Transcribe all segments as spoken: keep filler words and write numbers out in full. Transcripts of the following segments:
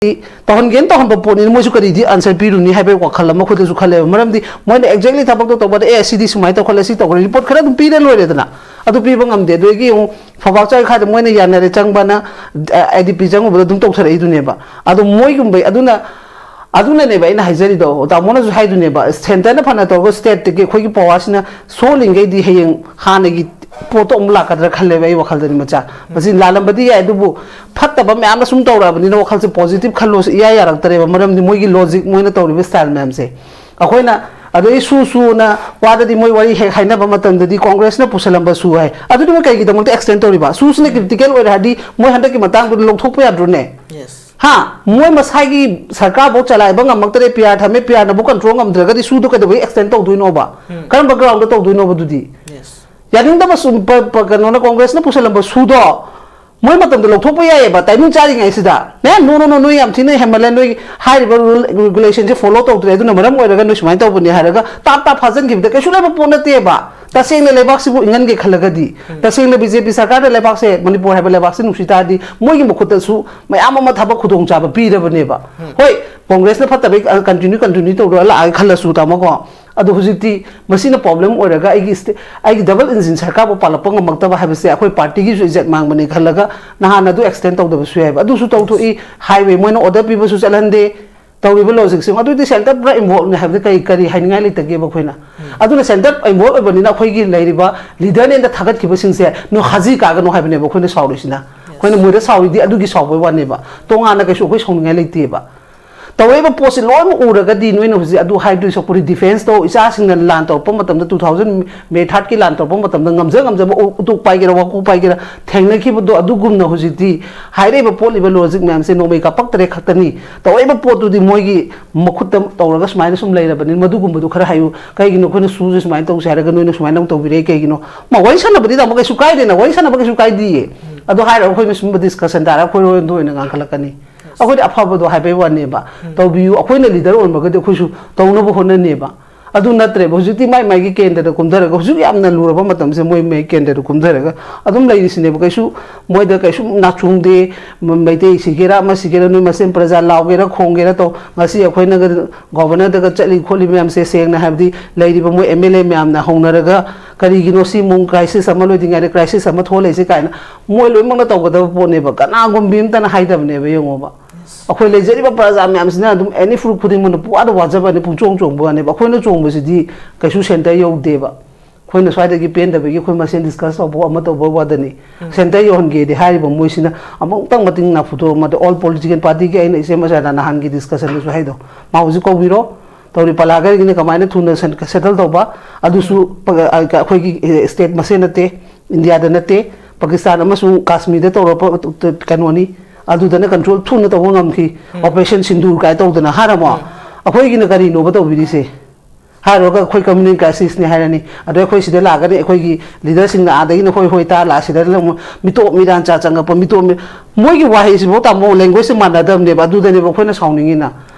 ꯇꯧꯍꯟꯒꯦꯅ ꯇꯧꯍꯟꯕ ꯄꯣꯠꯅꯤꯅ ꯃꯣꯏꯁꯨ ꯀꯔꯤꯗꯤ answer ꯄꯤꯔꯨꯅꯤ ꯍꯥꯏꯕꯒꯤ ꯋꯥꯈꯜ ꯑꯃ ꯑꯩꯈꯣꯏꯗꯁꯨ ꯈꯜꯂꯦꯕ꯫ ꯃꯔꯝꯗꯤ ꯃꯣꯏꯅ exactly ꯊꯕꯛꯇꯣ ꯇꯧꯕꯗ, "ꯑꯦ, ꯁꯤꯗꯤ ꯁꯨꯃꯥꯏꯅ ꯇꯧꯈꯠꯂꯦ, ꯁꯤ ꯇꯧꯈꯠꯂꯦ", report ꯈꯔ ꯑꯗꯨꯝ ꯄꯤꯔ ꯂꯣꯏꯔꯦꯗꯅ꯫ ꯑꯗꯨ ꯄꯤꯕ ꯉꯝꯗꯦ꯫ ꯑꯗꯨꯗꯒꯤ ꯑꯃꯨꯛ ꯐꯧꯕꯥꯛ ꯆꯥꯏꯈꯥꯏꯗ ꯃꯣꯏꯅ ꯌꯥꯅꯔꯦ ꯆꯪꯕꯅ, ꯑꯥꯏ ꯗꯤ ꯄꯤ ꯆꯪꯉꯨꯕꯗ ꯑꯗꯨꯝ ꯇꯧꯊꯔꯛꯏꯗꯨꯅꯦꯕ꯫ ꯑꯗꯣ ꯃꯣꯏꯒꯨꯝꯕ ꯑꯗꯨꯅ, ꯑꯗꯨꯅꯅꯦꯕ ꯑꯩꯅ ꯍꯥꯏꯖꯔꯤꯗꯣ, ꯇꯥꯃꯣꯅꯁꯨ ꯍꯥꯏꯗꯨꯅꯦꯕ, centreꯅ ꯐꯅ ꯇꯧꯔꯒ stateꯇꯒꯤ ꯑꯩꯈꯣꯏꯒꯤ powerꯁꯤꯅ ꯁꯣꯜꯂꯤꯉꯩꯗꯤ ꯍꯌꯦꯡ ꯍꯥꯟꯅꯒꯤ ꯄꯣꯠꯇꯣ ꯑꯃꯨꯛ ꯂꯥꯛꯀꯗ꯭ꯔꯥ ꯈꯜꯂꯦꯕ ꯑꯩ ꯋꯥꯈꯜꯗꯗꯤ꯫ ꯃꯆꯥ ꯃꯁꯤ ꯂꯥꯜꯂꯝꯕꯗꯤ ꯌꯥꯏ, ꯑꯗꯨꯕꯨ ꯐꯠꯇꯕ ꯃꯌꯥꯝꯅ ꯁꯨꯝ ꯇꯧꯔꯛꯑꯕꯅꯤꯅ ꯋꯥꯈꯜꯁꯦ positive ꯈꯜꯂꯣꯁꯦ ꯏꯌꯥ ꯌꯥꯔꯛꯇ꯭ꯔꯦꯕ꯫ ꯃꯔꯝꯗꯤ ꯃꯣꯏꯒꯤ logic, ꯃꯣꯏꯅ ꯇꯧꯔꯤꯕ style ꯃꯌꯥꯝꯁꯦ ꯑꯩꯈꯣꯏꯅ, ꯑꯗꯩ ꯁꯨ ꯁꯨꯅ ꯋꯥꯗꯗꯤ ꯃꯣꯏ ꯋꯥꯔꯤ ꯍꯦꯛ ꯍꯥꯏꯅꯕ ꯃꯇꯝꯗꯗꯤ ꯀꯣꯡꯒ꯭ꯔꯦꯁꯅ ꯄꯨꯁꯜꯂꯝꯕ ꯁꯨ ꯍꯥꯏ꯫ ꯑꯗꯨꯗꯤ ꯃꯣꯏ ꯀꯩꯒꯤꯗꯃꯛꯇ extend ꯇꯧꯔꯤꯕ? ꯁꯨꯁꯤꯅ critical ꯑꯣꯏꯔꯦ ꯍꯥꯏꯔꯗꯤ ꯃꯣꯏ ꯍꯟꯗꯛꯀꯤ ꯃꯇꯥꯡꯗꯨꯗ ꯂꯧꯊꯣꯛꯄ ꯌꯥꯗ꯭ꯔꯣꯅꯦ? Yes. ꯍꯥ? ꯃꯣꯏ ꯃꯁꯥꯒꯤ ꯁꯔꯀꯥꯔꯐꯧ ꯆꯂꯥꯏꯕ ꯉꯝꯃꯛꯇ꯭ꯔꯦ, ꯄꯤ ꯑꯥꯔ ꯊꯝꯃꯦ, ꯄꯤ ꯑꯥꯔꯅꯐꯧ control ꯉꯝꯗ꯭ꯔꯒꯗꯤ ꯁꯨꯗꯣ ꯀꯩꯗꯧꯕꯩ extend ꯇꯧꯗꯣꯏꯅꯣꯕ? ꯀꯔꯝꯕ groundꯗ ꯇꯧꯗꯣꯏꯅꯣꯕ ꯑꯗꯨꯗꯤ? Yes. ꯌꯥꯅꯤꯡꯗꯕ ꯁꯨ-, ꯄ-, ꯄ-, ꯀꯩꯅꯣꯅ, ꯀꯣꯡꯒ꯭ꯔꯦꯁꯅ ꯄꯨꯁꯜꯂꯝꯕ ꯁꯨꯗꯣ ꯃꯣꯏ ꯃꯇꯝꯗ ꯂꯧꯊꯣꯛꯄ ꯌꯥꯏꯑꯕ, timing ꯆꯥꯔꯤꯉꯩꯁꯤꯗ꯫ ꯅꯦ, no, no, no, ꯅꯣꯏ ꯌꯥꯝ ꯊꯤꯅ ꯍꯦꯟꯃꯜꯂꯦ, ꯅꯣꯏ ꯍꯥꯏꯔꯤꯕ rule regulationꯁꯦ follow ꯇꯧꯗ꯭ꯔꯦ, ꯑꯗꯨꯅ ꯃꯔꯝ ꯑꯣꯏꯔꯒ ꯅꯣꯏ ꯁꯨꯃꯥꯏꯅ ꯇꯧꯕꯅꯦ ꯍꯥꯏꯔꯒ ꯇꯥꯞ ꯇꯥꯞ ꯐꯥꯖꯤꯟꯈꯤꯕꯗ ꯀꯩꯁꯨ ꯂꯩꯕ ꯄꯣꯠ ꯅꯠꯇꯦꯕ꯫ ꯇꯁꯦꯡꯅ ꯂꯩꯕꯥꯛꯁꯤꯕꯨ ꯏꯪꯍꯟꯒꯦ ꯈꯜꯂꯒꯗꯤ, ꯇꯁꯦꯡꯅ ꯕꯤ ꯖꯦ ꯄꯤ ꯁꯔꯀꯥꯔꯅ ꯂꯩꯕꯥꯛꯁꯦ, ꯃꯅꯤꯄꯨꯔ ꯍꯥꯏꯕ ꯂꯩꯕꯥꯛꯁꯦ ꯅꯨꯡꯁꯤ ꯇꯥꯔꯗꯤ, ꯃꯣꯏꯒꯤ ꯃꯈꯨꯠꯇꯁꯨ ꯃꯌꯥꯝ ꯑꯃ ꯊꯕꯛ ꯈꯨꯗꯣꯡꯆꯥꯕ ꯄꯤꯔꯕꯅꯦꯕ꯫ ꯍꯣꯏ, ꯀꯣꯡꯒ꯭ꯔꯦꯁꯅ ꯐꯠꯇꯕꯩ, ꯑ, continue, continue ꯇꯧꯔ ꯂꯥꯛꯑꯒꯦ ꯈꯜꯂꯁꯨ, ꯇꯥꯃꯣꯀꯣ, ꯑꯗꯣ ꯍꯧꯖꯤꯛꯇꯤ ꯃꯁꯤꯅ problem ꯑꯣꯏꯔꯒ ꯑꯩꯒꯤ state, ꯑꯩꯒꯤ double engine ꯁꯔꯀꯥꯔꯕꯨ ꯄꯥꯜꯂꯛꯄ ꯉꯝꯃꯛꯇꯕ ꯍꯥꯏꯕꯁꯦ ꯑꯩꯈꯣꯏ partyꯒꯤꯁꯨ ꯏꯖꯠ ꯃꯥꯡꯕꯅꯤ ꯈꯜꯂꯒ ꯅꯍꯥꯟ ꯑꯗꯨ extend ꯇꯧꯗꯕꯁꯨ ꯌꯥꯏꯕ꯫ ꯑꯗꯨꯁꯨ ꯇꯧꯊꯣꯛꯏ, highway ꯃꯣꯏꯅ order ꯄꯤꯕꯁꯨ ꯆꯠꯍꯟꯗꯦ꯫ ꯇꯧꯔꯤꯕ logicꯁꯤꯡ ꯑꯗꯨꯗꯤ centre ꯄꯨꯔꯥ involveꯅꯦ ꯍꯥꯏꯕꯗ ꯀꯔꯤ, ꯀꯔꯤ ꯍꯥꯏꯅꯤꯡꯉꯥꯏ ꯂꯩꯇꯒꯦꯕ ꯑꯩꯈꯣꯏꯅ? ꯑꯗꯨꯅ centre involve ꯑꯣꯏꯕꯅꯤꯅ ꯑꯩꯈꯣꯏꯒꯤ ꯂꯩꯔꯤꯕ leaderꯅꯦꯅ ꯊꯥꯒꯠꯈꯤꯕꯁꯤꯡꯁꯦ ꯅꯣꯏ ꯍꯥꯖꯤ ꯀꯥꯒꯅꯣ ꯍꯥꯏꯕꯅꯦꯕ ꯑꯩꯈꯣꯏꯅ ꯁꯥꯎꯔꯤꯁꯤꯅ꯫ ꯑꯩꯈꯣꯏꯅ ꯃꯣꯏꯗ ꯁꯥꯎꯔꯤꯗꯤ ꯑꯗꯨꯒꯤ ꯁꯥꯎꯕꯩ ꯋꯥꯅꯦꯕ, ꯇꯣꯉꯥꯟꯅ ꯀꯩꯁꯨ ꯑꯩꯈꯣꯏ ꯁꯥꯎꯅꯤꯡꯉꯥꯏ ꯂꯩꯇꯦꯕ꯫ ꯇꯧꯔꯛꯏꯕ ꯄꯣꯠꯁꯤ ꯂꯣꯏꯅꯃꯛ ꯎꯔꯒꯗꯤ ꯅꯣꯏꯅ ꯍꯧꯖꯤꯛ ꯑꯗꯨ ꯍꯥꯏꯗꯣꯏ ꯁꯔꯨꯛꯄꯨꯗꯤ defence ꯇꯧ, ꯏꯆꯥꯁꯤꯡꯅ ꯂꯥꯟ ꯇꯧꯔꯛꯄ ꯃꯇꯝꯗ, two thousand May thirdꯀꯤ ꯂꯥꯟ ꯇꯧꯔꯛꯄ ꯃꯇꯝꯗ ꯉꯝꯖ ꯉꯝꯖꯕ ꯎ-, ꯎꯇꯣꯛ ꯄꯥꯏꯒꯦꯔꯥ, ꯋꯥꯀꯣꯛ ꯄꯥꯏꯒꯦꯔꯥ, ꯊꯦꯡꯅꯈꯤꯕꯗꯣ ꯑꯗꯨꯒꯨꯝꯅ ꯍꯧꯖꯤꯛꯇꯤ ꯍꯥꯏꯔꯛꯏꯕ ꯄꯣꯠꯂꯤꯕ logic ꯃꯌꯥꯝꯁꯦ ꯅꯣꯡꯃꯩ ꯀꯥꯞꯄꯛꯇꯔꯦ ꯈꯛꯇꯅꯤ꯫ ꯇꯧꯔꯛꯏꯕ ꯄꯣꯠꯇꯨꯗꯤ ꯃꯣꯏꯒꯤ ꯃꯈꯨꯠꯇ ꯇꯧꯔꯒ ꯁꯨꯃꯥꯏꯅ ꯁꯨꯝ ꯂꯩꯔꯕꯅꯤꯅ ꯃꯗꯨꯒꯨꯝꯕꯗꯣ ꯈꯔ ꯍꯥꯏꯌꯨ꯫ ꯀꯩꯒꯤꯅꯣ ꯑꯩꯈꯣꯏꯅ ꯁꯨꯁꯦ ꯁꯨꯃꯥꯏꯅ ꯇꯧꯁꯦ ꯍꯥꯏꯔꯒ ꯅꯣꯏꯅ ꯁꯨꯃꯥꯏꯅ ꯑꯃꯨꯛ ꯇꯧꯕꯤꯔꯛꯏ ꯀꯩꯒꯤꯅꯣ? ꯃꯥ ꯋꯥꯔꯤ ꯁꯥꯟꯅꯕꯗꯤ ꯇꯥꯃꯣ ꯀꯩꯁꯨ ꯀꯥꯏꯗꯦꯅ, ꯋꯥꯔꯤ ꯁꯥꯟꯅꯕ ꯀꯩꯁꯨ ꯀꯥꯏꯗꯤꯌꯦ꯫ ꯑꯗꯣ ꯍꯥꯏꯔꯒ ꯑꯩꯈꯣꯏ ꯃꯁꯨꯝꯕ discussion ꯇꯥꯔꯒ ꯑꯩꯈꯣꯏꯔꯣꯝꯗ ꯑꯣꯏꯅ ꯉꯥꯡꯈꯠꯂꯛꯀꯅꯤ꯫ ꯑꯩꯈꯣꯏꯗꯤ ꯑꯐꯕꯗꯣ ꯍꯥꯏꯕꯩ ꯋꯥꯅꯦꯕ꯫ ꯇꯧꯕꯤꯌꯨ, ꯑꯩꯈꯣꯏꯅ leader ꯑꯣꯏꯔꯝꯃꯒꯗꯤ ꯑꯩꯈꯣꯏꯁꯨ ꯇꯧꯅꯕ ꯍꯣꯠꯅꯅꯦꯕ꯫ ꯑꯗꯨ ꯅꯠꯇ꯭ꯔꯦꯕ꯫ ꯍꯧꯖꯤꯛꯇꯤ ꯃꯥꯏ ꯃꯥꯏꯒꯤ ꯀꯦꯟꯗ꯭ꯔꯗ ꯀꯨꯝꯊꯔꯒ, ꯍꯧꯖꯤꯛ ꯌꯥꯝꯅ ꯂꯨꯔꯕ ꯃꯇꯝꯁꯦ ꯃꯣꯏ ꯃꯥꯏ ꯀꯦꯟꯗ꯭ꯔꯗ ꯀꯨꯝꯊꯔꯒ ꯑꯗꯨꯝ ꯂꯩꯔꯤꯁꯤꯅꯦꯕ꯫ ꯀꯩꯁꯨ ꯃꯣꯏꯗ ꯀꯩꯁꯨ ꯅꯥꯆꯣꯡꯗꯦ꯫ ꯃ-, ꯃꯩꯇꯩ ꯁꯤꯒꯦꯔꯥ ꯑꯃ ꯁꯤꯒꯦꯔꯥ, ꯅꯣꯏ ꯃꯁꯦꯟ ꯄ꯭ꯔꯖꯥ ꯂꯥꯎꯒꯦꯔꯥ ꯈꯣꯡꯒꯦꯔꯥ ꯇꯧ꯫ ꯉꯁꯤ ꯑꯩꯈꯣꯏꯅꯒ ꯒꯣꯕꯔꯅꯔꯗꯒ ꯆꯠꯂꯤ ꯈꯣꯠꯂꯤ ꯃꯌꯥꯝꯁꯦ, ꯁꯦꯡꯅ ꯍꯥꯏꯕꯗꯤ ꯂꯩꯔꯤꯕ ꯃꯣꯏ ꯑꯦꯝ ꯑꯦꯜ ꯑꯦ ꯃꯌꯥꯝꯅ ꯍꯧꯅꯔꯒ, ꯀꯔꯤꯒꯤꯅꯣ ꯁꯤ ꯃꯑꯣꯡ, ꯀ꯭ꯔꯥꯏꯁꯤꯁ ꯑꯃ ꯂꯣꯏꯗ꯭ꯔꯤꯉꯩꯗ ꯀ꯭ꯔꯥꯏꯁꯤꯁ ꯑꯃ ꯊꯣꯛꯂꯛꯏꯁꯦ ꯀꯥꯏꯅ ꯃꯣꯏ ꯂꯣꯏꯅꯃꯛꯅ ꯇꯧꯒꯗꯕ ꯄꯣꯠꯅꯦꯕ꯫ ꯀꯅꯥꯒꯨꯝꯕꯤ ꯑꯃꯇꯅ ꯍꯥꯏꯗꯕꯅꯦꯕ, ꯌꯦꯡꯉꯣꯕ꯫ ꯑꯩꯈꯣꯏ ꯂꯩꯖꯔꯤꯕ ꯄ꯭ꯔꯖꯥ ꯃꯌꯥꯝꯁꯤꯅ ꯑꯗꯨꯝ ꯑꯦꯅꯤ ꯐꯨꯔꯨꯞ ꯈꯨꯗꯤꯡꯃꯛꯅ ꯄꯨꯋꯥꯗ ꯋꯥꯖꯕꯅꯤ, ꯄꯨꯡꯆꯣꯡ ꯆꯣꯡꯕꯅꯦꯕ꯫ ꯑꯩꯈꯣꯏꯅ ꯆꯣꯡꯕꯁꯤꯗꯤ ꯀꯩꯁꯨ ꯁꯦꯟꯇꯔ ꯌꯧꯗꯦꯕ꯫ ꯑꯩꯈꯣꯏꯅ ꯁ꯭ꯋꯥꯏꯗꯒꯤ ꯄꯦꯟꯗꯕꯒꯤ ꯑꯩꯈꯣꯏ ꯃꯁꯦꯟ ꯗꯤꯁꯀꯁ ꯇꯧꯕ ꯑꯃ ꯇꯧꯕ ꯋꯥꯗꯅꯤ꯫ ꯎꯝ꯫ ꯁꯦꯟꯇꯔ ꯌꯧꯍꯟꯒꯦꯗꯤ ꯍꯥꯏꯔꯤꯕ ꯃꯣꯏꯁꯤꯅ ꯑꯃꯨꯛꯇꯪ ꯃꯇꯤꯡ ꯅꯥꯐꯨꯗꯣꯛꯑꯝꯃꯗꯤ, ꯑꯣꯜ ꯄꯣꯂꯤꯇꯤꯀꯦꯜ ꯄꯥꯔꯇꯤꯒꯤ ꯑꯩꯅ ꯏꯆꯦ ꯃꯆꯥꯗ ꯅꯍꯥꯟꯒꯤ ꯗꯤꯁꯀꯁꯟꯗꯁꯨ ꯍꯥꯏꯗꯣ, ꯃꯥ ꯍꯧꯖꯤꯛ ꯀꯧꯕꯤꯔꯣ, ꯇꯧꯔꯤ ꯄꯂꯥꯒꯔꯤꯒꯤꯅ ꯀꯃꯥꯏꯅ ꯊꯨꯅ ꯁꯦꯟ-, ꯁꯦꯇꯜ ꯇꯧꯕ, ꯑꯗꯨꯁꯨ ꯄ-, ꯑ, ꯑꯩꯈꯣꯏꯒꯤ, ꯑꯦ, ꯁ꯭ꯇꯦꯠ ꯃꯁꯦꯟ ꯅꯠꯇꯦ, ꯏꯟꯗꯤꯌꯥꯗ ꯅꯠꯇꯦ, ꯄꯥꯀꯤꯁꯇꯥꯟ ꯑꯃꯁꯨꯡ ꯀꯥꯁꯃꯤꯔꯗ ꯇꯧꯔꯛꯄ ꯀꯩꯅꯣꯅꯤ꯫ ꯑꯗꯨꯗꯅ ꯀꯟꯇ꯭ꯔꯣꯜ ꯊꯨꯅ ꯇꯧꯕ ꯉꯝꯈꯤ꯫ ꯎꯝ꯫ ꯑꯣꯄꯔꯦꯁꯟ ꯁꯤꯟꯗꯨꯔ ꯀꯥꯏ ꯇꯧꯗꯅ ꯍꯥꯏꯔꯝꯃꯣ꯫ ꯎꯝ꯫ ꯑꯩꯈꯣꯏꯒꯤꯅ ꯀꯔꯤꯅꯣꯕ ꯇꯧꯕꯤꯔꯤꯁꯦ? ꯍꯥꯏꯔꯨꯔꯒ ꯑꯩꯈꯣꯏ ꯀꯝꯃ꯭ꯌꯨꯅꯦꯜ ꯀ꯭ꯔꯥꯏꯁꯤꯁꯅꯦ ꯍꯥꯏꯔꯅꯤ꯫ ꯑꯗꯩ ꯑꯩꯈꯣꯏ ꯁꯤꯗ ꯂꯥꯛꯀꯅꯤ, ꯑꯩꯈꯣꯏꯒꯤ ꯂꯤꯗꯔꯁꯤꯡꯅ ꯑꯥꯗꯒꯤꯅ ꯍꯣꯏ ꯍꯣꯏ ꯇꯥ ꯂꯥꯛ, ꯁꯤꯗ ꯑꯃꯨꯛ ꯃꯤꯇꯣꯞ ꯃꯤꯔꯥꯟ ꯆꯥ ꯆꯪꯉꯛꯄ, ꯃꯤꯇꯣꯞ ꯃꯤ-, ꯃꯣꯏꯒꯤ ꯋꯥꯍꯩꯁꯤꯐꯥꯎ ꯇꯥꯃꯣ, ꯂꯦꯡꯒ꯭ꯋꯦꯖꯁꯦ ꯃꯥꯟꯅꯗꯕꯅꯦꯕ꯫ ꯑꯗꯨꯗꯅꯦꯕ ꯑꯩꯈꯣꯏꯅ ꯁꯥꯎꯅꯤꯡꯉꯤꯅ꯫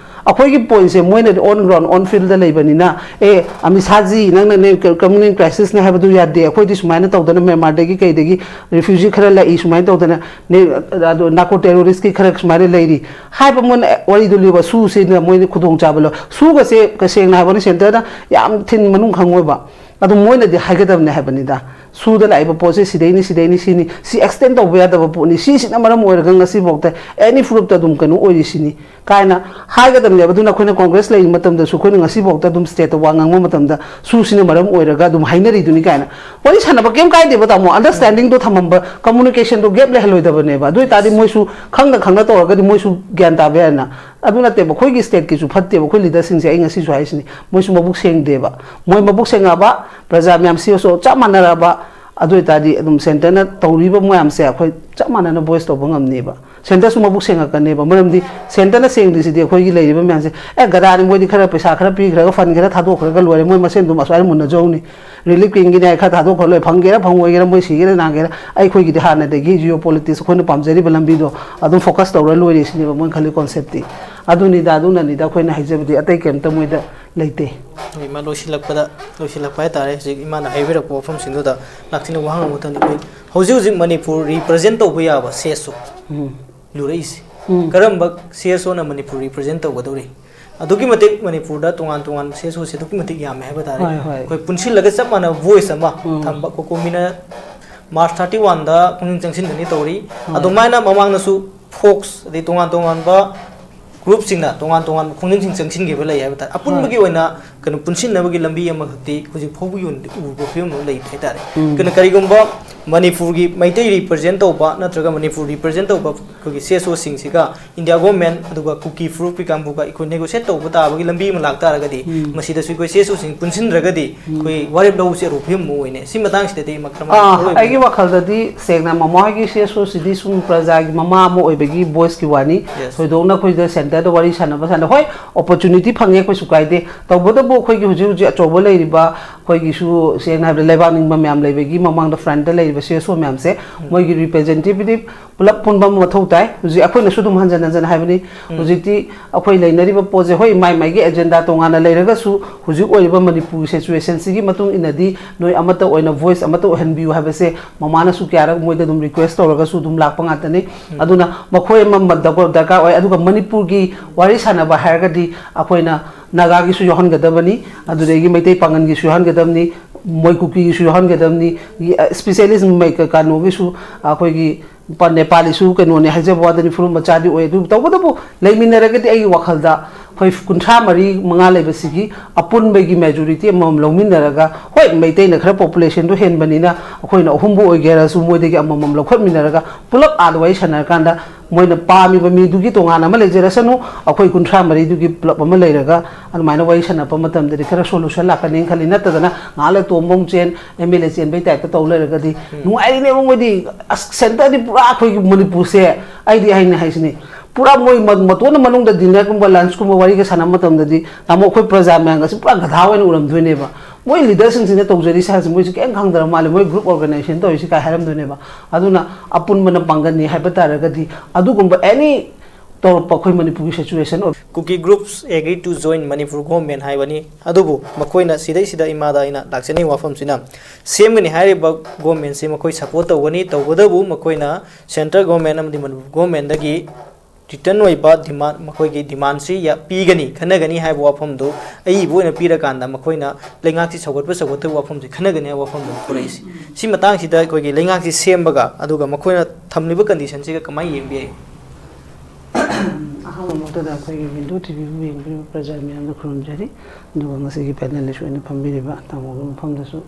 ꯑꯩꯈꯣꯏꯒꯤ ꯄꯣꯏꯟꯠꯁꯦ ꯃꯣꯏꯅꯗꯤ ꯑꯣꯟ ꯒ꯭ꯔꯥꯎꯟ, ꯑꯣꯟ ꯐꯤꯜꯗ ꯂꯩꯕꯅꯤꯅ, "ꯑꯦ, ꯑꯃꯤꯠ ꯁꯥꯍꯖꯤ, ꯅꯪꯅꯅꯦ ꯀ-, ꯀꯝꯃ꯭ꯌꯨꯅꯦꯜ ꯀ꯭ꯔꯥꯏꯁꯤꯁꯅꯦ ꯍꯥꯏꯕꯗꯨ ꯌꯥꯗꯦ, ꯑꯩꯈꯣꯏꯗꯤ ꯁꯨꯃꯥꯏꯅ ꯇꯧꯗꯅ ꯃ꯭ꯌꯥꯟꯃꯥꯔꯗꯒꯤ ꯀꯩꯗꯒꯤ ꯔꯤꯐ꯭ꯌꯨꯖꯤ ꯈꯔ ꯂꯥꯛꯏ, ꯁꯨꯃꯥꯏꯅ ꯇꯧꯗꯅ ꯅꯦ-, ꯑꯗꯣ ꯅꯥꯔꯀꯣ ꯇꯦꯔꯣꯔꯤꯁꯀꯤ ꯈꯔ ꯁꯨꯃꯥꯏꯅ ꯂꯩꯔꯤ" ꯍꯥꯏꯕ ꯃꯣꯏꯅ ꯋꯥꯔꯤꯗꯨ ꯂꯤꯕ꯫ ꯁꯨꯁꯤꯅ ꯃꯣꯏꯅ ꯈꯨꯗꯣꯡꯆꯥꯕ ꯂꯧ-, ꯁꯨꯒꯁꯦ ꯇꯁꯦꯡꯅ ꯍꯥꯏꯕꯅꯤ, ꯁꯦꯟꯇꯔꯗ ꯌꯥꯝ ꯊꯤꯟ ꯃꯅꯨꯡ ꯈꯪꯉꯣꯏꯕ꯫ ꯑꯗꯨ ꯃꯣꯏꯅꯗꯤ ꯍꯥꯏꯒꯗꯕꯅꯦ ꯍꯥꯏꯕꯅꯤꯗ꯫ ꯁꯨꯗ ꯂꯥꯛꯏꯕ ꯄꯣꯠꯁꯦ ꯁꯤꯗꯩꯅꯤ, ꯁꯤꯗꯩꯅꯤ, ꯁꯤꯅꯤ, ꯁꯤ ꯑꯦꯛꯁꯇꯦꯟ ꯇꯧꯕ ꯌꯥꯗꯕ ꯄꯣꯠꯅꯤ, ꯁꯤꯁꯤꯅ ꯃꯔꯝ ꯑꯣꯏꯔꯒ ꯉꯁꯤꯐꯥꯎꯗ ꯑꯦꯅꯤ ꯐꯨꯔꯨꯞꯇ ꯑꯗꯨꯝ ꯀꯩꯅꯣ ꯑꯣꯏꯔꯤꯁꯤꯅꯤ ꯀꯥꯏꯅ ꯍꯥꯏꯒꯗꯕꯅꯦꯕ꯫ ꯑꯗꯨꯅ ꯑꯩꯈꯣꯏꯅ ꯀꯣꯡꯒ꯭ꯔꯦꯁ ꯂꯩꯔꯤ ꯃꯇꯝꯗꯁꯨ ꯑꯩꯈꯣꯏꯅ ꯉꯁꯤꯐꯥꯎꯗ ꯑꯗꯨꯝ ꯁ꯭ꯇꯦꯠꯇ ꯋꯥ ꯉꯥꯡꯕ ꯃꯇꯝꯗ ꯁꯨꯁꯤꯅ ꯃꯔꯝ ꯑꯣꯏꯔꯒ ꯑꯗꯨꯝ ꯍꯥꯏꯅꯔꯤꯗꯨꯅꯤ ꯀꯥꯏꯅ ꯋꯥꯔꯤ ꯁꯥꯟꯅꯕ ꯀꯩꯝ ꯀꯥꯏꯗꯦꯕ, ꯇꯥꯃꯣ꯫ ꯑꯟꯗꯔꯁ꯭ꯇꯦꯟꯗꯤꯡꯗꯣ ꯊꯝꯃꯝꯕ, ꯀꯝꯃꯨꯅꯤꯀꯦꯁꯟꯗꯣ ꯒꯦꯞ ꯂꯩꯍꯜꯂꯣꯏꯗꯕꯅꯦꯕ꯫ ꯑꯗꯨ ꯑꯣꯏꯇꯥꯔꯗꯤ ꯃꯣꯏꯁꯨ ꯈꯪꯅ ꯈꯪꯅ ꯇꯧꯔꯒꯗꯤ ꯃꯣꯏꯁꯨ ꯒ꯭ꯌꯥꯟ ꯇꯥꯕ ꯌꯥꯏꯅ꯫ ꯑꯗꯨ ꯅꯠꯇꯦꯕ, ꯑꯩꯈꯣꯏꯒꯤ ꯁ꯭ꯇꯦꯠꯀꯤꯁꯨ ꯐꯠꯇꯦꯕ꯫ ꯑꯩꯈꯣꯏ ꯂꯤꯗꯔꯁꯤꯡꯁꯦ, ꯑꯩ ꯉꯁꯤꯁꯨ ꯍꯥꯏꯁꯤꯅꯤ, ꯃꯣꯏꯁꯨ ꯃꯕꯨꯛ ꯁꯦꯡꯗꯦꯕ꯫ ꯃꯣꯏ ꯃꯕꯨꯛ ꯁꯦꯡꯉꯛꯑꯕ, ꯄ꯭ꯔꯖꯥ ꯃꯌꯥꯝꯁꯤꯁꯨ ꯆꯞ ꯃꯥꯟꯅꯔꯛꯑꯕ, ꯑꯗꯨ ꯑꯣꯏꯇꯥꯔꯗꯤ ꯑꯗꯨꯝ ꯁꯦꯟꯇꯔꯅ ꯇꯧꯔꯤꯕ ꯃꯌꯥꯝꯁꯦ ꯑꯩꯈꯣꯏ ꯆꯞ ꯃꯥꯟꯅꯅ ꯚꯣꯏꯁ ꯇꯧꯕ ꯉꯝꯅꯦꯕ꯫ ꯁꯦꯟꯇꯔꯁꯨ ꯃꯕꯨꯛ ꯁꯦꯡꯉꯛꯀꯅꯦꯕ꯫ ꯃꯔꯝꯗꯤ ꯁꯦꯟꯇꯔꯅ ꯁꯦꯡꯗ꯭ꯔꯤꯁꯤꯗꯤ ꯑꯩꯈꯣꯏꯒꯤ ꯂꯩꯔꯤꯕ ꯃꯌꯥꯝꯁꯦ, "ꯑꯦ, ꯒꯗꯥꯅꯤ, ꯃꯣꯏꯗꯤ ꯈꯔ ꯄꯩꯁꯥ ꯈꯔ ꯄꯤꯈ꯭ꯔꯒ, ꯐꯟ ꯈꯔ ꯊꯥꯗꯣꯛꯈ꯭ꯔꯒ ꯂꯣꯏꯔꯦ, ꯃꯣꯏ ꯃꯁꯦꯟ ꯑꯗꯨꯝ ꯑꯁ꯭ꯋꯥꯏꯗ ꯃꯨꯟꯅꯖꯧꯅꯤ꯫ ꯔꯤꯂꯤꯐ ꯀꯦꯝꯒꯤꯅꯤ ꯍꯥꯏ ꯈꯔ ꯊꯥꯗꯣꯛꯈ꯭ꯔ ꯂꯣꯏꯔꯦ, ꯐꯪꯒꯦꯔꯥ ꯐꯪꯉꯣꯏꯒꯦꯔꯥ, ꯃꯣꯏ ꯁꯤꯒꯦꯔꯥ ꯅꯥꯒꯦꯔꯥ, ꯑꯩꯈꯣꯏꯒꯤꯗꯤ ꯍꯥꯟꯅꯗꯒꯤ ꯖꯤꯑꯣ ꯄꯣꯂꯤꯇꯤꯛꯁ ꯑꯩꯈꯣꯏꯅ ꯄꯥꯝꯖꯔꯤꯕ ꯂꯝꯕꯤꯗꯣ ꯑꯗꯨꯝ ꯐꯣꯀꯁ ꯇꯧꯔ ꯂꯣꯏꯔꯦ" ꯁꯤꯅꯦꯕ ꯃꯣꯏꯅ ꯈꯜꯂꯤ ꯀꯣꯟꯁꯦꯞꯇꯤ꯫ ꯑꯗꯨꯅꯤꯗ, ꯑꯗꯨꯅꯅꯤꯗ ꯑꯩꯈꯣꯏꯅ ꯍꯥꯏꯖꯕꯗꯤ, ꯑꯇꯩ ꯀꯩꯝꯇ ꯃꯣꯏꯗ ꯂꯩꯇꯦ꯫ ꯏꯃꯥ, ꯂꯣꯏꯁꯤꯜꯂꯛꯄꯗ, ꯂꯣꯏꯁꯤꯜꯂꯛꯄ ꯍꯥꯏꯇꯥꯔꯦ, ꯍꯧꯖꯤꯛ ꯏꯃꯥꯅ ꯍꯥꯏꯕꯤꯔꯛꯄ ꯋꯥꯐꯝꯁꯤꯡꯗꯨꯗ ꯂꯥꯛꯇꯤꯅ ꯋꯥꯍꯪ ꯑꯃꯈꯛꯇꯅꯤ꯫ ꯑꯩꯈꯣꯏ ꯍꯧꯖꯤꯛ ꯍꯧꯖꯤꯛ ꯃꯅꯤꯄꯨꯔ represent ꯇꯧꯕ ꯌꯥꯕ ꯁꯤ ꯑꯦꯁ ꯑꯣ ꯎꯝ꯫ ꯂꯨꯔꯛꯏꯁꯦ꯫ ꯎꯝ꯫ ꯀꯔꯝꯕ ꯁꯤ ꯑꯦꯁ ꯑꯣꯅ ꯃꯅꯤꯄꯨꯔ represent ꯇꯧꯒꯗꯧꯔꯤ? ꯑꯗꯨꯛꯀꯤ ꯃꯇꯤꯛ ꯃꯅꯤꯄꯨꯔꯗ ꯇꯣꯉꯥꯟ ꯇꯣꯉꯥꯟꯕ ꯁꯤ ꯑꯦꯁ ꯑꯣꯁꯦ ꯑꯗꯨꯛꯀꯤ ꯃꯇꯤꯛ ꯌꯥꯝꯃꯦ ꯍꯥꯏꯕ ꯇꯥꯔꯦ꯫ ꯍꯣꯏ, ꯍꯣꯏ꯫ ꯑꯩꯈꯣꯏ ꯄꯨꯟꯁꯤꯜꯂꯒ ꯆꯞ ꯃꯥꯟꯅꯕ voice ꯑꯃ ꯎꯝ꯫ ꯊꯝꯕ꯫ ꯀꯣꯀꯣꯃꯤꯅ March thirty one ꯗ ꯈꯣꯡꯖꯪ ꯆꯪꯁꯤꯟꯒꯅꯤ ꯇꯧꯔꯤ꯫ ꯍꯣꯏ꯫ ꯑꯗꯨꯃꯥꯏꯅ ꯃꯃꯥꯡꯗꯁꯨ ꯐꯣꯛꯁ, ꯑꯗꯩ ꯇꯣꯉꯥꯟ ꯇꯣꯉꯥꯟꯕ group ꯁꯤꯡꯅ ꯇꯣꯉꯥꯟ ꯇꯣꯉꯥꯟꯕ ꯈꯣꯡꯖꯪꯁꯤꯡ ꯆꯪꯁꯤꯟꯈꯤꯕ ꯂꯩ ꯍꯥꯏꯕ ꯇꯥꯔꯦ꯫ ꯑꯄꯨꯟꯕꯒꯤ ꯍꯣꯏ꯫ ꯑꯣꯏꯅ ꯀꯩꯅꯣ ꯄꯨꯟꯁꯤꯟꯅꯕꯒꯤ ꯂꯝꯕꯤ ꯑꯃꯈꯛꯇꯤ ꯍꯧꯖꯤꯛ ꯐꯥꯎꯕꯒꯤ ꯑꯣꯏꯅꯗꯤ ꯎꯕ ꯐꯤꯕꯝ ꯑꯃ ꯂꯩꯇꯦ ꯍꯥꯏꯇꯥꯔꯦ꯫ ꯎꯝ꯫ ꯀꯩꯅꯣ, ꯀꯔꯤꯒꯨꯝꯕ ꯃꯅꯤꯄꯨꯔꯒꯤ ꯃꯩꯇꯩ represent ꯇꯧꯕ ꯅꯠꯇ꯭ꯔꯒ ꯃꯅꯤꯄꯨꯔ represent ꯇꯧꯕ ꯑꯩꯈꯣꯏꯒꯤ ꯁꯤ ꯑꯦꯁ ꯑꯣꯁꯤꯡꯁꯤꯒ India government ꯑꯗꯨꯒ ꯀꯨꯀꯤ ꯐꯨꯔꯨꯞꯀꯤ ꯀꯥꯡꯕꯨꯒ ꯑꯩꯈꯣꯏ negotiate ꯇꯧꯕ ꯇꯥꯕꯒꯤ ꯂꯝꯕꯤ ꯑꯃ ꯂꯥꯛꯇꯥꯔꯒꯗꯤ, ꯎꯝ꯫ ꯃꯁꯤꯗꯁꯨ ꯑꯩꯈꯣꯏ ꯁꯤ ꯑꯦꯁ ꯑꯣꯁꯤꯡ ꯄꯨꯟꯁꯤꯟꯗ꯭ꯔꯒꯗꯤ ꯎꯝ꯫ ꯑꯩꯈꯣꯏ ꯋꯥꯔꯦꯞ ꯂꯧꯕꯁꯦ ꯑꯔꯨꯕ ꯐꯤꯕꯝ ꯑꯃ ꯑꯣꯏꯅꯦ꯫ ꯁꯤ ꯃꯇꯥꯡꯁꯤꯗꯗꯤ ꯃ-, ꯀꯔꯝꯍꯥꯏꯅ ꯑꯥ, ꯈꯜꯂꯣꯏꯕꯤꯅꯣ? ꯑꯩꯒꯤ ꯋꯥꯈꯜꯗꯗꯤ ꯁꯦꯡꯅ ꯃꯃꯥ ꯍꯣꯏꯒꯤ ꯁꯤ ꯑꯦꯁ ꯑꯣꯁꯤꯗꯤ ꯁꯨꯝ ꯄ꯭ꯔꯖꯥꯒꯤ ꯃꯃꯥ ꯑꯃ ꯑꯣꯏꯕꯒꯤ voice ꯀꯤ ꯋꯥꯅꯤ꯫ Yes꯫ ꯊꯣꯏꯗꯣꯛꯅ ꯑꯩꯈꯣꯏꯗ centre ꯗ ꯋꯥꯔꯤ ꯁꯥꯟꯅꯕ ꯁꯥꯟꯅ-, ꯍꯣꯏ, opportunity ꯐꯪꯉꯦ, ꯀꯩꯁꯨ ꯀꯥꯏꯗꯦ꯫ ꯇꯧꯕꯇꯕꯨ ꯑꯩꯈꯣꯏꯒꯤ ꯍꯧꯖꯤꯛ ꯍꯧꯖꯤꯛ ꯑꯆꯧꯕ ꯂꯩꯔꯤꯕ, ꯑꯩꯈꯣꯏꯒꯤꯁꯨ ꯁꯦꯡꯅ ꯍꯥꯏꯕꯗ ꯂꯩꯕꯥꯛ ꯅꯤꯡꯕ ꯃꯌꯥꯝ ꯂꯩꯕꯒꯤ ꯃꯃꯥꯡꯗ front ꯇ ꯂꯩꯔꯤꯕ ꯁꯤ ꯑꯦꯁ ꯑꯣ ꯃꯌꯥꯝꯁꯦ, ꯎꯝ꯫ ꯃꯣꯏꯒꯤ representative ꯄꯨꯂꯞ ꯄꯨꯟꯕ ꯑꯃ ꯃꯊꯧ ꯇꯥꯏ꯫ ꯍꯧꯖꯤꯛ ꯑꯩꯈꯣꯏꯅꯁꯨ ꯑꯗꯨꯝ ꯍꯟꯖꯟ ꯍꯟꯖꯟ ꯍꯥꯏꯕꯅꯤ꯫ ꯎꯝ꯫ ꯍꯧꯖꯤꯛꯇꯤ ꯑꯩꯈꯣꯏ ꯂꯩꯅꯔꯤꯕ ꯄꯣꯠꯁꯦ, ꯍꯣꯏ, ꯃꯥꯏ ꯃꯥꯏꯒꯤ agenda ꯇꯣꯉꯥꯟꯅ ꯂꯩꯔꯒꯁꯨ, ꯍꯧꯖꯤꯛ ꯑꯣꯏꯔꯤꯕ ꯃꯅꯤꯄꯨꯔꯒꯤ situation ꯁꯤꯒꯤ ꯃꯇꯨꯡ ꯏꯟꯅꯗꯤ ꯅꯣꯏ ꯑꯃꯠꯇ ꯑꯣꯏꯅ voice ꯑꯃꯠꯇ ꯑꯣꯏꯍꯟꯕꯤꯌꯨ ꯍꯥꯏꯕꯁꯦ ꯃꯃꯥꯅꯁꯨ ꯀꯌꯥꯔꯛ ꯃꯣꯏꯗ ꯑꯗꯨꯝ request ꯇꯧꯔꯒꯁꯨ ꯑꯗꯨꯝ ꯂꯥꯛꯄ ꯉꯥꯛꯇꯅꯤ꯫ ꯎꯝ꯫ ꯑꯗꯨꯅ ꯃꯈꯣꯏ ꯑꯃ ꯗꯔꯀꯥꯔ ꯑꯣꯏ꯫ ꯑꯗꯨꯒ ꯃꯅꯤꯄꯨꯔꯒꯤ ꯋꯥꯔꯤ ꯁꯥꯟꯅꯕ ꯍꯥꯏꯔꯒꯗꯤ ꯑꯩꯈꯣꯏꯅ ꯅꯥꯒꯥꯒꯤꯁꯨ ꯌꯥꯎꯍꯟꯒꯗꯕꯅꯤ, ꯑꯗꯨꯗꯒꯤ ꯃꯩꯇꯩ ꯄꯥꯉꯟꯒꯤꯁꯨ ꯌꯥꯎꯍꯟꯒꯗꯕꯅꯤ, ꯃꯣꯏ ꯀꯨꯀꯤꯒꯤꯁꯨ ꯌꯥꯎꯍꯟꯒꯗꯕꯅꯤ, specialist ꯃꯩ-, ꯀꯩꯅꯣꯒꯤꯁꯨ ꯑꯩꯈꯣꯏꯒꯤ ꯅꯨꯄꯥ ꯅꯦꯄꯥꯂꯤꯁꯨ ꯀꯩꯅꯣꯅꯦ ꯍꯥꯏꯖꯕ ꯋꯥꯗꯅꯤ, ꯐꯨꯔꯨꯞ ꯃꯆꯥꯗꯤ ꯑꯣꯏ꯫ ꯑꯗꯨ ꯇꯧꯕꯇꯕꯨ ꯂꯩꯃꯤꯟꯅꯔꯒꯗꯤ ꯑꯩꯒꯤ ꯋꯥꯈꯜꯗ ꯑꯩꯈꯣꯏ ꯀꯨꯟꯊ꯭ꯔꯥ ꯃꯔꯤ ꯃꯉꯥ ꯂꯩꯕꯁꯤꯒꯤ ꯑꯄꯨꯟꯕꯒꯤ majority ꯑꯃꯃꯝ ꯂꯧꯃꯤꯟꯅꯔꯒ, ꯍꯣꯏ, ꯃꯩꯇꯩꯅ ꯈꯔ population ꯗꯣ ꯍꯦꯟꯕꯅꯤꯅ ꯑꯩꯈꯣꯏꯅ ꯑꯍꯨꯝꯕꯨ ꯑꯣꯏꯒꯦ ꯍꯥꯏꯔꯁꯨ ꯃꯣꯏꯗꯒꯤ ꯑꯃꯃꯝ ꯂꯧꯈꯠꯃꯤꯟꯅꯔꯒ ꯄꯨꯂꯞ ꯑꯥꯗ ꯋꯥꯔꯤ ꯁꯥꯟꯅꯔꯀꯥꯟꯗ ꯃꯣꯏꯅ ꯄꯥꯝꯃꯤꯕ ꯃꯤꯗꯨꯒꯤ ꯇꯣꯉꯥꯟꯅ ꯑꯃ ꯂꯩꯖꯔꯁꯅꯨ, ꯑꯩꯈꯣꯏ ꯀꯨꯟꯊ꯭ꯔꯥ ꯃꯔꯤꯗꯨꯒꯤ ꯄꯨꯂꯞ ꯑꯃ ꯂꯩꯔꯒ ꯑꯗꯨꯃꯥꯏꯅ ꯋꯥꯔꯤ ꯁꯥꯟꯅꯔꯛꯄ ꯃꯇꯝꯗꯗꯤ ꯈꯔ solution ꯂꯥꯛꯀꯅꯤꯅ ꯈꯜꯂꯤ꯫ ꯅꯠꯇꯗꯅ ꯉꯥꯏꯍꯥꯛ ꯂꯩ ꯇꯣꯝꯕ ꯑꯃꯨꯛ ꯆꯦꯟ, ꯑꯦꯝ ꯑꯦꯜ ꯑꯦ ꯆꯦꯟꯕꯩ type ꯇ ꯇꯧ ꯂꯩꯔꯒꯗꯤ ꯎꯝ꯫ ꯅꯨꯡꯉꯥꯏꯔꯤꯅꯦꯕ ꯃꯣꯏꯗꯤ꯫ ꯑꯁ, centre ꯗꯤ ꯄꯨꯔꯥ ꯑꯩꯈꯣꯏꯒꯤ ꯃꯅꯤꯄꯨꯔꯁꯦ, ꯑꯩꯗꯤ ꯍꯥꯏꯅ ꯍꯥꯏꯁꯤꯅꯤ, ꯄꯨꯔꯥ ꯃꯣꯏ ꯃ-, ꯃꯇꯣꯟꯅ ꯃꯅꯨꯡꯗ dinner ꯒꯨꯝꯕ, lunch ꯀꯨꯝꯕ ꯋꯥꯔꯤꯒ ꯁꯥꯟꯅꯕ ꯃꯇꯝꯗꯗꯤ ꯇꯥꯃꯣ ꯑꯩꯈꯣꯏ ꯄ꯭ꯔꯖꯥ ꯃꯌꯥꯝꯒꯁꯤ ꯄꯨꯔꯥ ꯒꯙꯥ ꯑꯣꯏꯅ ꯎꯔꯝꯗꯣꯏꯅꯦꯕ꯫ ꯃꯣꯏ leader ꯁꯤꯡꯁꯤꯅ ꯇꯧꯖꯔꯤ ꯁꯥꯁꯤ ꯃꯣꯏꯁꯤ ꯀꯩꯝ ꯈꯪꯗ꯭ꯔ ꯃꯥꯜꯂꯦ, ꯃꯣꯏ group organization ꯇꯧꯔꯤꯁꯤ ꯀꯥꯏ ꯍꯥꯏꯔꯝꯗꯣꯏꯅꯦꯕ꯫ ꯑꯗꯨꯅ ꯑꯄꯨꯟꯕꯅ ꯄꯥꯡꯒꯜꯅꯤ ꯍꯥꯏꯕ ꯇꯥꯔꯒꯗꯤ ꯑꯗꯨꯒꯨꯝꯕ any ꯇꯧꯔꯛꯄ ꯑꯩꯈꯣꯏ ꯃꯅꯤꯄꯨꯔꯒꯤ situation ꯑꯣꯏ꯫ Kuki groups agree to join Manipur government ꯍꯥꯏꯕꯅꯤ꯫ ꯑꯗꯨꯕꯨ ꯃꯈꯣꯏꯅ ꯁꯤꯗꯩꯁꯤꯗ ꯏꯃꯥꯗ ꯑꯩꯅ ꯂꯥꯛꯆꯅꯤꯡꯕ ꯋꯥꯐꯝꯁꯤꯅ, ꯁꯦꯝꯒꯅꯤ ꯍꯥꯏꯔꯤꯕ government ꯁꯤ ꯃꯈꯣꯏ support ꯇꯧꯒꯅꯤ꯫ ꯇꯧꯕꯇꯕꯨ ꯃꯈꯣꯏꯅ central government ꯑꯃꯗꯤ ꯃꯅꯤꯄꯨꯔ government ꯗꯒꯤ written ꯑꯣꯏꯕ demand, ꯃꯈꯣꯏꯒꯤ demand ꯁꯤ ꯌꯥ-, ꯄꯤꯒꯅꯤ, ꯈꯟꯅꯒꯅꯤ ꯍꯥꯏꯕ ꯋꯥꯐꯝꯗꯨ ꯑꯏꯕ ꯑꯣꯏꯅ ꯄꯤꯔꯀꯥꯟꯗ ꯃꯈꯣꯏꯅ ꯂꯩꯉꯥꯛꯁꯤ ꯁꯧꯒꯠꯄ ꯁꯧꯒꯠꯇꯕ ꯋꯥꯐꯝꯁꯤ ꯈꯟꯅꯒꯅꯤ ꯍꯥꯏꯕ ꯋꯥꯐꯝꯗꯨ ꯄꯨꯔꯛꯏꯁꯤ꯫ ꯁꯤ ꯃꯇꯥꯡꯁꯤꯗ ꯑꯩꯈꯣꯏꯒꯤ ꯂꯩꯉꯥꯛꯁꯤ ꯁꯦꯝꯕꯒ ꯑꯗꯨꯒ ꯃꯈꯣꯏꯅ ꯊꯝꯂꯤꯕ condition ꯁꯤꯒ ꯀꯃꯥꯏꯅ ꯌꯦꯡꯕ ꯌꯥꯏ? ꯑꯍꯥꯟꯕꯃꯛꯇꯗ ꯑꯩꯈꯣꯏꯒꯤ ꯋꯤꯟꯗꯣ ꯇꯤꯚꯤꯕꯨ ꯌꯦꯡꯕꯤꯔꯤꯕ ꯄ꯭ꯔꯖꯥ ꯃꯤꯌꯥꯝꯗ ꯈꯨꯔꯨꯝꯖꯔꯤ꯫ ꯑꯗꯨꯒ ꯉꯁꯤꯒꯤ panelist ꯑꯣꯏꯅ ꯐꯝꯕꯤꯔꯤꯕ ꯇꯥꯃꯣꯒꯤ ꯃꯐꯝꯗꯁꯨ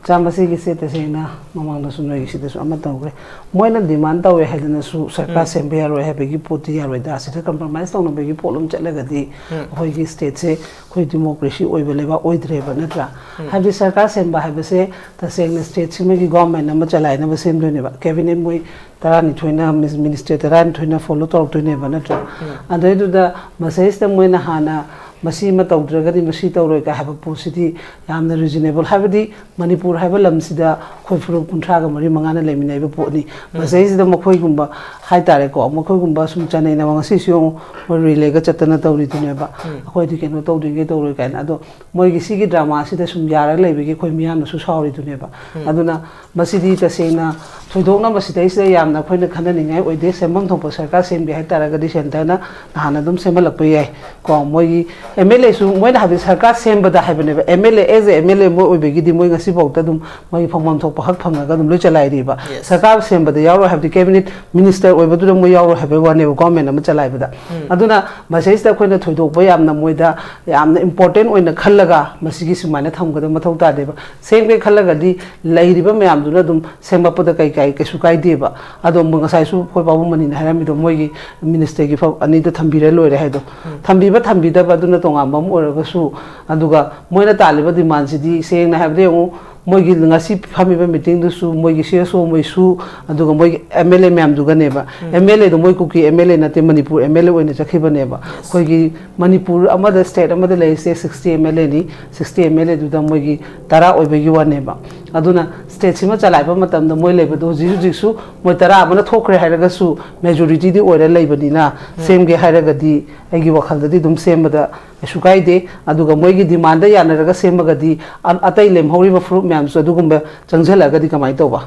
ꯏꯆꯥ ꯃꯁꯤꯒꯤꯁꯦ ꯇꯁꯦꯡꯅ ꯃꯃꯥꯡꯗꯁꯨ ꯅꯣꯏꯒꯤꯁꯤꯗꯁꯨ ꯑꯃ ꯇꯧꯈ꯭ꯔꯦ꯫ ꯃꯣꯏꯅ demand ꯇꯧꯋꯦ ꯍꯥꯏꯗꯅꯁꯨ ꯁꯔꯀꯥꯔ ꯎꯝ꯫ ꯁꯦꯝꯕ ꯌꯥꯔꯣꯏ ꯍꯥꯏꯕꯒꯤ ꯄꯣꯠꯇꯤ ꯌꯥꯔꯣꯏꯗ꯫ ꯑꯁꯤꯗ compromise ꯇꯧꯅꯕꯒꯤ ꯄꯣꯠ ꯑꯃ ꯆꯠꯂꯒꯗꯤ ꯎꯝ꯫ ꯑꯩꯈꯣꯏꯒꯤ state ꯁꯦ ꯑꯩꯈꯣꯏ democracy ꯑꯣꯏꯕ ꯂꯩꯕꯥꯛ ꯑꯣꯏꯗ꯭ꯔꯦꯕ, ꯅꯠꯇ꯭ꯔꯥ? ꯎꯝ꯫ ꯍꯥꯏꯕꯗꯤ ꯁꯔꯀꯥꯔ ꯁꯦꯝꯕ ꯍꯥꯏꯕꯁꯦ ꯇꯁꯦꯡꯅ state ꯁꯤꯃꯒꯤ government ꯑꯃ ꯆꯂꯥꯏꯅꯕ ꯁꯦꯝꯗꯣꯏꯅꯦꯕ꯫ Cabinet ꯃꯣꯏ ꯇꯔꯥꯅꯤꯊꯣꯏꯅ, ꯃꯤꯅꯤꯁ-, minister ꯇꯔꯥꯅꯤꯊꯣꯏꯅ follow ꯇꯧꯔꯛꯇꯣꯏꯅꯦꯕ, ꯅꯠꯇ꯭ꯔꯥ? ꯎꯝ꯫ ꯑꯗꯩꯗꯨꯗ ꯃꯁꯤꯗꯩꯁꯤꯗ ꯃꯣꯏꯅ ꯍꯥꯟꯅ ꯃꯁꯤ ꯑꯃ ꯇꯧꯗ꯭ꯔꯒꯗꯤ ꯃꯁꯤ ꯇꯧꯔꯣꯏ ꯀꯥꯏ ꯍꯥꯏꯕ ꯄꯣꯠꯁꯤꯗꯤ ꯌꯥꯝꯅ reasonable, ꯍꯥꯏꯕꯗꯤ ꯃꯅꯤꯄꯨꯔ ꯍꯥꯏꯕ ꯂꯝꯁꯤꯗ ꯑꯩꯈꯣꯏ ꯐꯨꯔꯨꯞ ꯀꯨꯟꯊ꯭ꯔꯥꯒ ꯃꯔꯤ ꯃꯉꯥꯅ ꯂꯩꯃꯤꯟꯅꯔꯤꯕ ꯄꯣꯠꯅꯤ꯫ ꯎꯝ꯫ ꯃꯁꯤꯗꯩꯁꯤꯗ ꯃꯈꯣꯏꯒꯨꯝꯕ ꯍꯥꯏꯇꯥꯔꯦꯀꯣ, ꯃꯈꯣꯏꯒꯨꯝꯕ ꯁꯨꯝ ꯆꯅꯩꯅꯕ ꯉꯁꯤꯁꯨ ꯌꯦꯡꯉꯨ, ꯃꯣꯏ relay ꯒ ꯆꯠꯇꯅ ꯇꯧꯔꯤꯗꯨꯅꯦꯕ꯫ ꯎꯝ꯫ ꯑꯩꯈꯣꯏꯗꯤ ꯀꯩꯅꯣ ꯇꯧꯗ꯭ꯔꯤꯉꯩ ꯇꯧꯔꯣꯏ ꯀꯥꯏꯅ꯫ ꯑꯗꯣ ꯃꯣꯏꯒꯤ ꯁꯤꯒꯤ drama ꯁꯤꯗ ꯁꯨꯝ ꯌꯥꯔꯒ ꯂꯩꯕꯒꯤ ꯑꯩꯈꯣꯏ ꯃꯤꯌꯥꯝꯅꯁꯨ ꯁꯥꯎꯔꯤꯗꯨꯅꯦꯕ꯫ ꯎꯝ꯫ ꯑꯗꯨꯅ ꯃꯁꯤꯗꯤ ꯇꯁꯦꯡꯅ ꯊꯣꯏꯗꯣꯛꯅ ꯃꯁꯤꯗꯩꯁꯤꯗ ꯌꯥꯝꯅ ꯑꯩꯈꯣꯏꯅ ꯈꯟꯅꯅꯤꯡꯉꯥꯏ ꯑꯣꯏꯗꯦ꯫ ꯁꯦꯝꯐꯝ ꯊꯣꯛꯄ ꯁꯔꯀꯥꯔ ꯁꯦꯝꯒꯦ ꯍꯥꯏꯇꯥꯔꯒꯗꯤ centre ꯅ ꯅꯍꯥꯟ ꯑꯗꯨꯝ ꯁꯦꯝꯍꯜꯂꯛꯄ ꯌꯥꯏ꯫ ꯀꯣ, ꯃꯣꯏꯒꯤ MLA ꯁꯨ, ꯃꯣꯏꯅ ꯍꯥꯏꯕꯗꯤ ꯁꯔꯀꯥꯔ ꯁꯦꯝꯕꯗ ꯍꯥꯏꯕꯅꯦꯕ, MLA, as a MLA ꯃꯣꯏ ꯑꯣꯏꯕꯒꯤꯗꯤ ꯃꯣꯏ ꯉꯁꯤꯐꯥꯎꯗ ꯑꯗꯨꯝ ꯃꯣꯏꯒꯤ ꯐꯪꯐꯝ ꯊꯣꯛꯄ ꯍꯛ ꯐꯪꯉꯒ ꯑꯗꯨꯝ ꯂꯣꯏ ꯆꯂꯥꯏꯔꯤꯕ꯫ Yes꯫ ꯁꯔꯀꯥꯔ ꯁꯦꯝꯕꯗ ꯌꯥꯎꯔꯣꯏ ꯍꯥꯏꯕꯗꯤ cabinet minister ꯑꯣꯏꯕꯗꯨꯅ ꯃꯣꯏ ꯌꯥꯎꯔꯣꯏ ꯍꯥꯏꯕꯒꯤ ꯋꯥꯅꯦꯕ, government ꯑꯃ ꯆꯂꯥꯏꯕꯗ꯫ ꯎꯝ꯫ ꯑꯗꯨꯅ ꯃꯁꯤꯗꯩꯁꯤꯗ ꯑꯩꯈꯣꯏꯅ ꯊꯣꯏꯗꯣꯛꯄ ꯌꯥꯝꯅ ꯃꯣꯏꯗ ꯌꯥꯝꯅ important ꯑꯣꯏꯅ ꯈꯜꯂꯒ ꯃꯁꯤꯒꯤ ꯁꯨꯃꯥꯏꯅ ꯊꯝꯒꯗꯕ ꯃꯊꯧ ꯇꯥꯗꯦꯕ꯫ ꯁꯦꯝꯒꯦ ꯈꯜꯂꯒꯗꯤ ꯂꯩꯔꯤꯕ ꯃꯌꯥꯝꯗꯨꯅ ꯑꯗꯨꯝ ꯁꯦꯝꯒꯠꯄꯗ ꯀꯩ ꯀꯥꯏ, ꯀꯩꯁꯨ ꯀꯥꯏꯗꯦꯕ꯫ ꯑꯗꯣ ꯃ-, ꯉꯁꯥꯏꯁꯨ ꯑꯩꯈꯣꯏ ꯄꯥꯕꯨꯡ ꯃꯅꯤꯅ ꯍꯥꯏꯔꯝꯃꯤꯗꯣ, ꯃꯣꯏꯒꯤ minister ꯒꯤ ꯐꯝ ꯑꯅꯤꯗ ꯊꯝꯕꯤꯔ ꯂꯣꯏꯔꯦ ꯍꯥꯏꯗꯣ꯫ ꯎꯝ꯫ ꯊꯝꯕꯤꯕ ꯊꯝꯕꯤꯗꯕ ꯑꯗꯨꯅ ꯇꯣꯉꯥꯟꯕ ꯑꯃ ꯑꯣꯏꯔꯒꯁꯨ, ꯑꯗꯨꯒ ꯃꯣꯏꯅ ꯇꯥꯜꯂꯤꯕ demand ꯁꯤꯗꯤ ꯁꯦꯡꯅ ꯍꯥꯏꯕꯗ ꯌꯦꯡꯉꯨ, ꯃꯣꯏꯒꯤ ꯉꯁꯤ ꯐꯝꯃꯤꯕ meeting ꯗꯨꯁꯨ ꯃꯣꯏꯒꯤ CSO ꯃꯣꯏꯁꯨ, ꯑꯗꯨꯒ ꯃꯣꯏꯒꯤ MLA ꯃꯌꯥꯝꯗꯨꯒꯅꯦꯕ꯫ ꯎꯝ꯫ MLA ꯗꯣ ꯃꯣꯏ ꯀꯨꯀꯤ MLA ꯅꯠꯇꯦ, ꯃꯅꯤꯄꯨꯔ MLA ꯑꯣꯏꯅ ꯆꯠꯈꯤꯕꯅꯦꯕ꯫ Yes꯫ ꯑꯩꯈꯣꯏꯒꯤ ꯃꯅꯤꯄꯨꯔ ꯑꯃꯗ, state ꯑꯃꯗ ꯂꯩꯔꯤꯁꯦ sixty MLA ꯅꯤ, sixty MLA ꯗꯨꯗ ꯃꯣꯏꯒꯤ ꯇꯔꯥ ꯑꯣꯏꯕꯒꯤ ꯋꯥꯅꯦꯕ꯫ ꯑꯗꯨꯅ ꯁ꯭ꯇꯦꯠꯁꯤꯃ ꯆꯂꯥꯏꯕ ꯃꯇꯝꯗ ꯃꯣꯏ ꯂꯩꯕꯗꯣ ꯍꯧꯖꯤꯛ ꯍꯧꯖꯤꯛꯁꯨ ꯃꯣꯏ ꯇꯔꯥ ꯑꯃꯅ ꯊꯣꯛꯈ꯭ꯔꯦ ꯍꯥꯏꯔꯒꯁꯨ ꯃꯦꯖꯣꯔꯤꯇꯤꯗꯤ ꯑꯣꯏꯔ ꯂꯩꯕꯅꯤꯅ, ꯁꯦꯝꯒꯦ ꯍꯥꯏꯔꯒꯗꯤ ꯑꯩꯒꯤ ꯋꯥꯈꯜꯗꯗꯤ ꯑꯗꯨꯝ ꯁꯦꯝꯕꯗ ꯀꯩꯁꯨ ꯀꯥꯏꯗꯦ꯫ ꯑꯗꯨꯒ ꯃꯣꯏꯒꯤ ꯗꯤꯃꯥꯟꯗ ꯌꯥꯅꯔꯒ ꯁꯦꯝꯃꯒꯗꯤ ꯑ-, ꯑꯇꯩ ꯂꯦꯝꯍꯧꯔꯤꯕ ꯐꯨꯔꯨꯞ ꯃꯌꯥꯝꯁꯨ ꯑꯗꯨꯒꯨꯝꯕ ꯆꯪꯁꯤꯜꯂꯛꯑꯒꯗꯤ ꯀꯃꯥꯏꯅ ꯇꯧꯕ?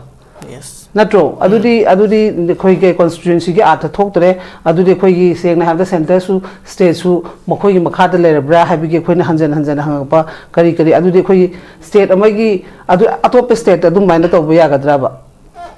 ꯌꯦꯁ꯫ ꯅꯠꯇ꯭ꯔꯣ? ꯑꯗꯨꯗꯤ, ꯑꯗꯨꯗꯤ ꯑꯩꯈꯣꯏꯒꯤ ꯀꯣꯟꯁꯇꯤꯇ꯭ꯌꯨꯑꯦꯟꯁꯤꯒꯤ ꯑꯥꯔꯊ ꯊꯣꯛꯇ꯭ꯔꯦ꯫ ꯑꯗꯨꯗꯤ ꯑꯩꯈꯣꯏꯒꯤ, ꯁꯦꯡꯅ ꯍꯥꯏꯔꯕꯗ, ꯁꯦꯟꯇꯔꯁꯨ ꯁ꯭ꯇꯦꯠꯁꯨ ꯃꯈꯣꯏꯒꯤ ꯃꯈꯥꯗ ꯂꯩꯔꯕ꯭ꯔꯥ ꯍꯥꯏꯕꯒꯤ ꯑꯩꯈꯣꯏꯅ ꯍꯟꯖꯟ ꯍꯟꯖꯟ ꯍꯪꯉꯛꯄ ꯀꯔꯤ ꯀꯔꯤ, ꯑꯗꯨꯗꯤ ꯑꯩꯈꯣꯏꯒꯤ ꯁ꯭ꯇꯦꯠ ꯑꯃꯒꯤ, ꯑꯗꯨ ꯑꯇꯣꯞꯄ ꯁ꯭ꯇꯦꯠꯇ ꯑꯗꯨꯃꯥꯏꯅ ꯇꯧꯕ ꯌꯥꯒꯗ꯭ꯔꯕ?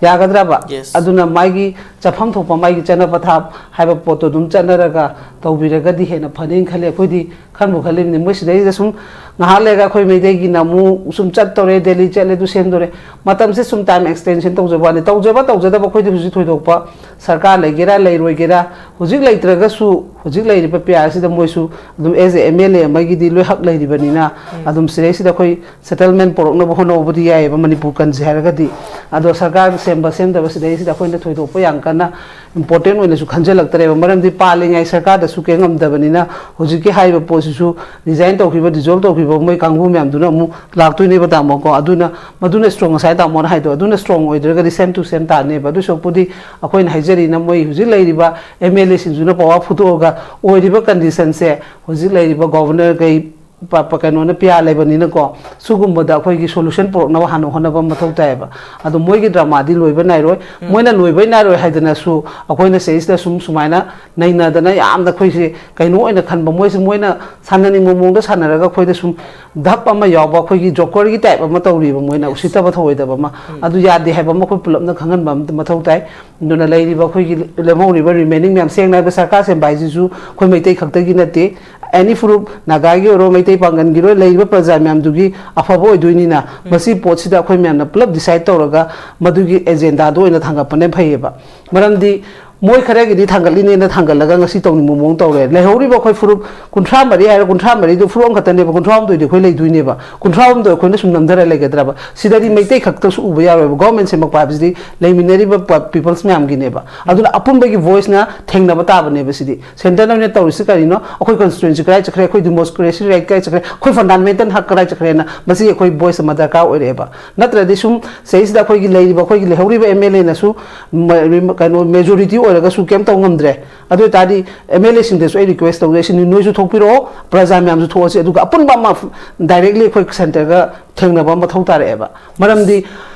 ꯌꯥꯒꯗ꯭ꯔꯕ? Yes. ꯑꯗꯨꯅ ꯃꯥꯒꯤ ꯆꯠꯐꯝ ꯊꯣꯛꯄ, ꯃꯥꯒꯤ ꯆꯠꯅ ꯄꯊꯥꯞ ꯍꯥꯏꯕ ꯄꯣꯠꯇꯣ ꯑꯗꯨꯝ ꯆꯠꯅꯔꯒ ꯇꯧꯕꯤꯔꯒꯗꯤ ꯍꯦꯟꯅ ꯐꯅꯤꯅ ꯈꯜꯂꯤ꯫ ꯑꯩꯈꯣꯏꯗꯤ ꯈꯟꯕꯨ ꯈꯜꯂꯤꯕꯅꯤ, ꯃꯣꯏ ꯁꯤꯗꯩꯁꯤꯗ ꯁꯨꯝ ꯉꯥꯏꯍꯥꯛ ꯂꯩꯔꯒ ꯑꯩꯈꯣꯏ ꯃꯩꯇꯩꯒꯤꯅ ꯑꯃꯨꯛ ꯁꯨꯝ ꯆꯠꯇꯧꯔꯦ, ꯗꯦꯜꯂꯤ ꯆꯠꯂꯦ, ꯑꯗꯨ ꯁꯦꯝꯗꯧꯔꯦ, ꯃꯇꯝꯁꯦ ꯁꯨꯝ ꯇꯥꯏꯝ ꯑꯦꯛꯁꯇꯦꯟꯁꯟ ꯇꯧꯖꯕ ꯋꯥꯅꯤ꯫ ꯇꯧꯖꯕ ꯇꯧꯖꯗꯕ ꯑꯩꯈꯣꯏꯗꯤ ꯍꯧꯖꯤꯛ ꯊꯣꯏꯗꯣꯛꯄ ꯁꯔꯀꯥꯔ ꯂꯩꯒꯦꯔꯥ ꯂꯩꯔꯣꯏꯒꯦꯔꯥ, ꯍꯧꯖꯤꯛ ꯂꯩꯇ꯭ꯔꯒꯁꯨ ꯍꯧꯖꯤꯛ ꯂꯩꯔꯤꯕ ꯄꯤ ꯑꯥꯔ ꯁꯤꯗ ꯃꯣꯏꯁꯨ ꯑꯗꯨꯝ as a M L A ꯑꯃꯒꯤꯗꯤ ꯂꯣꯏ ꯍꯛ ꯂꯩꯔꯤꯕꯅꯤꯅ, ꯑꯗꯨꯝ ꯁꯤꯗꯩꯁꯤꯗ ꯑꯩꯈꯣꯏ ꯁꯦꯇꯜꯃꯦꯟ ꯄꯨꯔꯛꯅꯕ ꯍꯣꯠꯅꯕꯕꯨꯗꯤ ꯌꯥꯏꯑꯕ ꯃꯅꯤꯄꯨꯔ ꯀꯟꯁꯦ ꯍꯥꯏꯔꯒꯗꯤ꯫ ꯑꯗꯣ ꯁꯔꯀꯥꯔ ꯁꯦꯝꯕ ꯁꯦꯝꯗꯕ ꯁꯤꯗꯩꯁꯤꯗ ꯑꯩꯈꯣꯏꯅ ꯊꯣꯏꯗꯣꯛꯄ ꯌꯥꯝ ꯀꯟꯅ ꯏꯝꯄꯣꯔꯇꯦꯟ ꯑꯣꯏꯅꯁꯨ ꯈꯟꯖꯜꯂꯛꯇ꯭ꯔꯦꯕ꯫ ꯃꯔꯝꯗꯤ ꯄꯥꯜꯂꯤꯉꯩ ꯁꯔꯀꯥꯔꯗꯁꯨ ꯀꯩꯝ ꯉꯝꯗꯕꯅꯤꯅ ꯍꯧꯖꯤꯛꯀꯤ ꯍꯥꯏꯔꯤꯕ ꯄꯣꯠꯁꯤꯁꯨ ꯔꯤꯖꯥꯏꯟ ꯇꯧꯈꯤꯕ, ꯗꯤꯖꯣꯜꯕ ꯇꯧꯈꯤꯕ ꯃꯣꯏ ꯀꯥꯡꯕꯨ ꯃꯌꯥꯝꯗꯨꯅ ꯑꯃꯨꯛ ꯂꯥꯛꯇꯣꯏꯅꯦꯕ, ꯇꯥꯃꯣꯀꯣ꯫ ꯑꯗꯨꯅ ꯃꯗꯨꯅ ꯏꯁꯇ꯭ꯔꯣꯡ, ꯉꯁꯥꯏ ꯇꯥꯃꯣꯅ ꯍꯥꯏꯗꯣ, ꯑꯗꯨꯅ ꯏꯁꯇ꯭ꯔꯣꯡ ꯑꯣꯏꯗ꯭ꯔꯒꯗꯤ ꯁꯦꯝ ꯇꯨ ꯁꯦꯝ ꯇꯥꯅꯦꯕ꯫ ꯑꯗꯨ ꯁꯔꯨꯛꯄꯨꯗꯤ ꯑꯩꯈꯣꯏꯅ ꯍꯥꯏꯖꯔꯤꯅ ꯃꯣꯏ ꯍꯧꯖꯤꯛ ꯂꯩꯔꯤꯕ ꯑꯦꯝ ꯑꯦꯜ ꯑꯦꯁꯤꯡꯁꯤꯅ ꯄꯋꯥꯔ ꯐꯨꯗꯣꯛꯑꯒ ꯑꯣꯏꯔꯤꯕ ꯀꯟꯗꯤꯁꯟꯁꯦ ꯍꯧꯖꯤꯛ ꯂꯩꯔꯤꯕ ꯒꯣꯕꯔꯅꯔ ꯀꯩ ꯄ-, ꯄ-, ꯀꯩꯅꯣꯅ ꯄꯤ ꯑꯥꯔ ꯂꯩꯕꯅꯤꯅꯀꯣ, ꯁꯤꯒꯨꯝꯕꯗ ꯑꯩꯈꯣꯏꯒꯤ ꯁꯣꯂꯨꯁꯟ ꯄꯨꯔꯛꯅꯕ ꯍꯥꯟꯅ ꯍꯣꯠꯅꯕ ꯃꯊꯧ ꯇꯥꯏꯌꯦꯕ꯫ ꯑꯗꯣ ꯃꯣꯏꯒꯤ ꯗ꯭ꯔꯃꯥꯗꯤ ꯂꯣꯏꯕ ꯅꯥꯏꯔꯣꯏ꯫ ꯃꯣꯏꯅ ꯂꯣꯏꯕꯩ ꯅꯥꯏꯔꯣꯏ ꯍꯥꯏꯗꯅꯁꯨ ꯑꯩꯈꯣꯏꯅ ꯁꯤꯗꯩꯁꯤꯗ ꯁꯨꯝ ꯁꯨꯃꯥꯏꯅ ꯅꯩꯅꯗꯅ ꯌꯥꯝꯅ ꯑꯩꯈꯣꯏꯁꯦ ꯀꯩꯅꯣ ꯑꯣꯏꯅ ꯈꯟꯕ, ꯃꯣꯏꯁꯦ ꯃꯣꯏꯅ ꯁꯥꯟꯅꯅꯤꯡꯕ ꯃꯑꯣꯡꯗ ꯁꯥꯟꯅꯔꯒ ꯑꯩꯈꯣꯏꯗ ꯁꯨꯝ ꯙꯞ ꯑꯃ ꯌꯥꯎꯕ, ꯑꯩꯈꯣꯏꯒꯤ ꯖꯣꯀꯔꯒꯤ ꯇꯥꯏꯞ ꯑꯃ ꯇꯧꯔꯤꯕ, ꯃꯣꯏꯅ ꯎꯁꯤꯠꯇꯕ ꯊꯧꯑꯣꯏꯗꯕ ꯑꯃ꯫ ꯑꯗꯨ ꯌꯥꯗꯦ ꯍꯥꯏꯕ ꯑꯃ ꯑꯩꯈꯣꯏ ꯄꯨꯂꯞꯅ ꯈꯪꯍꯟꯕ ꯑꯃ ꯃꯊꯧ ꯇꯥꯏ꯫ ꯑꯗꯨꯅ ꯂꯩꯔꯤꯕ ꯑꯩꯈꯣꯏꯒꯤ ꯂꯦꯝꯍꯧꯔꯤꯕ ꯔꯤꯃꯦꯅꯤꯡ ꯃꯌꯥꯝ, ꯁꯦꯡꯅ ꯍꯥꯏꯕ ꯁꯔꯀꯥꯔ ꯁꯦꯝꯕ ꯍꯥꯏꯁꯤꯁꯨ ꯑꯩꯈꯣꯏ ꯃꯩꯇꯩ ꯈꯛꯇꯒꯤ ꯅꯠꯇꯦ, ꯑꯦꯅꯤ ꯐꯨꯔꯨꯞ, ꯅꯥꯒꯥꯒꯤ ꯑꯣꯏꯔꯣ, ꯃꯩꯇꯩ ꯄꯥꯡꯒꯜꯒꯤ ꯑꯣꯏꯔꯣ, ꯂꯩꯔꯤꯕ ꯄ꯭ꯔꯖꯥ ꯃꯌꯥꯝꯗꯨꯒꯤ ꯑꯐꯕ ꯑꯣꯏꯗꯣꯏꯅꯤꯅ, ꯃꯁꯤ ꯄꯣꯠꯁꯤꯗ ꯑꯩꯈꯣꯏ ꯃꯌꯥꯝꯅ ꯄꯨꯂꯞ ꯗꯤꯁꯥꯏꯠ ꯇꯧꯔꯒ ꯃꯗꯨꯒꯤ ꯑꯦꯖꯦꯟꯗꯥꯗꯣ ꯑꯣꯏꯅ ꯊꯥꯡꯒꯠꯄꯅ ꯐꯩꯌꯦꯕ꯫ ꯃꯔꯝꯗꯤ ꯃꯣꯏ ꯈꯔꯒꯤꯗꯤ ꯊꯥꯡꯒꯠꯂꯤꯅꯦꯅ ꯊꯥꯡꯒꯠꯂꯒ ꯉꯁꯤ ꯇꯧꯅꯤꯡꯕ ꯃꯑꯣꯡ ꯇꯧꯔꯦ꯫ ꯂꯩꯍꯧꯔꯤꯕ ꯑꯩꯈꯣꯏ ꯐꯨꯔꯨꯞ ꯀꯨꯟꯊ꯭ꯔꯥ ꯃꯔꯤ ꯍꯥꯏꯔꯣ, ꯀꯨꯟꯊ꯭ꯥ ꯃꯔꯤꯗꯨ ꯐꯨꯔꯨꯞ ꯑꯃꯈꯛꯇꯅꯦꯕ, ꯀꯨꯟꯊ꯭ꯔꯥ ꯍꯨꯝꯗꯣꯏꯗꯤ ꯑꯩꯈꯣꯏ ꯂꯩꯗꯣꯏꯅꯦꯕ꯫ ꯀꯨꯟꯊ꯭ꯔꯥ ꯍꯨꯝꯗꯣꯏ ꯑꯩꯈꯣꯏꯅ ꯁꯨꯝ ꯅꯝꯊꯔ ꯂꯩꯒꯗ꯭ꯔꯕ? ꯁꯤꯗꯗꯤ ꯃꯩꯇꯩ ꯈꯛꯇꯁꯨ ꯎꯕ ꯌꯥꯔꯣꯏꯕ꯫ ꯒꯣꯔꯃꯦꯟ ꯁꯦꯝꯃꯛꯄ ꯍꯥꯏꯕꯁꯤꯗꯤ ꯂꯩꯃꯤꯟꯅꯔꯤꯕ ꯄ-, ꯄꯤꯄꯜꯁ ꯃꯌꯥꯝꯒꯤꯅꯦꯕ꯫ ꯑꯗꯨꯅ ꯑꯄꯨꯟꯕꯒꯤ ꯚꯣꯏꯁꯅ ꯊꯦꯡꯅꯕ ꯇꯥꯕꯅꯦꯕ ꯁꯤꯗꯤ꯫ ꯁꯦꯟꯇꯔꯅ ꯑꯣꯏꯅ ꯇꯧꯔꯤꯁꯤ ꯀꯔꯤꯅꯣ? ꯑꯩꯈꯣꯏ ꯀꯟꯁꯇꯤꯇ꯭ꯋꯦꯟꯁꯤ ꯀꯗꯥꯏ ꯆꯠꯈ꯭ꯔꯦ? ꯑꯩꯈꯣꯏ ꯗꯤꯃꯣꯀ꯭ꯔꯦꯁꯤ ꯔꯥꯏꯠ ꯀꯗꯥꯏ ꯆꯠꯈ꯭ꯔꯦ? ꯑꯩꯈꯣꯏ ꯐꯟꯗꯥꯃꯦꯟꯇꯜ ꯍꯛ ꯀꯗꯥꯏ ꯆꯠꯈ꯭ꯔꯦꯅ ꯃꯁꯤ ꯑꯩꯈꯣꯏ ꯚꯣꯏꯁ ꯑꯃ ꯗꯔꯀꯥꯔ ꯑꯣꯏꯔꯛꯑꯦꯕ꯫ ꯅꯠꯇ꯭ꯔꯗꯤ ꯁꯨꯝ ꯁꯤꯗꯩꯁꯤꯗ ꯑꯩꯈꯣꯏꯒꯤ ꯂꯩꯔꯤꯕ, ꯑꯩꯈꯣꯏꯒꯤ ꯂꯩꯍꯧꯔꯤꯕ ꯑꯦꯝ ꯑꯦꯜ ꯑꯦꯅꯁꯨ ꯃ-, ꯀꯩꯅꯣ, ꯃꯦꯖꯣꯔꯤꯇꯤ ꯑꯣꯏꯔꯒꯁꯨ ꯀꯩꯝ ꯇꯧ ꯉꯝꯗ꯭ꯔꯦ꯫ ꯑꯗꯨ ꯑꯣꯏꯇꯥꯔꯗꯤ ꯑꯦꯝ ꯑꯦꯜ ꯑꯦꯁꯤꯡꯗꯁꯨ ꯑꯩ ꯔꯤꯀ꯭ꯋꯦꯁ ꯇꯧꯖꯩ, ꯁꯤꯅꯤ, ꯅꯣꯏꯁꯨ ꯊꯣꯛꯄꯤꯔꯛꯑꯣ, ꯄ꯭ꯔꯖꯥ ꯃꯌꯥꯝꯁꯨ ꯊꯣꯛꯑꯁꯤ, ꯑꯗꯨꯒ ꯑꯄꯨꯟꯕ ꯑꯃ ꯗꯥꯏꯔꯦꯛꯂꯤ ꯑꯩꯈꯣꯏ ꯁꯦꯟꯇꯔꯒ ꯊꯦꯡꯅꯕ ꯑꯃ ꯃꯊꯧ ꯇꯥꯔꯛꯑꯦꯕ꯫ ꯃꯔꯝꯗꯤ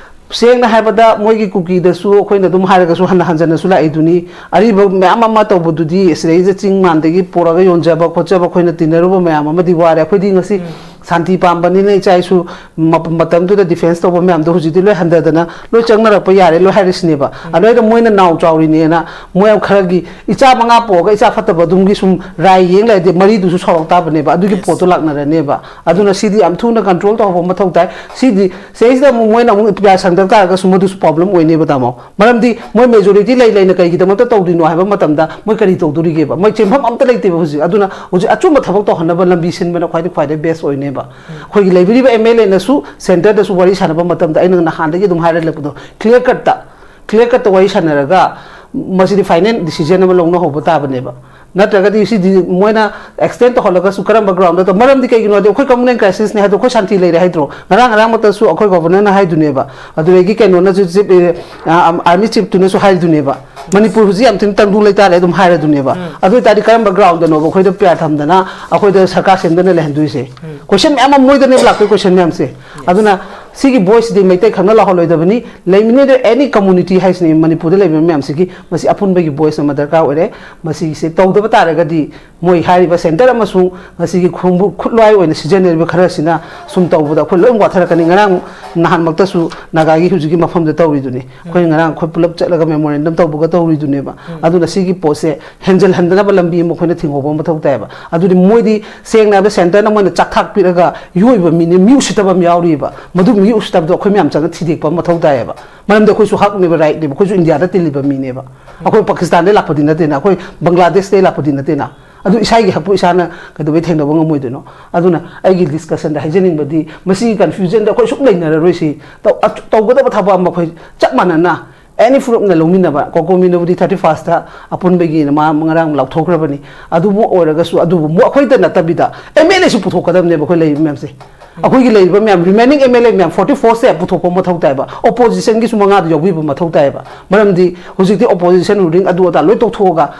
ꯁꯦꯡꯅ ꯍꯥꯏꯕꯗ ꯃꯣꯏꯒꯤ ꯀꯨꯀꯤꯗꯁꯨ ꯑꯩꯈꯣꯏꯅ ꯑꯗꯨꯝ ꯍꯥꯏꯔꯒꯁꯨ ꯍꯟꯅ ꯍꯟꯖꯟꯅꯁꯨ ꯂꯥꯛꯏꯗꯨꯅꯤ꯫ ꯑꯔꯤꯕ ꯃꯌꯥꯝ ꯑꯃ ꯇꯧꯕꯗꯨꯗꯤ ꯁꯤꯗꯩꯁꯤꯗ ꯆꯤꯡ ꯃꯥꯟꯗꯒꯤ ꯄꯨꯔꯒ ꯌꯣꯟꯖꯕ ꯈꯣꯠꯆꯕ ꯑꯩꯈꯣꯏꯅ ꯇꯤꯟꯅꯔꯨꯕ ꯃꯌꯥꯝ ꯑꯃꯗꯤ ꯋꯥꯔꯦ꯫ ꯑꯩꯈꯣꯏꯗꯤ ꯉꯁꯤ ꯁꯥꯟꯇꯤ ꯄꯥꯝꯕꯅꯤꯅ ꯏꯆꯥ ꯏꯁꯨ ꯃ-, ꯃꯇꯝꯗꯨꯗ ꯗꯤꯐꯦꯟꯁ ꯇꯧꯕ ꯃꯌꯥꯝꯗꯣ ꯍꯧꯖꯤꯛꯇꯤ ꯂꯣꯏ ꯍꯟꯊꯗꯅ ꯂꯣꯏ ꯆꯪꯅꯔꯛꯄ ꯌꯥꯔꯦ, ꯂꯣꯏ ꯍꯥꯏꯔꯤꯁꯤꯅꯦꯕ꯫ ꯑꯗꯨꯗ ꯃꯣꯏꯅ ꯅꯥꯎ ꯆꯥꯎꯔꯤꯅꯦꯅ ꯃꯣꯏ ꯈꯔꯒꯤ ꯏꯆꯥ ꯃꯉꯥ ꯄꯣꯛꯑꯒ ꯏꯆꯥ ꯐꯠꯇꯕ ꯑꯗꯨꯝꯒꯤ ꯁꯨꯝ ꯔꯥꯏ ꯌꯦꯡ ꯂꯩꯔꯗꯤ ꯃꯔꯤꯗꯨꯁꯨ ꯁꯥꯎꯔꯛ ꯇꯥꯕꯅꯦꯕ꯫ ꯑꯗꯨꯒꯤ ꯄꯣꯠꯇꯣ ꯂꯥꯛꯅꯔꯅꯦꯕ꯫ ꯑꯗꯨꯅ ꯁꯤꯗꯤ ꯌꯥꯝ ꯊꯨꯅ ꯀꯟꯇ꯭ꯔꯣꯜ ꯇꯧꯍꯧꯕ ꯃꯊꯧ ꯇꯥꯏ꯫ ꯁꯤꯗꯤ ꯁꯤꯗꯩꯁꯤꯗ ꯑꯃꯨꯛ ꯃꯣꯏꯅ ꯑꯃꯨꯛ ꯄꯤꯌꯥ ꯁꯟꯗ ꯇꯥꯔꯒꯁꯨ ꯃꯗꯨꯁꯨ ꯄ꯭ꯔꯣꯕ꯭ꯂꯦꯝ ꯑꯣꯏꯅꯦꯕ, ꯇꯥꯃꯣ꯫ ꯃꯔꯝꯗꯤ ꯃꯣꯏ ꯃꯦꯖꯣꯔꯤꯇꯤ ꯂꯩ ꯂꯩꯅ ꯀꯩꯒꯤꯗꯃꯛꯇ ꯇꯧꯗꯣꯏꯅꯣ ꯍꯥꯏꯕ ꯃꯇꯝꯗ ꯃꯣꯏ ꯀꯔꯤ ꯇꯧꯗꯣꯔꯤꯒꯦꯕ? ꯃꯣꯏ ꯆꯦꯟꯐꯝ ꯑꯝꯇ ꯂꯩꯇꯦꯕ ꯍꯧꯖꯤꯛ꯫ ꯑꯗꯨꯅ ꯍꯧꯖꯤꯛ ꯑꯆꯨꯝꯕ ꯊꯕꯛ ꯇꯧꯍꯟꯅꯕ ꯂꯝꯕꯤ ꯁꯤꯟꯕꯅ ꯈ꯭ꯋꯥꯏꯗꯒꯤ, ꯈ꯭ꯋꯥꯏꯗꯒꯤ ꯕꯦꯁ ꯑꯣꯏꯅꯦꯕ꯫ ꯑꯩꯈꯣꯏꯒꯤ ꯂꯩꯕꯤꯔꯤꯕ ꯑꯦꯝ ꯑꯦꯜ ꯑꯦꯅꯁꯨ ꯁꯦꯟꯇꯔꯗꯁꯨ ꯋꯥꯔꯤ ꯁꯥꯟꯅꯕ ꯃꯇꯝꯗ ꯑꯩꯅ ꯅꯍꯥꯟꯗꯒꯤ ꯑꯗꯨꯝ ꯍꯥꯏꯔ ꯂꯩꯕꯗꯣ, ꯀ꯭ꯂꯤꯌꯔ ꯀꯠꯇ, ꯀ꯭ꯂꯤꯌꯔ ꯀꯠꯇ ꯋꯥꯔꯤ ꯁꯥꯟꯅꯔꯒ ꯃꯁꯤꯗꯤ ꯐꯥꯏꯅꯦꯜ ꯗꯤꯁꯤꯖꯟ ꯑꯃ ꯂꯧꯅꯍꯧꯕ ꯇꯥꯕꯅꯦꯕ꯫ ꯅꯠꯇ꯭ꯔꯒꯗꯤ ꯁꯤꯗꯤ ꯃꯣꯏꯅ ꯑꯦꯛꯁꯇꯦꯟ ꯇꯧꯍꯜꯂꯒꯁꯨ ꯀꯔꯝꯕ ꯒ꯭ꯔꯥꯎꯟꯗ ꯇꯧ-, ꯃꯔꯝꯗꯤ ꯀꯩꯒꯤꯅꯣ ꯍꯥꯏꯗꯤ ꯑꯩꯈꯣꯏ ꯀꯃꯟ ꯑꯦꯟ ꯀ꯭ꯔꯥꯏꯁꯤꯁꯅꯦ ꯍꯥꯏꯗꯣ ꯑꯩꯈꯣꯏ ꯁꯥꯟꯇꯤ ꯂꯩꯔꯦ ꯍꯥꯏꯗ꯭ꯔꯣ? ꯉꯔꯥꯡ, ꯉꯔꯥꯡꯃꯛꯇꯁꯨ ꯑꯩꯈꯣꯏ ꯒꯣꯕꯔꯅꯔꯅ ꯍꯥꯏꯗꯨꯅꯦꯕ, ꯑꯗꯨꯗꯒꯤ ꯀꯩꯅꯣꯅꯁꯨ ꯆꯤꯞ, ꯑꯥꯔꯃꯤ ꯆꯤꯞꯇꯨꯅꯁꯨ ꯍꯥꯏꯗꯨꯅꯦꯕ, ꯃꯅꯤꯄꯨꯔ ꯍꯧꯖꯤꯛ ꯌꯥꯝ ꯊꯤꯅ ꯇꯪꯗꯨ ꯂꯩꯇꯥꯔꯦ ꯑꯗꯨꯝ ꯍꯥꯏꯔꯗꯨꯅꯦꯕ꯫ ꯑꯗꯨ ꯑꯣꯏꯇꯥꯔꯗꯤ ꯀꯔꯝꯕ ꯒ꯭ꯔꯥꯎꯟꯗꯅꯣꯕ ꯑꯩꯈꯣꯏꯗ ꯄꯤꯌꯥꯔ ꯊꯝꯗꯅ ꯑꯩꯈꯣꯏꯗ ꯁꯔꯀꯥꯔ ꯁꯦꯝꯗꯅ ꯂꯩꯍꯟꯗꯣꯏꯁꯦ? ꯀꯣꯏꯁꯟ ꯃꯌꯥꯝ ꯑꯃ ꯃꯣꯏꯗꯅꯦꯕ ꯂꯥꯛꯇꯣꯏ ꯀꯣꯏꯁꯟ ꯃꯌꯥꯝꯁꯦ꯫ ꯑꯗꯨꯅ ꯁꯤꯒꯤ ꯚꯣꯏꯁꯁꯤꯗꯤ ꯃꯩꯇꯩ ꯈꯛꯅ ꯂꯥꯎꯍꯜꯂꯣꯏꯗꯕꯅꯤ꯫ ꯂꯩꯃꯤꯟꯅꯔꯤꯕ ꯑꯦꯅꯤ ꯀꯝꯃꯨꯅꯤꯇꯤ ꯍꯥꯏꯁꯤꯅꯤ ꯃꯅꯤꯄꯨꯔꯗ ꯂꯩꯕ ꯃꯌꯥꯝꯁꯤꯒꯤ, ꯃꯁꯤ ꯑꯄꯨꯟꯕꯒꯤ ꯚꯣꯏꯁ ꯑꯃ ꯗꯔꯀꯥꯔ ꯑꯣꯏꯔꯦ꯫ ꯃꯁꯤꯁꯦ ꯇꯧꯗꯕ ꯇꯥꯔꯒꯗꯤ ꯃꯣꯏ ꯍꯥꯏꯔꯤꯕ ꯁꯦꯟꯇꯔ ꯑꯃꯁꯨꯡ ꯃꯁꯤꯒꯤ ꯈꯣꯡꯕꯨ-, ꯈꯨꯠꯂꯥꯏ ꯑꯣꯏꯅ ꯁꯤꯖꯤꯟꯅꯔꯤꯕ ꯈꯔꯁꯤꯅ ꯁꯨꯝ ꯇꯧꯕꯗ ꯑꯩꯈꯣꯏ ꯂꯣꯏ ꯋꯥꯊꯔꯛꯀꯅꯤ꯫ ꯉꯔꯥꯡ ꯅꯍꯥꯟꯃꯛꯇꯁꯨ ꯅꯥꯒꯥꯒꯤ ꯍꯧꯖꯤꯛꯀꯤ ꯃꯐꯝꯗ ꯇꯧꯔꯤꯗꯨꯅꯤ꯫ ꯑꯩꯈꯣꯏ ꯉꯔꯥꯡ ꯑꯩꯈꯣꯏ ꯄꯨꯂꯞ ꯆꯠꯂꯒ ꯃꯦꯃꯣꯔꯦꯟꯗꯝ ꯇꯧꯕꯒ ꯇꯧꯔꯤꯗꯨꯅꯦꯕ꯫ ꯑꯗꯨꯅ ꯁꯤꯒꯤ ꯄꯣꯠꯁꯦ ꯍꯦꯟꯖꯜꯍꯟꯗꯅꯕ ꯂꯝꯕꯤ ꯑꯃ ꯑꯩꯈꯣꯏꯅ ꯊꯤꯡꯍꯧꯕ ꯃꯊꯧ ꯇꯥꯏꯌꯦꯕ꯫ ꯑꯗꯨꯗꯤ ꯃꯣꯏꯗꯤ ꯁꯦꯡꯅ ꯍꯥꯏꯕꯗ centreꯅ ꯃꯣꯏꯅ ꯆꯥꯛꯊꯥꯛ ꯄꯤꯔꯒ ꯌꯣꯛꯏꯕ ꯃꯤꯅꯦ, ꯃꯤ ꯎꯁꯤꯠꯇꯕ ꯑꯃ ꯌꯥꯎꯔꯤꯕ꯫ ꯃꯗꯨ ꯃꯤ ꯎꯁꯤꯠꯇꯕꯗꯣ ꯑꯩꯈꯣꯏ ꯃꯌꯥꯝ ꯆꯪꯉ ꯊꯤꯗꯦꯛꯄ ꯑꯃ ꯃꯊꯧ ꯇꯥꯏꯌꯦꯕ꯫ ꯃꯔꯝꯗꯤ ꯑꯩꯈꯣꯏꯁꯨ ꯍꯛꯅꯦꯕ, rightꯅꯦꯕ꯫ ꯑꯩꯈꯣꯏꯁꯨ ꯏꯟꯗꯤꯌꯥꯗ ꯇꯤꯜꯂꯤꯕ ꯃꯤꯅꯦꯕ꯫ ꯑꯩꯈꯣꯏ ꯄꯥꯀꯤꯁꯇꯥꯟꯗꯩ ꯂꯥꯛꯄꯗꯤ ꯅꯠꯇꯦꯅ, ꯑꯩꯈꯣꯏ ꯕꯪꯒ꯭ꯂꯥꯗꯦꯁꯇꯩ ꯂꯥꯛꯄꯗꯤ ꯅꯠꯇꯦꯅ꯫ ꯑꯗꯨ ꯏꯁꯥꯒꯤ ꯍꯛꯄꯨ ꯏꯁꯥꯅ ꯀꯩꯗꯧꯕꯩ ꯊꯦꯡꯅꯕ ꯉꯝꯃꯣꯏꯗꯣꯏꯅꯣ? ꯑꯗꯨꯅ ꯑꯩꯒꯤ discussionꯗ ꯍꯥꯏꯖꯅꯤꯡꯕꯗꯤ, ꯃꯁꯤꯒꯤ confusionꯗ ꯑꯩꯈꯣꯏ ꯁꯨꯝ ꯂꯩꯅꯔꯔꯣꯏꯁꯤ꯫ ꯇꯧ-, ꯑ-, ꯇꯧꯒꯗꯕ ꯊꯕꯛ ꯑꯃ ꯑꯩꯈꯣꯏ ꯆꯞ ꯃꯥꯟꯅꯅ any ꯐꯨꯔꯨꯞꯅ ꯂꯧꯃꯤꯟꯅꯕ, ꯀꯣꯀꯣꯃꯤꯅꯕꯨꯗꯤ thirty firstꯇ ꯑꯄꯨꯟꯕꯒꯤꯅ ꯃꯥ ꯉꯔꯥꯡ ꯂꯥꯎꯊꯣꯛꯈ꯭ꯔꯕꯅꯤ꯫ ꯑꯗꯨꯕꯨ ꯑꯣꯏꯔꯒꯁꯨ, ꯑꯗꯨꯕꯨ ꯃꯣ-, ꯑꯩꯈꯣꯏꯗ ꯅꯠꯇꯕꯤꯗ MLAꯁꯨ ꯄꯨꯊꯣꯛꯀꯗꯕꯅꯦꯕ ꯑꯩꯈꯣꯏ ꯂꯩꯔꯤꯕ ꯃꯌꯥꯝꯁꯦ꯫ ꯑꯩꯈꯣꯏꯒꯤ ꯂꯩꯔꯤꯕ ꯃꯌꯥꯝ, remaining MLA ꯃꯌꯥꯝ forty fourꯁꯦ ꯄꯨꯊꯣꯛꯄ ꯃꯊꯧ ꯇꯥꯏꯕ, oppositionꯒꯤꯁꯨ ꯃꯉꯥꯗꯨ ꯌꯥꯎꯕꯤꯕ ꯃꯊꯧ ꯇꯥꯏꯕ꯫ ꯃꯔꯝꯗꯤ ꯍꯧꯖꯤꯛꯇꯤ opposition ruling ꯑꯗꯨ ꯑꯗꯥ ꯂꯣꯏ ꯇꯣꯛꯊꯣꯛꯑꯒ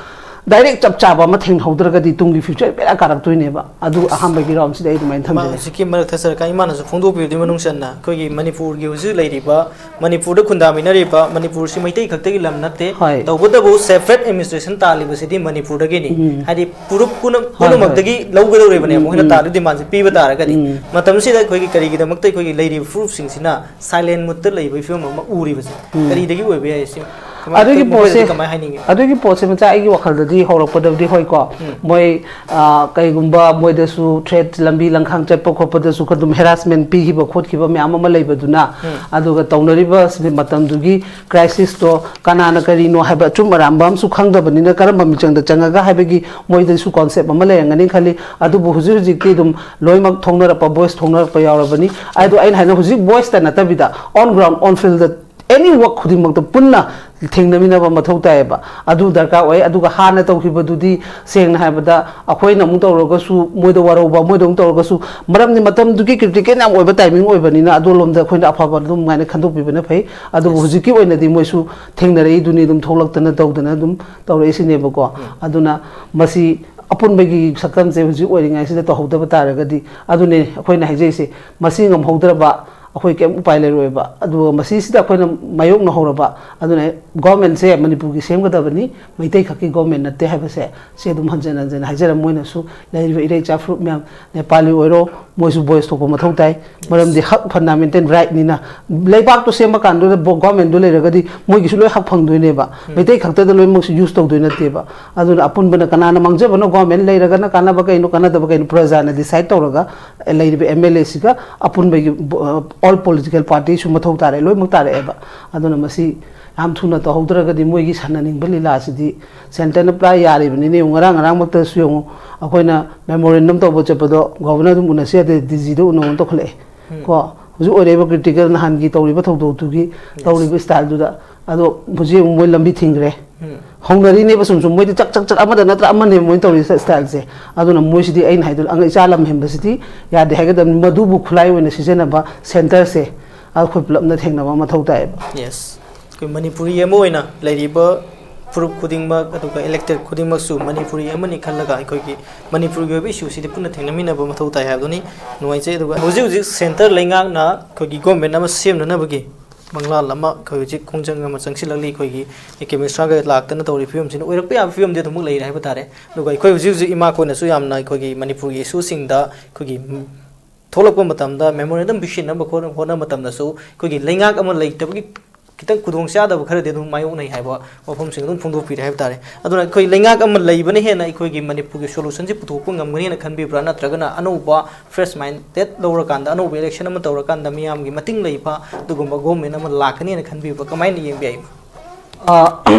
direct ꯆꯞ ꯆꯥꯕ ꯑꯃ ꯊꯦꯡꯅꯍꯧꯗ꯭ꯔꯒꯗꯤ ꯇꯨꯡꯒꯤ future ꯕꯦꯔꯥ ꯀꯥꯔꯛꯇꯣꯏꯅꯦꯕ꯫ ꯑꯗꯨ ꯑꯍꯥꯟꯕꯒꯤ roundꯁꯤꯗ ꯑꯩ ꯑꯗꯨꯃꯥꯏꯅ ꯃꯥ ꯊꯝꯖꯒꯦ꯫ ꯍꯧꯖꯤꯛꯀꯤ ꯃꯔꯛ ꯊꯠꯆꯔꯀꯥꯟ ꯏꯃꯥꯅꯁꯨ ꯐꯣꯡꯗꯣꯛꯄꯤꯕꯗꯨꯒꯤ ꯃꯅꯨꯡ ꯆꯟꯅ ꯑꯩꯈꯣꯏꯒꯤ ꯃꯅꯤꯄꯨꯔꯒꯤ ꯍꯧꯖꯤꯛ ꯂꯩꯔꯤꯕ, ꯃꯅꯤꯄꯨꯔꯗ ꯈꯨꯟꯗꯥꯃꯤꯟꯅꯔꯤꯕ, ꯃꯅꯤꯄꯨꯔꯁꯤ ꯃꯩꯇꯩ ꯈꯛꯇꯒꯤ ꯂꯝ ꯅꯠꯇꯦ, ꯍꯣꯏ꯫ ꯇꯧꯕꯇꯕꯨ separate administration ꯇꯥꯜꯂꯤꯕꯁꯤꯗꯤ ꯃꯅꯤꯄꯨꯔꯗꯒꯤꯅꯤ꯫ ꯎꯝ꯫ ꯍꯥꯏꯗꯤ ꯐꯨꯔꯨꯞ ꯄꯨꯝꯅ-, ꯍꯣꯏ, ꯍꯣꯏ꯫ ꯄꯨꯝꯅꯃꯛꯇꯒꯤ ꯂꯧꯒꯗꯧꯔꯤꯕꯅꯦ, ꯎꯝ, ꯃꯈꯣꯏꯅ ꯎꯝ꯫ ꯇꯥꯜꯂꯤꯕ demandꯁꯦ ꯄꯤꯕ ꯇꯥꯔꯒꯗꯤ꯫ ꯎꯝ꯫ ꯃꯇꯝꯁꯤꯗ ꯑꯩꯈꯣꯏꯒꯤ ꯀꯔꯤꯒꯤꯗꯃꯛꯇ ꯑꯩꯈꯣꯏꯒꯤ ꯂꯩꯔꯤꯕ ꯐꯨꯔꯨꯞꯁꯤꯡꯁꯤꯅ silent moodꯇ ꯂꯩꯕꯒꯤ ꯐꯤꯕꯝ ꯑꯃ ꯎꯔꯤꯕꯁꯦ ꯎꯝ꯫ ꯀꯔꯤꯗꯒꯤ ꯑꯣꯏꯕ ꯌꯥꯏ? ꯁꯤ ꯀꯃꯥꯏ-, ꯑꯗꯨꯒꯤ ꯃꯈꯣꯏꯗꯗꯤ ꯄꯣꯠꯁꯦ, ꯀꯃꯥꯏ ꯍꯥꯏꯅꯤꯡꯉꯤ? ꯑꯗꯨꯒꯤ ꯄꯣꯠꯁꯦ ꯃꯆꯥ ꯑꯩꯒꯤ ꯋꯥꯈꯜꯗꯗꯤ ꯍꯧꯔꯛꯄꯗꯕꯨꯗꯤ ꯍꯣꯏꯀꯣ, ꯎꯝ꯫ ꯃꯣꯏ, ꯑ, ꯀꯩꯒꯨꯝꯕ ꯃꯣꯏꯗꯁꯨ threat, ꯂꯝꯕꯤ ꯂꯝꯈꯥꯡ ꯆꯠꯄ ꯈꯣꯠꯄꯗꯁꯨ ꯑꯗꯨꯝ harassment ꯄꯤꯈꯤꯕ ꯈꯣꯠꯈꯤꯕ ꯃꯌꯥꯝ ꯑꯃ ꯂꯩꯕꯗꯨꯅ, ꯎꯝ꯫ ꯑꯗꯨꯒ ꯇꯧꯅꯔꯤꯕ ꯁꯤ ꯃꯇꯝꯗꯨꯒꯤ crisisꯇꯣ ꯀꯅꯥꯅ ꯀꯔꯤꯅꯣ ꯍꯥꯏꯕ ꯑꯆꯨꯝ ꯑꯔꯥꯟꯕ ꯑꯃꯁꯨ ꯈꯪꯗꯕꯅꯤꯅ ꯀꯔꯝꯕ ꯃꯤꯆꯪꯗ ꯆꯪꯉꯒ ꯍꯥꯏꯕꯒꯤ ꯃꯣꯏꯗꯁꯨ concept ꯑꯃ ꯂꯩꯔꯝꯒꯅꯤ ꯈꯜꯂꯤ꯫ ꯑꯗꯨꯕꯨ ꯍꯧꯖꯤꯛ ꯍꯧꯖꯤꯛꯇꯤ ꯑꯗꯨꯝ ꯂꯣꯏꯅꯃꯛ ꯊꯣꯛꯅꯔꯛꯄ, voice ꯊꯣꯛꯅꯔꯛꯄ ꯌꯥꯎꯔꯕꯅꯤ꯫ ꯑꯗꯣ ꯑꯩꯅ ꯍꯥꯏꯅ ꯍꯧꯖꯤꯛ voiceꯇ ꯅꯠꯇꯕꯤꯗ on ground, on fieldꯇ any work ꯈꯨꯗꯤꯡꯃꯛꯇ ꯄꯨꯟꯅ ꯊꯦꯡꯅꯃꯤꯟꯅꯕ ꯃꯊꯧ ꯇꯥꯏꯌꯦꯕ꯫ ꯑꯗꯨ ꯗꯔꯀꯥꯔ ꯑꯣꯏ꯫ ꯑꯗꯨꯒ ꯍꯥꯟꯅ ꯇꯧꯈꯤꯕꯗꯨꯗꯤ ꯁꯦꯡꯅ ꯍꯥꯏꯕꯗ ꯑꯩꯈꯣꯏꯅ ꯑꯃꯨꯛ ꯇꯧꯔꯒꯁꯨ ꯃꯣꯏꯗ ꯋꯥꯔꯧꯕ, ꯃꯣꯏꯗ ꯑꯃꯨꯛ ꯇꯧꯔꯒꯁꯨ, ꯃꯔꯝꯗꯤ ꯃꯇꯝꯗꯨꯒꯤ critical ꯌꯥꯝ ꯑꯣꯏꯕ timing ꯑꯣꯏꯕꯅꯤꯅ ꯑꯗꯣꯂꯣꯝꯗ ꯑꯩꯈꯣꯏꯅ ꯑꯐꯕ ꯑꯗꯨꯝ ꯍꯥꯏꯅ ꯈꯟꯗꯣꯛꯄꯤꯕꯅ ꯐꯩ꯫ ꯑꯗꯨꯕꯨ ꯍꯧꯖꯤꯛꯀꯤ ꯑꯣꯏꯅꯗꯤ ꯃꯣꯏꯁꯨ ꯊꯦꯡꯅꯔꯛꯏꯗꯨꯅꯤ ꯑꯗꯨꯝ ꯊꯣꯛꯂꯛꯇꯅ ꯇꯧꯗꯅ ꯑꯗꯨꯝ ꯇꯧꯔꯛꯏꯁꯤꯅꯦꯕꯀꯣ꯫ ꯎꯝ꯫ ꯑꯗꯨꯅ ꯃꯁꯤ ꯑꯄꯨꯟꯕꯒꯤ ꯁꯛꯇꯝꯁꯦ ꯍꯧꯖꯤꯛ ꯑꯣꯏꯔꯤꯉꯩꯁꯤꯗ ꯇꯧꯍꯧꯗꯕ ꯇꯥꯔꯒꯗꯤ, ꯑꯗꯨꯅꯦ ꯑꯩꯈꯣꯏꯅ ꯍꯥꯏꯖꯩꯁꯦ, ꯃꯁꯤ ꯉꯝꯍꯧꯗ꯭ꯔꯕ ꯑꯩꯈꯣꯏ ꯀꯩꯝ ꯎꯄꯥꯏ ꯂꯩꯔꯣꯏꯕ꯫ ꯑꯗꯨꯒ ꯃꯁꯤꯁꯤꯗ ꯑꯩꯈꯣꯏꯅ ꯃꯥꯌꯣꯛꯅꯍꯧꯔꯕ, ꯑꯗꯨꯅ ꯒꯣꯔꯃꯦꯟꯁꯦ ꯃꯅꯤꯄꯨꯔꯒꯤ ꯁꯦꯝꯒꯗꯕꯅꯤ, ꯃꯩꯇꯩ ꯈꯛꯀꯤ ꯒꯣꯔꯃꯦꯟ ꯅꯠꯇꯦ ꯍꯥꯏꯕꯁꯦ ꯁꯤ ꯑꯗꯨꯝ ꯍꯟꯖꯤꯟ ꯍꯟꯖꯤꯟ ꯍꯥꯏꯖꯔ꯫ ꯃꯣꯏꯅꯁꯨ ꯂꯩꯔꯤꯕ ꯏꯔꯩ ꯏꯆꯥ ꯐꯨꯔꯨꯞ ꯃꯌꯥꯝ, ꯅꯦꯄꯥꯂꯤ ꯑꯣꯏꯔꯣ, ꯃꯣꯏꯁꯨ ꯚꯣꯏꯁ ꯊꯣꯛꯄ ꯃꯊꯧ ꯇꯥꯏ꯫ ꯃꯔꯝꯗꯤ ꯍꯛ, ꯐꯟꯗꯥꯃꯦꯟꯇꯦꯜ ꯔꯥꯏꯠꯅꯤꯅ꯫ ꯂꯩꯕꯥꯛꯇꯣ ꯁꯦꯝꯕ ꯀꯥꯟꯗꯨꯗ ꯕꯣ-, ꯒꯣꯔꯃꯦꯟꯗꯣ ꯂꯩꯔꯒꯗꯤ ꯃꯣꯏꯒꯤꯁꯨ ꯂꯣꯏ ꯍꯛ ꯐꯪꯗꯣꯏꯅꯦꯕ꯫ ꯃꯩꯇꯩ ꯈꯛꯇꯗ ꯂꯣꯏꯅꯃꯛꯁꯨ ꯌꯨꯁ ꯇꯧꯗꯣꯏ ꯅꯠꯇꯦꯕ꯫ ꯑꯗꯨꯅ ꯑꯄꯨꯟꯕꯅ ꯀꯅꯥꯅ ꯃꯥꯡꯖꯕꯅꯣ, ꯒꯣꯔꯃꯦꯟ ꯂꯩꯔꯒꯅ ꯀꯥꯟꯅꯕ ꯀꯩꯅꯣ, ꯀꯥꯟꯅꯗꯕ ꯀꯩꯅꯣ, ꯄ꯭ꯔꯖꯥꯅ ꯗꯤꯁꯥꯏꯠ ꯇꯧꯔꯒ ꯂꯩꯔꯤꯕ ꯑꯦꯝ ꯑꯦꯜ ꯑꯦꯁꯤꯒ ꯑꯄꯨꯟꯕꯒꯤ ꯕꯣ-, ꯑꯣꯜ ꯄꯣꯂꯤꯇꯤꯀꯦꯜ ꯄꯥꯔꯇꯤꯁꯨ ꯃꯊꯧ ꯇꯥꯔꯛꯑꯦ, ꯂꯣꯏꯅꯃꯛ ꯇꯥꯔꯛꯑꯦꯕ꯫ ꯑꯗꯨꯅ ꯃꯁꯤ ꯌꯥꯝ ꯊꯨꯅ ꯇꯧꯍꯧꯗ꯭ꯔꯒꯗꯤ ꯃꯣꯏꯒꯤ ꯁꯥꯟꯅꯅꯤꯡꯕ ꯂꯤꯂꯥꯁꯤꯗꯤ ꯁꯦꯟꯇꯔꯅ ꯄꯨꯔꯥ ꯌꯥꯔꯤꯕꯅꯤꯅꯦ꯫ ꯌꯦꯡꯉꯨ, ꯉꯔꯥꯡ ꯉꯔꯥꯡꯃꯛꯇꯁꯨ ꯌꯦꯡꯉꯨ, ꯑꯩꯈꯣꯏꯅ ꯃꯦꯃꯣꯔꯦꯟꯗꯝ ꯇꯧꯕ ꯆꯠꯄꯗꯣ ꯒꯣꯚꯔꯅꯔ ꯑꯗꯨꯝ ꯎꯅꯁꯤ ꯌꯥꯗꯦ, ꯗꯤ ꯖꯤꯗ ꯎꯅꯧꯅ ꯇꯧꯈꯠꯂꯛꯑꯦ꯫ ꯀꯣ, ꯍꯧꯖꯤꯛ ꯑꯣꯏꯔꯛꯏꯕ ꯀ꯭ꯔꯤꯇꯤꯀꯦꯜ ꯅꯍꯥꯟꯒꯤ ꯇꯧꯔꯤꯕ ꯊꯧꯗꯣꯛꯇꯨꯒꯤ ꯇꯧꯔꯤꯕ ꯏꯁꯇꯥꯏꯜꯗꯨꯗ꯫ ꯑꯗꯣ ꯍꯧꯖꯤꯛ ꯑꯃꯨꯛ ꯃꯣꯏ ꯂꯝꯕꯤ ꯊꯤꯡꯈ꯭ꯔꯦ꯫ ꯍꯧꯅꯔꯤꯅꯦꯕ ꯁꯨꯝ ꯁꯨꯝ꯫ ꯃꯣꯏꯗꯤ ꯆꯛ ꯆꯛ ꯆꯛ ꯑꯃꯗ ꯅꯠꯇ꯭ꯔ ꯑꯃꯅꯦꯕ ꯃꯣꯏꯅ ꯇꯧꯔꯤ ꯏꯁꯇꯥꯏꯜꯁꯦ꯫ ꯑꯗꯨꯅ ꯃꯣꯏꯁꯤꯗꯤ, ꯑꯩꯅ ꯍꯥꯏꯗꯣ, ꯑꯉ-, ꯏꯆꯥ ꯂꯝ ꯍꯦꯟꯕꯁꯤꯗꯤ ꯌꯥꯗꯦ ꯍꯥꯏꯒꯗꯕꯅꯤ꯫ ꯃꯗꯨꯕꯨ ꯈꯨꯠꯂꯥꯏ ꯑꯣꯏꯅ ꯁꯤꯖꯤꯟꯅꯕ ꯁꯦꯟꯇꯔꯁꯦ ꯑꯩꯈꯣꯏ ꯄꯨꯂꯞꯅ ꯊꯦꯡꯅꯕ ꯃꯊꯧ ꯇꯥꯏꯌꯦꯕ꯫ ꯌꯦꯁ꯫ ꯑꯩꯈꯣꯏ ꯃꯅꯤꯄꯨꯔꯤ ꯑꯃ ꯑꯣꯏꯅ ꯂꯩꯔꯤꯕ ꯐꯨꯔꯨꯞ ꯈꯨꯗꯤꯡꯃꯛ, ꯑꯗꯨꯒ ꯏꯂꯦꯛꯇꯦꯠ ꯈꯨꯗꯤꯡꯃꯛꯁꯨ ꯃꯅꯤꯄꯨꯔꯤ ꯑꯃꯅꯤ ꯈꯜꯂꯒ ꯑꯩꯈꯣꯏꯒꯤ ꯃꯅꯤꯄꯨꯔꯒꯤ ꯑꯣꯏꯕ ꯏꯁꯨꯁꯤꯗꯤ ꯄꯨꯟꯅ ꯊꯦꯡꯅꯃꯤꯟꯅꯕ ꯃꯊꯧ ꯇꯥꯏ ꯍꯥꯏꯕꯗꯨꯅꯤ꯫ ꯅꯨꯡꯉꯥꯏꯖꯩ꯫ ꯑꯗꯨꯒ ꯍꯧꯖꯤꯛ ꯍꯧꯖꯤꯛ ꯁꯦꯟꯇꯔ ꯂꯩꯉꯥꯛꯅ ꯑꯩꯈꯣꯏꯒꯤ ꯒꯣꯔꯃꯦꯟ ꯑꯃ ꯁꯦꯝꯅꯅꯕꯒꯤ ꯃꯪꯂꯥꯟ ꯑꯃ ꯑꯩꯈꯣꯏ ꯍꯧꯖꯤꯛ ꯈꯣꯡꯖꯪ ꯑꯃ ꯆꯪꯁꯤꯜꯂꯛꯂꯤ꯫ ꯑꯩꯈꯣꯏꯒꯤ ꯑꯦ ꯀꯦ ꯃꯤꯁ꯭ꯔꯥꯒ ꯂꯥꯛꯇꯅ ꯇꯧꯔꯤꯕ ꯐꯤꯕꯝꯁꯤꯅ ꯑꯣꯏꯔꯛꯄ ꯌꯥꯕ ꯐꯤꯕꯝꯗꯤ ꯑꯗꯨꯃꯛ ꯂꯩꯔꯦ ꯍꯥꯏꯕ ꯇꯥꯔꯦ꯫ ꯑꯗꯨꯒ ꯑꯩꯈꯣꯏ ꯍꯧꯖꯤꯛ ꯍꯧꯖꯤꯛ ꯏꯃꯥꯈꯣꯏꯅꯁꯨ ꯌꯥꯝꯅ ꯑꯩꯈꯣꯏꯒꯤ ꯃꯅꯤꯄꯨꯔꯒꯤ ꯏꯁꯨꯁꯤꯡꯗ ꯑꯩꯈꯣꯏꯒꯤ ꯊꯣꯛꯂꯛꯄ ꯃꯇꯝꯗ ꯃꯦꯃꯣꯔꯦꯟꯗꯝ ꯄꯤꯁꯤꯟꯅꯕ ꯈꯣꯠꯅ-, ꯍꯣꯠꯅꯕ ꯃꯇꯝꯗꯁꯨ ꯑꯩꯈꯣꯏꯒꯤ ꯂꯩꯉꯥꯛ ꯑꯃ ꯂꯩꯇꯕꯒꯤ ꯈꯤꯇꯪ ꯈꯨꯗꯣꯡ ꯆꯥꯗꯕ ꯈꯔꯗꯤ ꯑꯗꯨꯝ ꯃꯥꯌꯣꯛꯅꯩ ꯍꯥꯏꯕ ꯋꯥꯐꯝꯁꯤꯡ ꯑꯗꯨꯝ ꯐꯣꯡꯗꯣꯛꯄꯤꯔꯦ ꯍꯥꯏꯕ ꯇꯥꯔꯦ꯫ ꯑꯗꯨꯅ ꯑꯩꯈꯣꯏ ꯂꯩꯉꯥꯛ ꯑꯃ ꯂꯩꯕꯅ ꯍꯦꯟꯅ ꯑꯩꯈꯣꯏꯒꯤ ꯃꯅꯤꯄꯨꯔꯒꯤ ꯁꯣꯂꯨꯁꯟꯁꯤ ꯄꯨꯊꯣꯛꯄ ꯉꯝꯒꯅꯤꯅ ꯈꯟꯕꯤꯕ꯭ꯔꯥ? ꯅꯠꯇ꯭ꯔꯒꯅ ꯑꯅꯧꯕ ꯐ꯭ꯔꯦꯁ ꯃꯥꯏꯟꯗꯦꯠ ꯂꯧꯔꯀꯥꯟꯗ, ꯑꯅꯧꯕ ꯏꯂꯦꯛꯁꯟ ꯑꯃ ꯇꯧꯔꯀꯥꯟꯗ ꯃꯤꯌꯥꯝꯒꯤ ꯃꯇꯤꯡ ꯂꯩꯕ ꯑꯗꯨꯒꯨꯝꯕ ꯒꯣꯔꯃꯦꯟ ꯑꯃ ꯂꯥꯛꯀꯅꯤꯅ ꯈꯟꯕꯤꯕ꯭ꯔꯥ? ꯀꯃꯥꯏꯅ ꯌꯦꯡꯕꯤ ꯍꯥꯏꯕ? ꯑ,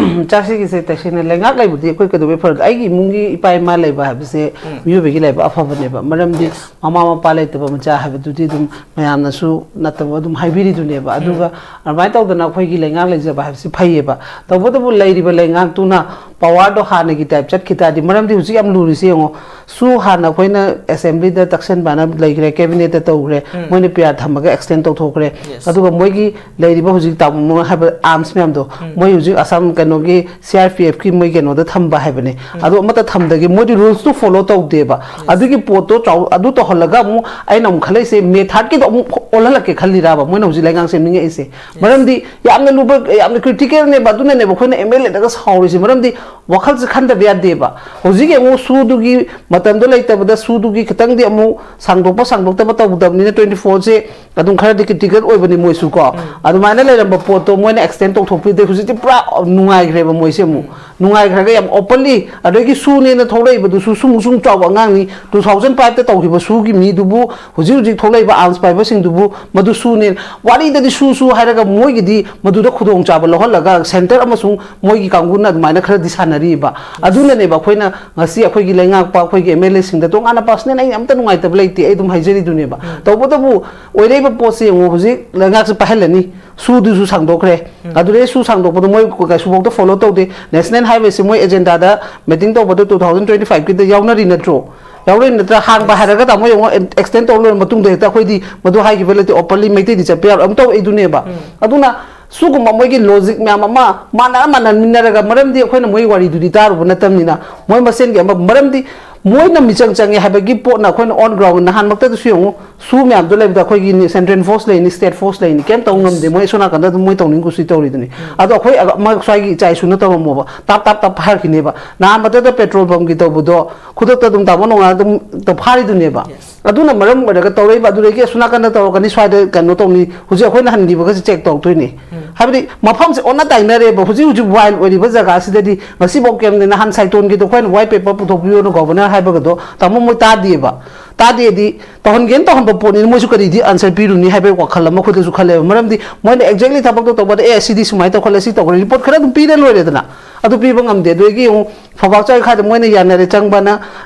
ꯆꯥꯛꯁꯤꯒꯤꯁꯦ ꯇꯁꯦꯡꯅ ꯂꯩꯉꯥꯛ ꯂꯩꯕꯗꯤ ꯑꯩꯈꯣꯏ ꯀꯩꯗꯧꯕꯩ ꯐꯔꯣꯏꯗꯣꯏ? ꯑꯩꯒꯤ ꯏꯃꯨꯡꯒꯤ ꯏꯄꯥ ꯏꯃꯥ ꯂꯩꯕ ꯍꯥꯏꯕꯁꯦ ꯃꯤꯑꯣꯏꯕꯒꯤ ꯂꯥꯏꯕꯛ ꯑꯐꯕꯅꯦꯕ꯫ ꯃꯔꯝꯗꯤ ꯃꯃꯥ ꯃꯄꯥ ꯂꯩꯇꯕ ꯃꯆꯥ ꯍꯥꯏꯕꯗꯨꯗꯤ ꯑꯗꯨꯝ ꯃꯌꯥꯝꯅꯁꯨ ꯅꯠꯇꯕ ꯑꯗꯨꯝ ꯍꯥꯏꯕꯤꯔꯤꯗꯨꯅꯦꯕ꯫ ꯑꯗꯨꯒ ꯑꯗꯨꯃꯥꯏꯅ ꯇꯧꯗꯅ ꯑꯩꯈꯣꯏꯒꯤ ꯂꯩꯉꯥꯛ ꯂꯩꯖꯕ ꯍꯥꯏꯕꯁꯤ ꯐꯩꯌꯦꯕ꯫ ꯇꯧꯕꯇꯕꯨ ꯂꯩꯔꯤꯕ ꯂꯩꯉꯥꯛꯇꯨꯅ ꯄꯋꯥꯔꯗꯣ ꯍꯥꯟꯅꯒꯤ ꯇꯥꯏꯞ ꯆꯠꯈꯤ ꯇꯥꯔꯗꯤ, ꯃꯔꯝꯗꯤ ꯍꯧꯖꯤꯛ ꯌꯥꯝ ꯂꯨꯔꯤꯁꯦ ꯌꯦꯡꯉꯣ, ꯁꯨ ꯍꯥꯟꯅ ꯑꯩꯈꯣꯏꯅ ꯑꯦꯁꯦꯝꯕ꯭ꯂꯤꯗ ꯇꯛꯁꯟꯕꯅ ꯂꯩꯈ꯭ꯔꯦ, ꯀꯦꯕꯤꯅꯦꯠꯇ ꯇꯧꯈ꯭ꯔꯦ, ꯎꯝ꯫ ꯃꯣꯏꯅ ꯄꯤ ꯑꯥꯔ ꯊꯝꯃꯒ ꯑꯦꯛꯁꯇꯦꯟ ꯇꯧꯊꯣꯛꯈ꯭ꯔꯦ꯫ Yes. ꯑꯗꯨꯒ ꯃꯣꯏꯒꯤ ꯂꯩꯔꯤꯕ ꯍꯧꯖꯤꯛ ꯇꯥꯃꯣ ꯍꯥꯏꯕ ꯑꯥꯔꯝꯁ ꯃꯌꯥꯝꯗꯣ, ꯎꯝ꯫ ꯃꯣꯏ ꯍꯧꯖꯤꯛ ꯑꯁꯥꯝ ꯀꯩꯅꯣꯒꯤ ꯁꯤ ꯑꯥꯔ ꯄꯤ ꯑꯦꯐꯀꯤ ꯃꯣꯏ ꯀꯩꯅꯣꯗ ꯊꯝꯕ ꯍꯥꯏꯕꯅꯦ꯫ ꯎꯝ꯫ ꯑꯗꯨ ꯑꯃꯠꯇ ꯊꯝꯗꯒꯤ ꯃꯣꯏꯗꯤ ꯔꯨꯜꯁꯇꯨ ꯐꯣꯂꯣ ꯇꯧꯗꯦꯕ꯫ Yes. ꯑꯗꯨꯒꯤ ꯄꯣꯠꯇꯣ ꯆꯥꯎ-, ꯑꯗꯨ ꯇꯧꯍꯜꯂꯒ ꯑꯃꯨꯛ ꯑꯩꯅ ꯑꯃꯨꯛ ꯈꯜꯂꯛꯏꯁꯦ, ꯃꯦ ꯊꯥꯔꯠꯀꯤꯗꯣ ꯑꯃꯨꯛ ꯑꯣꯜꯍꯜꯂꯛꯀꯦ ꯈꯜꯂꯤꯔꯕ ꯃꯣꯏꯅ ꯍꯧꯖꯤꯛ ꯂꯩꯉꯥꯛ ꯁꯦꯝꯅꯤꯡꯉꯛꯏꯁꯦ? ꯃꯔꯝꯗꯤ ꯌꯥꯝꯅ ꯂꯨꯕ, ꯌꯥꯝꯅ ꯀ꯭ꯔꯤꯇꯤꯀꯦꯜꯅꯦꯕ꯫ ꯑꯗꯨꯅꯅꯦꯕ ꯑꯩꯈꯣꯏꯅ ꯑꯦꯝ ꯑꯦꯜ ꯑꯦꯗꯒ ꯁꯥꯎꯔꯤꯁꯦ꯫ ꯃꯔꯝꯗꯤ ꯋꯥꯈꯜꯁꯦ ꯈꯟꯗꯕ ꯌꯥꯗꯦꯕ꯫ ꯍꯧꯖꯤꯛ ꯌꯦꯡꯉꯨ, ꯁꯨꯗꯨꯒꯤ ꯃꯇꯝꯗꯣ ꯂꯩꯇꯕꯗ ꯁꯨꯗꯨꯒꯤ ꯈꯤꯇꯪꯗꯤ ꯑꯃꯨꯛ ꯁꯥꯡꯗꯣꯛꯄ ꯁꯥꯡꯗꯣꯛꯇꯕ ꯇꯧꯗꯕꯅꯤꯅ, ꯇ꯭ꯋꯦꯟꯇꯤ ꯐꯣꯔꯁꯦ ꯑꯗꯨꯝ ꯈꯔꯗꯤ ꯀ꯭ꯔꯤꯇꯤꯀꯦꯜ ꯑꯣꯏꯕꯅꯤ ꯃꯣꯏꯁꯨ ꯀꯣ꯫ ꯎꯝ꯫ ꯑꯗꯨꯃꯥꯏꯅ ꯂꯩꯔꯝꯕ ꯄꯣꯠꯇꯣ ꯃꯣꯏꯅ ꯑꯦꯛꯁꯇꯦꯟ ꯇꯧꯊꯣꯛꯄꯤꯗꯦ꯫ ꯍꯧꯖꯤꯛꯇꯤ ꯄꯨꯔꯥ ꯅꯨꯡꯉꯥꯏꯈ꯭ꯔꯦꯕ ꯃꯣꯏꯁꯦ ꯑꯃꯨꯛ꯫ ꯎꯝ꯫ ꯅꯨꯡꯉꯥꯏꯈ꯭ꯔꯒ ꯌꯥꯝ ꯑꯣꯄꯟꯂꯤ, ꯑꯗꯒꯤ ꯁꯨꯅꯦꯅ ꯊꯣꯛꯂꯛꯏꯕꯗꯨꯁꯨ ꯁꯨꯃꯨꯛ ꯁꯨꯝ ꯆꯥꯎꯕ ꯑꯉꯥꯡꯅꯤ꯫ ꯇꯨ ꯊꯥꯎꯖꯟ ꯐꯥꯏꯚꯇ ꯇꯧꯈꯤꯕ ꯁꯨꯒꯤ ꯃꯤꯗꯨꯕꯨ ꯍꯧꯖꯤꯛ ꯍꯧꯖꯤꯛ ꯊꯣꯛꯂꯛꯏꯕ ꯑꯥꯔꯝꯁ ꯄꯥꯏꯕꯁꯤꯡꯗꯨꯕꯨ ꯃꯗꯨ ꯁꯨꯅꯦ꯫ ꯋꯥꯔꯤꯗꯗꯤ ꯁꯨ ꯁꯨ ꯍꯥꯏꯔꯒ ꯃꯣꯏꯒꯤꯗꯤ ꯃꯗꯨꯗ ꯈꯨꯗꯣꯡꯆꯥꯕ ꯂꯧꯍꯜꯂꯒ ꯁꯦꯟꯇꯔ ꯑꯃꯁꯨꯡ ꯃꯣꯏꯒꯤ ꯀꯥꯡꯕꯨꯅ ꯑꯗꯨꯃꯥꯏꯅ ꯈꯔ ꯗꯤꯁꯥꯟꯅꯔꯤꯕ꯫ ꯑꯗꯨꯅꯅꯦꯕ ꯑꯩꯈꯣꯏꯅ ꯉꯁꯤ ꯑꯩꯈꯣꯏꯒꯤ ꯂꯩꯉꯥꯛꯄ ꯑꯩꯈꯣꯏꯒꯤ ꯑꯦꯝ ꯑꯦꯜ ꯑꯦꯁꯤꯡꯗ ꯇꯣꯉꯥꯟꯅ ꯄꯥꯔꯁꯅꯦꯜ ꯑꯩ ꯑꯝꯇ ꯅꯨꯡꯉꯥꯏꯇꯕ ꯂꯩꯇꯦ, ꯑꯩ ꯑꯗꯨꯝ ꯍꯥꯏꯖꯔꯤꯗꯨꯅꯦꯕ꯫ ꯎꯝ꯫ ꯇꯧꯕꯇꯕꯨ ꯑꯣꯏꯔꯛꯏꯕ ꯄꯣꯠꯁꯦ ꯌꯦꯡꯉꯣ, ꯍꯧꯖꯤꯛ ꯂꯩꯉꯥꯛꯁꯦ ꯄꯥꯏꯍꯜꯂꯅꯤ, ꯁꯨꯗꯨꯁꯨ ꯁꯥꯡꯗꯣꯛꯈ꯭ꯔꯦ꯫ ꯎꯝ꯫ ꯑꯗꯨꯗꯩ ꯁꯨ ꯁꯥꯡꯗꯣꯛꯄꯗꯣ ꯃꯣꯏ ꯀꯩꯁꯨꯐꯥꯎꯗ ꯐꯣꯂꯣ ꯇꯧꯗꯦ꯫ ꯅꯦꯁꯅꯦꯜ ꯍꯥꯏꯋꯦꯁꯦ ꯃꯣꯏ ꯑꯦꯖꯦꯟꯗꯥꯗ ꯃꯤꯇꯤꯡ ꯇꯧꯕꯗ ꯇꯨ ꯊꯥꯎꯖꯟ ꯇ꯭ꯋꯦꯟꯇꯤ ꯐꯥꯏꯚꯀꯤꯗ ꯌꯥꯎꯅꯔꯤ ꯅꯠꯇ꯭ꯔꯣ? ꯌꯥꯎꯔꯛꯏ ꯅꯠꯇ꯭ꯔꯥ? ꯍꯥꯡꯕ ꯍꯥꯏꯔꯒ ꯇꯥꯃꯣ ꯌꯦꯡꯉꯣ, ꯑꯦꯛꯁꯇꯦꯟ ꯇꯧ ꯂꯣꯏꯔ ꯃꯇꯨꯡꯗ ꯍꯦꯛꯇ ꯑꯩꯈꯣꯏꯗꯤ ꯃꯗꯨ ꯍꯥꯏꯈꯤꯕ ꯂꯩꯇꯦ, ꯑꯣꯄꯟꯂꯤ ꯃꯩꯇꯩꯗꯤ ꯆꯠꯄ ꯌꯥꯔꯣꯏ ꯑꯃ ꯇꯧꯔꯛꯏꯗꯨꯅꯦꯕ꯫ ꯎꯝ꯫ ꯑꯗꯨꯅ ꯁꯤꯒꯨꯝꯕ ꯃꯣꯏꯒꯤ ꯂꯣꯖꯤꯛ ꯃꯌꯥꯝ ꯑꯃ ꯃꯥꯟꯅ ꯃꯥꯟꯅꯃꯤꯟꯅꯔꯒ, ꯃꯔꯝꯗꯤ ꯑꯩꯈꯣꯏꯅ ꯃꯣꯏ ꯋꯥꯔꯤꯗꯨꯗꯤ ꯇꯥꯔꯨꯕ ꯅꯠꯇꯕꯅꯤꯅ, ꯃꯣꯏ ꯃꯁꯦꯟꯒꯤ ꯑꯃ, ꯃꯔꯝꯗꯤ ꯃꯣꯏꯅ ꯃꯤꯆꯪ ꯆꯪꯉꯦ ꯍꯥꯏꯕꯒꯤ ꯄꯣꯠꯅ ꯑꯩꯈꯣꯏꯅ ꯑꯣꯟ ꯒ꯭ꯔꯥꯎꯟ ꯅꯍꯥꯟꯃꯛꯇꯗꯁꯨ ꯌꯦꯡꯉꯨ, ꯁꯨ ꯃꯌꯥꯝꯗꯣ ꯂꯩꯕꯗ ꯑꯩꯈꯣꯏꯒꯤ ꯁꯦꯟꯇ꯭ꯔꯦꯜ ꯐꯣꯔꯁ ꯂꯩꯅꯤ, ꯁ꯭ꯇꯦꯠ ꯐꯣꯔꯁ ꯂꯩꯅꯤ, ꯀꯩꯝ ꯇꯧ ꯉꯝꯗꯦ꯫ ꯃꯣꯏ ꯑꯁꯣꯝ ꯅꯥꯀꯟꯗ ꯑꯗꯨꯝ ꯃꯣꯏ ꯇꯧꯅꯤꯡ ꯀꯨꯁꯤ ꯇꯧꯔꯤꯗꯨꯅꯤ꯫ ꯎꯝ꯫ ꯑꯗꯣ ꯑꯩꯈꯣꯏ ꯑꯃ ꯁ꯭ꯋꯥꯏꯒꯤ ꯏꯆꯥ ꯏꯁꯨꯅ ꯇꯧꯔꯝꯃꯣꯕ, ꯇꯥꯞ ꯇꯥꯞ ꯇꯥꯞ ꯐꯥꯔꯛꯈꯤꯅꯦꯕ꯫ ꯅꯍꯥꯟ ꯃꯇꯝꯗ ꯄꯦꯇ꯭ꯔꯣꯜ ꯄꯝꯒꯤ ꯇꯧꯕꯗꯣ ꯈꯨꯗꯛꯇ ꯑꯗꯨꯝ ꯇꯥꯃꯣ ꯅꯣꯡꯉꯥꯟ ꯑꯗꯨꯝ ꯐꯥꯔꯤꯗꯨꯅꯦꯕ꯫ Yes. ꯑꯗꯨꯅ ꯃꯔꯝ ꯑꯣꯏꯔꯒ ꯇꯧꯔꯛꯏꯕ꯫ ꯑꯗꯨꯗꯒꯤ ꯑꯁꯣꯝ ꯅꯥꯀꯟꯗ ꯇꯧꯔꯛꯀꯅꯤ, ꯁ꯭ꯋꯥꯏꯗ ꯀꯩꯅꯣ ꯇꯧꯅꯤ, ꯍꯧꯖꯤꯛ ꯑꯩꯈꯣꯏꯅ ꯍꯟꯈꯤꯕꯒꯁꯦ ꯆꯦꯛ ꯇꯧꯔꯛꯇꯣꯏꯅꯤ꯫ ꯎꯝ꯫ ꯍꯥꯏꯕꯗꯤ ꯃꯐꯝꯁꯦ ꯑꯣꯟꯅ ꯇꯥꯏꯅꯔꯦꯕ꯫ ꯍꯧꯖꯤꯛ ꯍꯧꯖꯤꯛ ꯋꯥꯏꯜ ꯑꯣꯏꯔꯤꯕ ꯖꯒꯥꯁꯤꯗꯗꯤ ꯉꯁꯤꯐꯥꯎ ꯀꯩꯝꯇ, ꯅꯍꯥꯟ ꯁꯥꯏꯇꯣꯟꯒꯤꯗꯣ ꯑꯩꯈꯣꯏꯅ ꯋꯥꯏꯠ ꯄꯦꯄꯔ ꯄꯨꯊꯣꯛꯄꯤꯌꯣꯅ ꯒꯣꯕꯔꯅꯔ ꯍꯥꯏꯕꯒꯗꯣ ꯇꯥꯃꯣ ꯃꯣꯏ ꯇꯥꯗꯦꯕ꯫ ꯇꯥꯗꯦꯗꯤ ꯇꯧꯍꯟꯒꯦꯅ ꯇꯧꯍꯟꯕ ꯄꯣꯠꯅꯤꯅ ꯃꯣꯏꯁꯨ ꯀꯔꯤꯗꯤ ꯑꯟꯁꯔ ꯄꯤꯔꯨꯅꯤ ꯍꯥꯏꯕꯒꯤ ꯋꯥꯈꯜ ꯑꯃ ꯑꯩꯈꯣꯏꯗꯁꯨ ꯈꯜꯂꯦꯕ꯫ ꯃꯔꯝꯗꯤ ꯃꯣꯏꯅ ꯑꯦꯛꯖꯦꯛꯂꯤ ꯊꯕꯛꯇꯣ ꯇꯧꯕꯗ, "ꯑꯦ, ꯁꯤꯗꯤ ꯁꯨꯃꯥꯏꯅ ꯇꯧꯈꯠꯂꯦ, ꯁꯤ ꯇꯧꯈꯠꯂꯦ", ꯔꯤꯄꯣꯔꯠ ꯈꯔ ꯑꯗꯨꯝ ꯄꯤꯔ ꯂꯣꯏꯔꯦꯗꯅ꯫ ꯑꯗꯨ ꯄꯤꯕ ꯉꯝꯗꯦ꯫ ꯑꯗꯨꯗꯒꯤ ꯑꯃꯨꯛ ꯐꯧꯕꯥꯛ ꯆꯥꯏꯈꯥꯏꯗ ꯃꯣꯏꯅ ꯌꯥꯅꯔꯦ ꯆꯪꯕꯅ,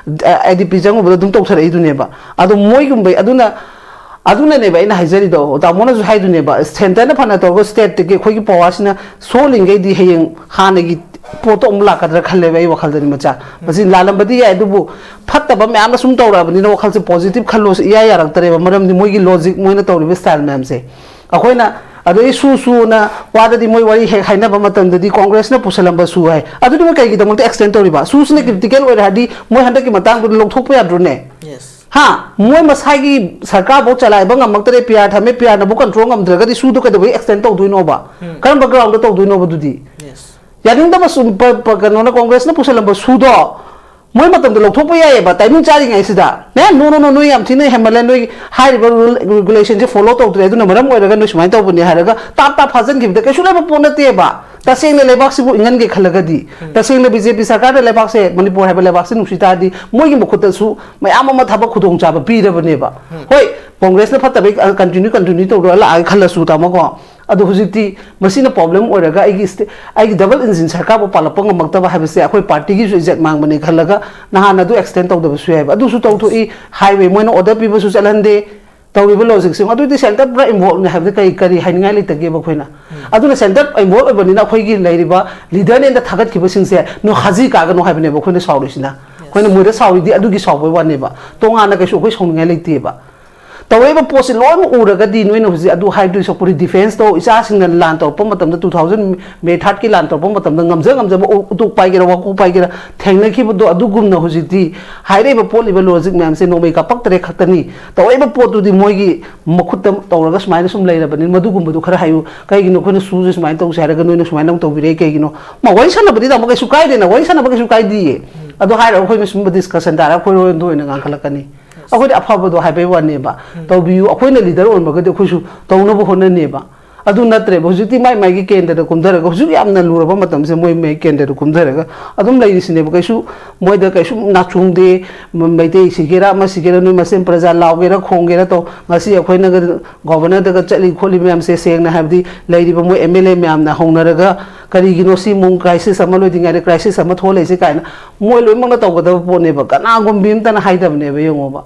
ꯑꯥꯏ ꯗꯤ ꯄꯤ ꯆꯪꯉꯨꯕꯗ ꯑꯗꯨꯝ ꯇꯧꯊꯔꯛꯏꯗꯨꯅꯦꯕ꯫ ꯑꯗꯣ ꯃꯣꯏꯒꯨꯝꯕ ꯑꯗꯨꯅ, ꯑꯗꯨꯅꯅꯦꯕ ꯑꯩꯅ ꯍꯥꯏꯖꯔꯤꯗꯣ, ꯇꯥꯃꯣꯅꯁꯨ ꯍꯥꯏꯗꯨꯅꯦꯕ, ꯁꯦꯟꯇꯔꯅ ꯐꯅ ꯇꯧꯔꯒ ꯁ꯭ꯇꯦꯠꯇꯒꯤ ꯑꯩꯈꯣꯏꯒꯤ ꯄꯋꯥꯔꯁꯤꯅ ꯁꯣꯜꯂꯤꯉꯩꯗꯤ ꯍꯌꯦꯡ ꯍꯥꯟꯅꯒꯤ ꯄꯣꯠꯇꯣ ꯑꯃꯨꯛ ꯂꯥꯛꯀꯗ꯭ꯔꯥ ꯈꯜꯂꯦꯕ ꯑꯩ ꯋꯥꯈꯜꯗꯗꯤ꯫ ꯃꯆꯥ ꯃꯁꯤ ꯂꯥꯜꯂꯝꯕꯗꯤ ꯌꯥꯏ, ꯑꯗꯨꯕꯨ ꯐꯠꯇꯕ ꯃꯌꯥꯝꯅ ꯁꯨꯝ ꯇꯧꯔꯛꯑꯕꯅꯤꯅ ꯋꯥꯈꯜꯁꯦ ꯄꯣꯖꯤꯇꯤꯚ ꯈꯜꯂꯣꯁꯦ ꯏꯌꯥ ꯌꯥꯔꯛꯇ꯭ꯔꯦꯕ꯫ ꯃꯔꯝꯗꯤ ꯃꯣꯏꯒꯤ ꯂꯣꯖꯤꯛ, ꯃꯣꯏꯅ ꯇꯧꯔꯤꯕ ꯁ꯭ꯇꯥꯏꯜ ꯃꯌꯥꯝꯁꯦ ꯑꯩꯈꯣꯏꯅ, ꯑꯗꯩ ꯁꯨ ꯁꯨꯅ ꯋꯥꯗꯗꯤ ꯃꯣꯏ ꯋꯥꯔꯤ ꯍꯦꯛ ꯍꯥꯏꯅꯕ ꯃꯇꯝꯗꯗꯤ ꯀꯣꯡꯒ꯭ꯔꯦꯁꯅ ꯄꯨꯁꯜꯂꯝꯕ ꯁꯨ ꯍꯥꯏ꯫ ꯑꯗꯨꯗꯤ ꯃꯣꯏ ꯀꯩꯒꯤꯗꯃꯛꯇ ꯑꯦꯛꯁꯇꯦꯟ ꯇꯧꯔꯤꯕ? ꯁꯨꯁꯤꯅ ꯀ꯭ꯔꯤꯇꯤꯀꯦꯜ ꯑꯣꯏꯔꯦ ꯍꯥꯏꯔꯗꯤ ꯃꯣꯏ ꯍꯟꯗꯛꯀꯤ ꯃꯇꯥꯡꯗꯨꯗ ꯂꯧꯊꯣꯛꯄ ꯌꯥꯗ꯭ꯔꯣꯅꯦ? ꯌꯦꯁ ꯍꯥ? ꯃꯣꯏ ꯃꯁꯥꯒꯤ ꯁꯔꯀꯥꯔꯐꯧ ꯆꯂꯥꯏꯕ ꯉꯝꯃꯛꯇ꯭ꯔꯦ, ꯄꯤ ꯑꯥꯔ ꯊꯝꯃꯦ, ꯄꯤ ꯑꯥꯔꯅꯕꯨ ꯀꯟꯇ꯭ꯔꯣꯜ ꯉꯝꯗ꯭ꯔꯒꯗꯤ ꯁꯨꯗꯣ ꯀꯩꯗꯧꯕꯩ ꯑꯦꯛꯁꯇꯦꯟ ꯇꯧꯗꯣꯏꯅꯣꯕ? ꯀꯔꯝꯕ ꯒ꯭ꯔꯥꯎꯟꯗ ꯇꯧꯗꯣꯏꯅꯣꯕ ꯑꯗꯨꯗꯤ? ꯌꯦꯁ ꯌꯥꯅꯤꯡꯗꯕ ꯁꯨ-, ꯄ-, ꯄ-, ꯀꯩꯅꯣꯅ, ꯀꯣꯡꯒ꯭ꯔꯦꯁꯅ ꯄꯨꯁꯜꯂꯝꯕ ꯁꯨꯗꯣ ꯃꯣꯏ ꯃꯇꯝꯗ ꯂꯧꯊꯣꯛꯄ ꯌꯥꯏꯑꯕ, ꯇꯥꯏꯃꯤꯡ ꯆꯥꯔꯤꯉꯩꯁꯤꯗ꯫ ꯅꯦ, ꯅꯣ ꯅꯣ ꯅꯣ, ꯅꯣꯏ ꯌꯥꯝ ꯊꯤꯅ ꯍꯦꯟꯃꯜꯂꯦ, ꯅꯣꯏ ꯍꯥꯏꯔꯤꯕ ꯔꯨꯜ ꯔꯤꯒꯨꯂꯦꯁꯟꯁꯦ ꯐꯣꯂꯣ ꯇꯧꯗ꯭ꯔꯦ, ꯑꯗꯨꯅ ꯃꯔꯝ ꯑꯣꯏꯔꯒ ꯅꯣꯏ ꯁꯨꯃꯥꯏꯅ ꯇꯧꯕꯅꯦ ꯍꯥꯏꯔꯒ ꯇꯥꯞ ꯇꯥꯞ ꯐꯥꯖꯤꯟꯈꯤꯕꯗ ꯀꯩꯁꯨ ꯂꯩꯕ ꯄꯣꯠ ꯅꯠꯇꯦꯕ꯫ ꯇꯁꯦꯡꯅ ꯂꯩꯕꯥꯛꯁꯤꯕꯨ ꯏꯪꯍꯟꯒꯦ ꯈꯜꯂꯒꯗꯤ, ꯇꯁꯦꯡꯅ ꯕꯤ ꯖꯦ ꯄꯤ ꯁꯔꯀꯥꯔꯅ ꯂꯩꯕꯥꯛꯁꯦ, ꯃꯅꯤꯄꯨꯔ ꯍꯥꯏꯕ ꯂꯩꯕꯥꯛꯁꯦ ꯅꯨꯡꯁꯤ ꯇꯥꯔꯗꯤ, ꯃꯣꯏꯒꯤ ꯃꯈꯨꯠꯇꯁꯨ ꯃꯌꯥꯝ ꯑꯃ ꯊꯕꯛ ꯈꯨꯗꯣꯡꯆꯥꯕ ꯄꯤꯔꯕꯅꯦꯕ꯫ ꯍꯣꯏ, ꯀꯣꯡꯒ꯭ꯔꯦꯁꯅ ꯐꯠꯇꯕꯩ ꯀꯟꯇꯤꯅ꯭ꯌꯨ ꯀꯟꯇꯤꯅ꯭ꯌꯨ ꯇꯧꯔ ꯂꯥꯛꯑꯒꯦ ꯈꯜꯂꯁꯨ, ꯇꯥꯃꯣꯀꯣ, ꯑꯗꯣ ꯍꯧꯖꯤꯛꯇꯤ ꯃꯁꯤꯅ ꯄ꯭ꯔꯣꯕ꯭ꯂꯦꯝ ꯑꯣꯏꯔꯒ ꯑꯩꯒꯤ ꯁ꯭ꯇꯦ-, ꯑꯩꯒꯤ ꯗꯕꯜ ꯏꯟꯖꯤꯟ ꯁꯔꯀꯥꯔꯕꯨ ꯄꯥꯜꯂꯛꯄ ꯉꯝꯃꯛꯇꯕ ꯍꯥꯏꯕꯁꯦ ꯑꯩꯈꯣꯏ ꯄꯥꯔꯇꯤꯒꯤꯁꯨ ꯏꯖꯠ ꯃꯥꯡꯕꯅꯤ ꯈꯜꯂꯒ ꯅꯍꯥꯟ ꯑꯗꯨ ꯑꯦꯛꯁꯇꯦꯟ ꯇꯧꯗꯕꯁꯨ ꯌꯥꯏꯕ꯫ ꯑꯗꯨꯁꯨ ꯇꯧꯊꯣꯛꯏ, ꯍꯥꯏꯋꯦ ꯃꯣꯏꯅ ꯑꯣꯔꯗꯔ ꯄꯤꯕꯁꯨ ꯆꯠꯍꯟꯗꯦ꯫ ꯇꯧꯔꯤꯕ ꯂꯣꯖꯤꯛꯁꯦ ꯑꯗꯨꯗꯤ ꯁꯦꯟꯇꯔ ꯄꯨꯔꯥ ꯏꯟꯚꯣꯜꯕꯅꯦ ꯍꯥꯏꯕꯗ ꯀꯔꯤ, ꯀꯔꯤ ꯍꯥꯏꯅꯤꯡꯉꯥꯏ ꯂꯩꯇꯒꯦꯕ ꯑꯩꯈꯣꯏꯅ? ꯑꯗꯨꯅ ꯁꯦꯟꯇꯔ ꯏꯟꯚꯣꯜꯕ ꯑꯣꯏꯕꯅꯤꯅ ꯑꯩꯈꯣꯏꯒꯤ ꯂꯩꯔꯤꯕ ꯂꯤꯗꯔꯅꯦꯅ ꯊꯥꯒꯠꯈꯤꯕꯁꯤꯡꯁꯦ ꯅꯣꯏ ꯍꯥꯖꯤ ꯀꯥꯒꯅꯣ ꯍꯥꯏꯕꯅꯦꯕ ꯑꯩꯈꯣꯏꯅ ꯁꯥꯎꯔꯤꯁꯤꯅ꯫ ꯑꯩꯈꯣꯏꯅ ꯃꯣꯏꯗ ꯁꯥꯎꯔꯤꯗꯤ ꯑꯗꯨꯒꯤ ꯁꯥꯎꯕꯩ ꯋꯥꯅꯦꯕ, ꯇꯣꯉꯥꯟꯅ ꯀꯩꯁꯨ ꯑꯩꯈꯣꯏ ꯁꯥꯎꯅꯤꯡꯉꯥꯏ ꯂꯩꯇꯦꯕ꯫ ꯇꯧꯔꯛꯏꯕ ꯄꯣꯠꯁꯦ ꯂꯣꯏꯅꯃꯛ ꯎꯔꯒꯗꯤ ꯅꯣꯏꯅ ꯍꯧꯖꯤꯛ ꯑꯗꯨ ꯍꯥꯏꯗꯣꯏ ꯁꯔꯨꯛꯄꯨꯗꯤ, ꯗꯤꯐꯦꯟꯁ ꯇꯧ, ꯏꯆꯥꯁꯤꯡꯅ ꯂꯥꯟ ꯇꯧꯔꯛꯄ ꯃꯇꯝꯗ, ꯇꯨ ꯊꯥꯎꯖꯟ ꯃꯦ ꯊꯥꯔꯠꯀꯤ ꯂꯥꯟ ꯇꯧꯔꯛꯄ ꯃꯇꯝꯗ ꯉꯝꯖ ꯉꯝꯖꯕ ꯎ-, ꯎꯇꯣꯛ ꯄꯥꯏꯒꯦꯔꯥ, ꯋꯥꯀꯣꯛ ꯄꯥꯏꯒꯦꯔꯥ, ꯊꯦꯡꯅꯈꯤꯕꯗꯣ ꯑꯗꯨꯒꯨꯝꯅ ꯍꯧꯖꯤꯛꯇꯤ ꯍꯥꯏꯔꯛꯏꯕ ꯄꯣꯠꯂꯤꯕ ꯂꯣꯖꯤꯛ ꯃꯌꯥꯝꯁꯦ ꯅꯣꯡꯃꯩ ꯀꯥꯞꯄꯛꯇ꯭ꯔꯦ ꯈꯛꯇꯅꯤ꯫ ꯇꯧꯔꯛꯏꯕ ꯄꯣꯠꯇꯨꯗꯤ ꯃꯣꯏꯒꯤ ꯃꯈꯨꯠꯇ ꯇꯧꯔꯒ ꯁꯨꯃꯥꯏꯅ ꯁꯨꯝ ꯂꯩꯔꯕꯅꯤ, ꯃꯗꯨꯒꯨꯝꯕꯗꯨ ꯈꯔ ꯍꯥꯏꯌꯨ꯫ ꯀꯩꯒꯤꯅꯣ ꯑꯩꯈꯣꯏꯅ ꯁꯨꯁꯦ ꯁꯨꯃꯥꯏꯅ ꯇꯧꯁꯦ ꯍꯥꯏꯔꯒ ꯅꯣꯏꯅ ꯁꯨꯃꯥꯏꯅ ꯑꯃꯨꯛ ꯇꯧꯕꯤꯔꯛꯏ ꯀꯩꯒꯤꯅꯣ? ꯃꯥ ꯋꯥꯔꯤ ꯁꯥꯟꯅꯕꯗꯤ ꯇꯥꯃꯣ ꯀꯩꯁꯨ ꯀꯥꯏꯗꯦꯅ, ꯋꯥꯔꯤ ꯁꯥꯟꯅꯕ ꯀꯩꯁꯨ ꯀꯥꯏꯗꯤꯌꯦ꯫ ꯑꯗꯣ ꯍꯥꯏꯔꯒ ꯑꯩꯈꯣꯏꯅ ꯁꯨꯝꯕ ꯗꯤꯁꯀꯁꯟ ꯇꯥꯔꯒ ꯑꯩꯈꯣꯏꯔꯣꯝꯗ ꯑꯣꯏꯅ ꯉꯥꯡꯈꯠꯂꯛꯀꯅꯤ꯫ ꯑꯩꯈꯣꯏꯗꯤ ꯑꯐꯕꯗꯣ ꯍꯥꯏꯕꯩ ꯋꯥꯅꯦꯕ꯫ ꯇꯧꯕꯤꯌꯨ, ꯑꯩꯈꯣꯏꯅ ꯂꯤꯗꯔ ꯑꯣꯏꯔꯝꯃꯒꯗꯤ ꯑꯩꯈꯣꯏꯁꯨ ꯇꯧꯅꯕ ꯍꯣꯠꯅꯅꯦꯕ꯫ ꯑꯗꯨ ꯅꯠꯇ꯭ꯔꯦꯕ, ꯍꯧꯖꯤꯛꯇꯤ ꯃꯥꯏ ꯃꯥꯏꯒꯤ ꯀꯦꯟꯗ꯭ꯔꯗ ꯀꯨꯝꯊꯔꯒ, ꯍꯧꯖꯤꯛ ꯌꯥꯝꯅ ꯂꯨꯔꯕ ꯃꯇꯝꯁꯦ ꯃꯣꯏ ꯃꯥꯏ ꯀꯦꯟꯗ꯭ꯔꯗ ꯀꯨꯝꯊꯔꯒ ꯑꯗꯨꯝ ꯂꯩꯔꯤꯁꯤꯅꯦꯕ꯫ ꯀꯩꯁꯨ ꯃꯣꯏꯗ ꯀꯩꯁꯨ ꯅꯥꯆꯣꯡꯗꯦ, ꯃ-, ꯃꯩꯇꯩ ꯁꯤꯒꯦꯔꯥ ꯑꯃ ꯁꯤꯒꯦꯔꯥ ꯅꯣꯏ ꯃꯁꯦꯟ ꯄ꯭ꯔꯖꯥ ꯂꯥꯎꯒꯦꯔꯥ ꯈꯣꯡꯒꯦꯔꯥ ꯇꯧ꯫ ꯉꯁꯤ ꯑꯩꯈꯣꯏꯅꯒ ꯒꯣꯕꯔꯅꯔꯗꯒ ꯆꯠꯂꯤ ꯈꯣꯠꯂꯤ ꯃꯌꯥꯝꯁꯦ, ꯁꯦꯡꯅ ꯍꯥꯏꯕꯗꯤ ꯂꯩꯔꯤꯕ ꯃꯣꯏ ꯑꯦꯝ ꯑꯦꯜ ꯑꯦ ꯃꯌꯥꯝꯅ ꯍꯧꯅꯔꯒ ꯀꯔꯤꯒꯤꯅꯣ ꯁꯤ ꯃꯑꯣꯡ ꯀ꯭ꯔꯥꯏꯁꯤꯁ ꯑꯃ ꯂꯣꯏꯗ꯭ꯔꯤꯉꯩꯗ ꯀ꯭ꯔꯥꯏꯁꯤꯁ ꯑꯃ ꯊꯣꯛꯍꯜꯂꯛꯏꯁꯦ ꯀꯥꯏꯅ ꯃꯣꯏ ꯂꯣꯏꯅꯃꯛꯅ ꯇꯧꯒꯗꯕ ꯄꯣꯠꯅꯦꯕ, ꯀꯅꯥꯒꯨꯝꯕꯤ ꯑꯝꯇꯅ ꯍꯥꯏꯗꯕꯅꯦꯕ꯫ ꯌꯦꯡꯉꯣꯕ,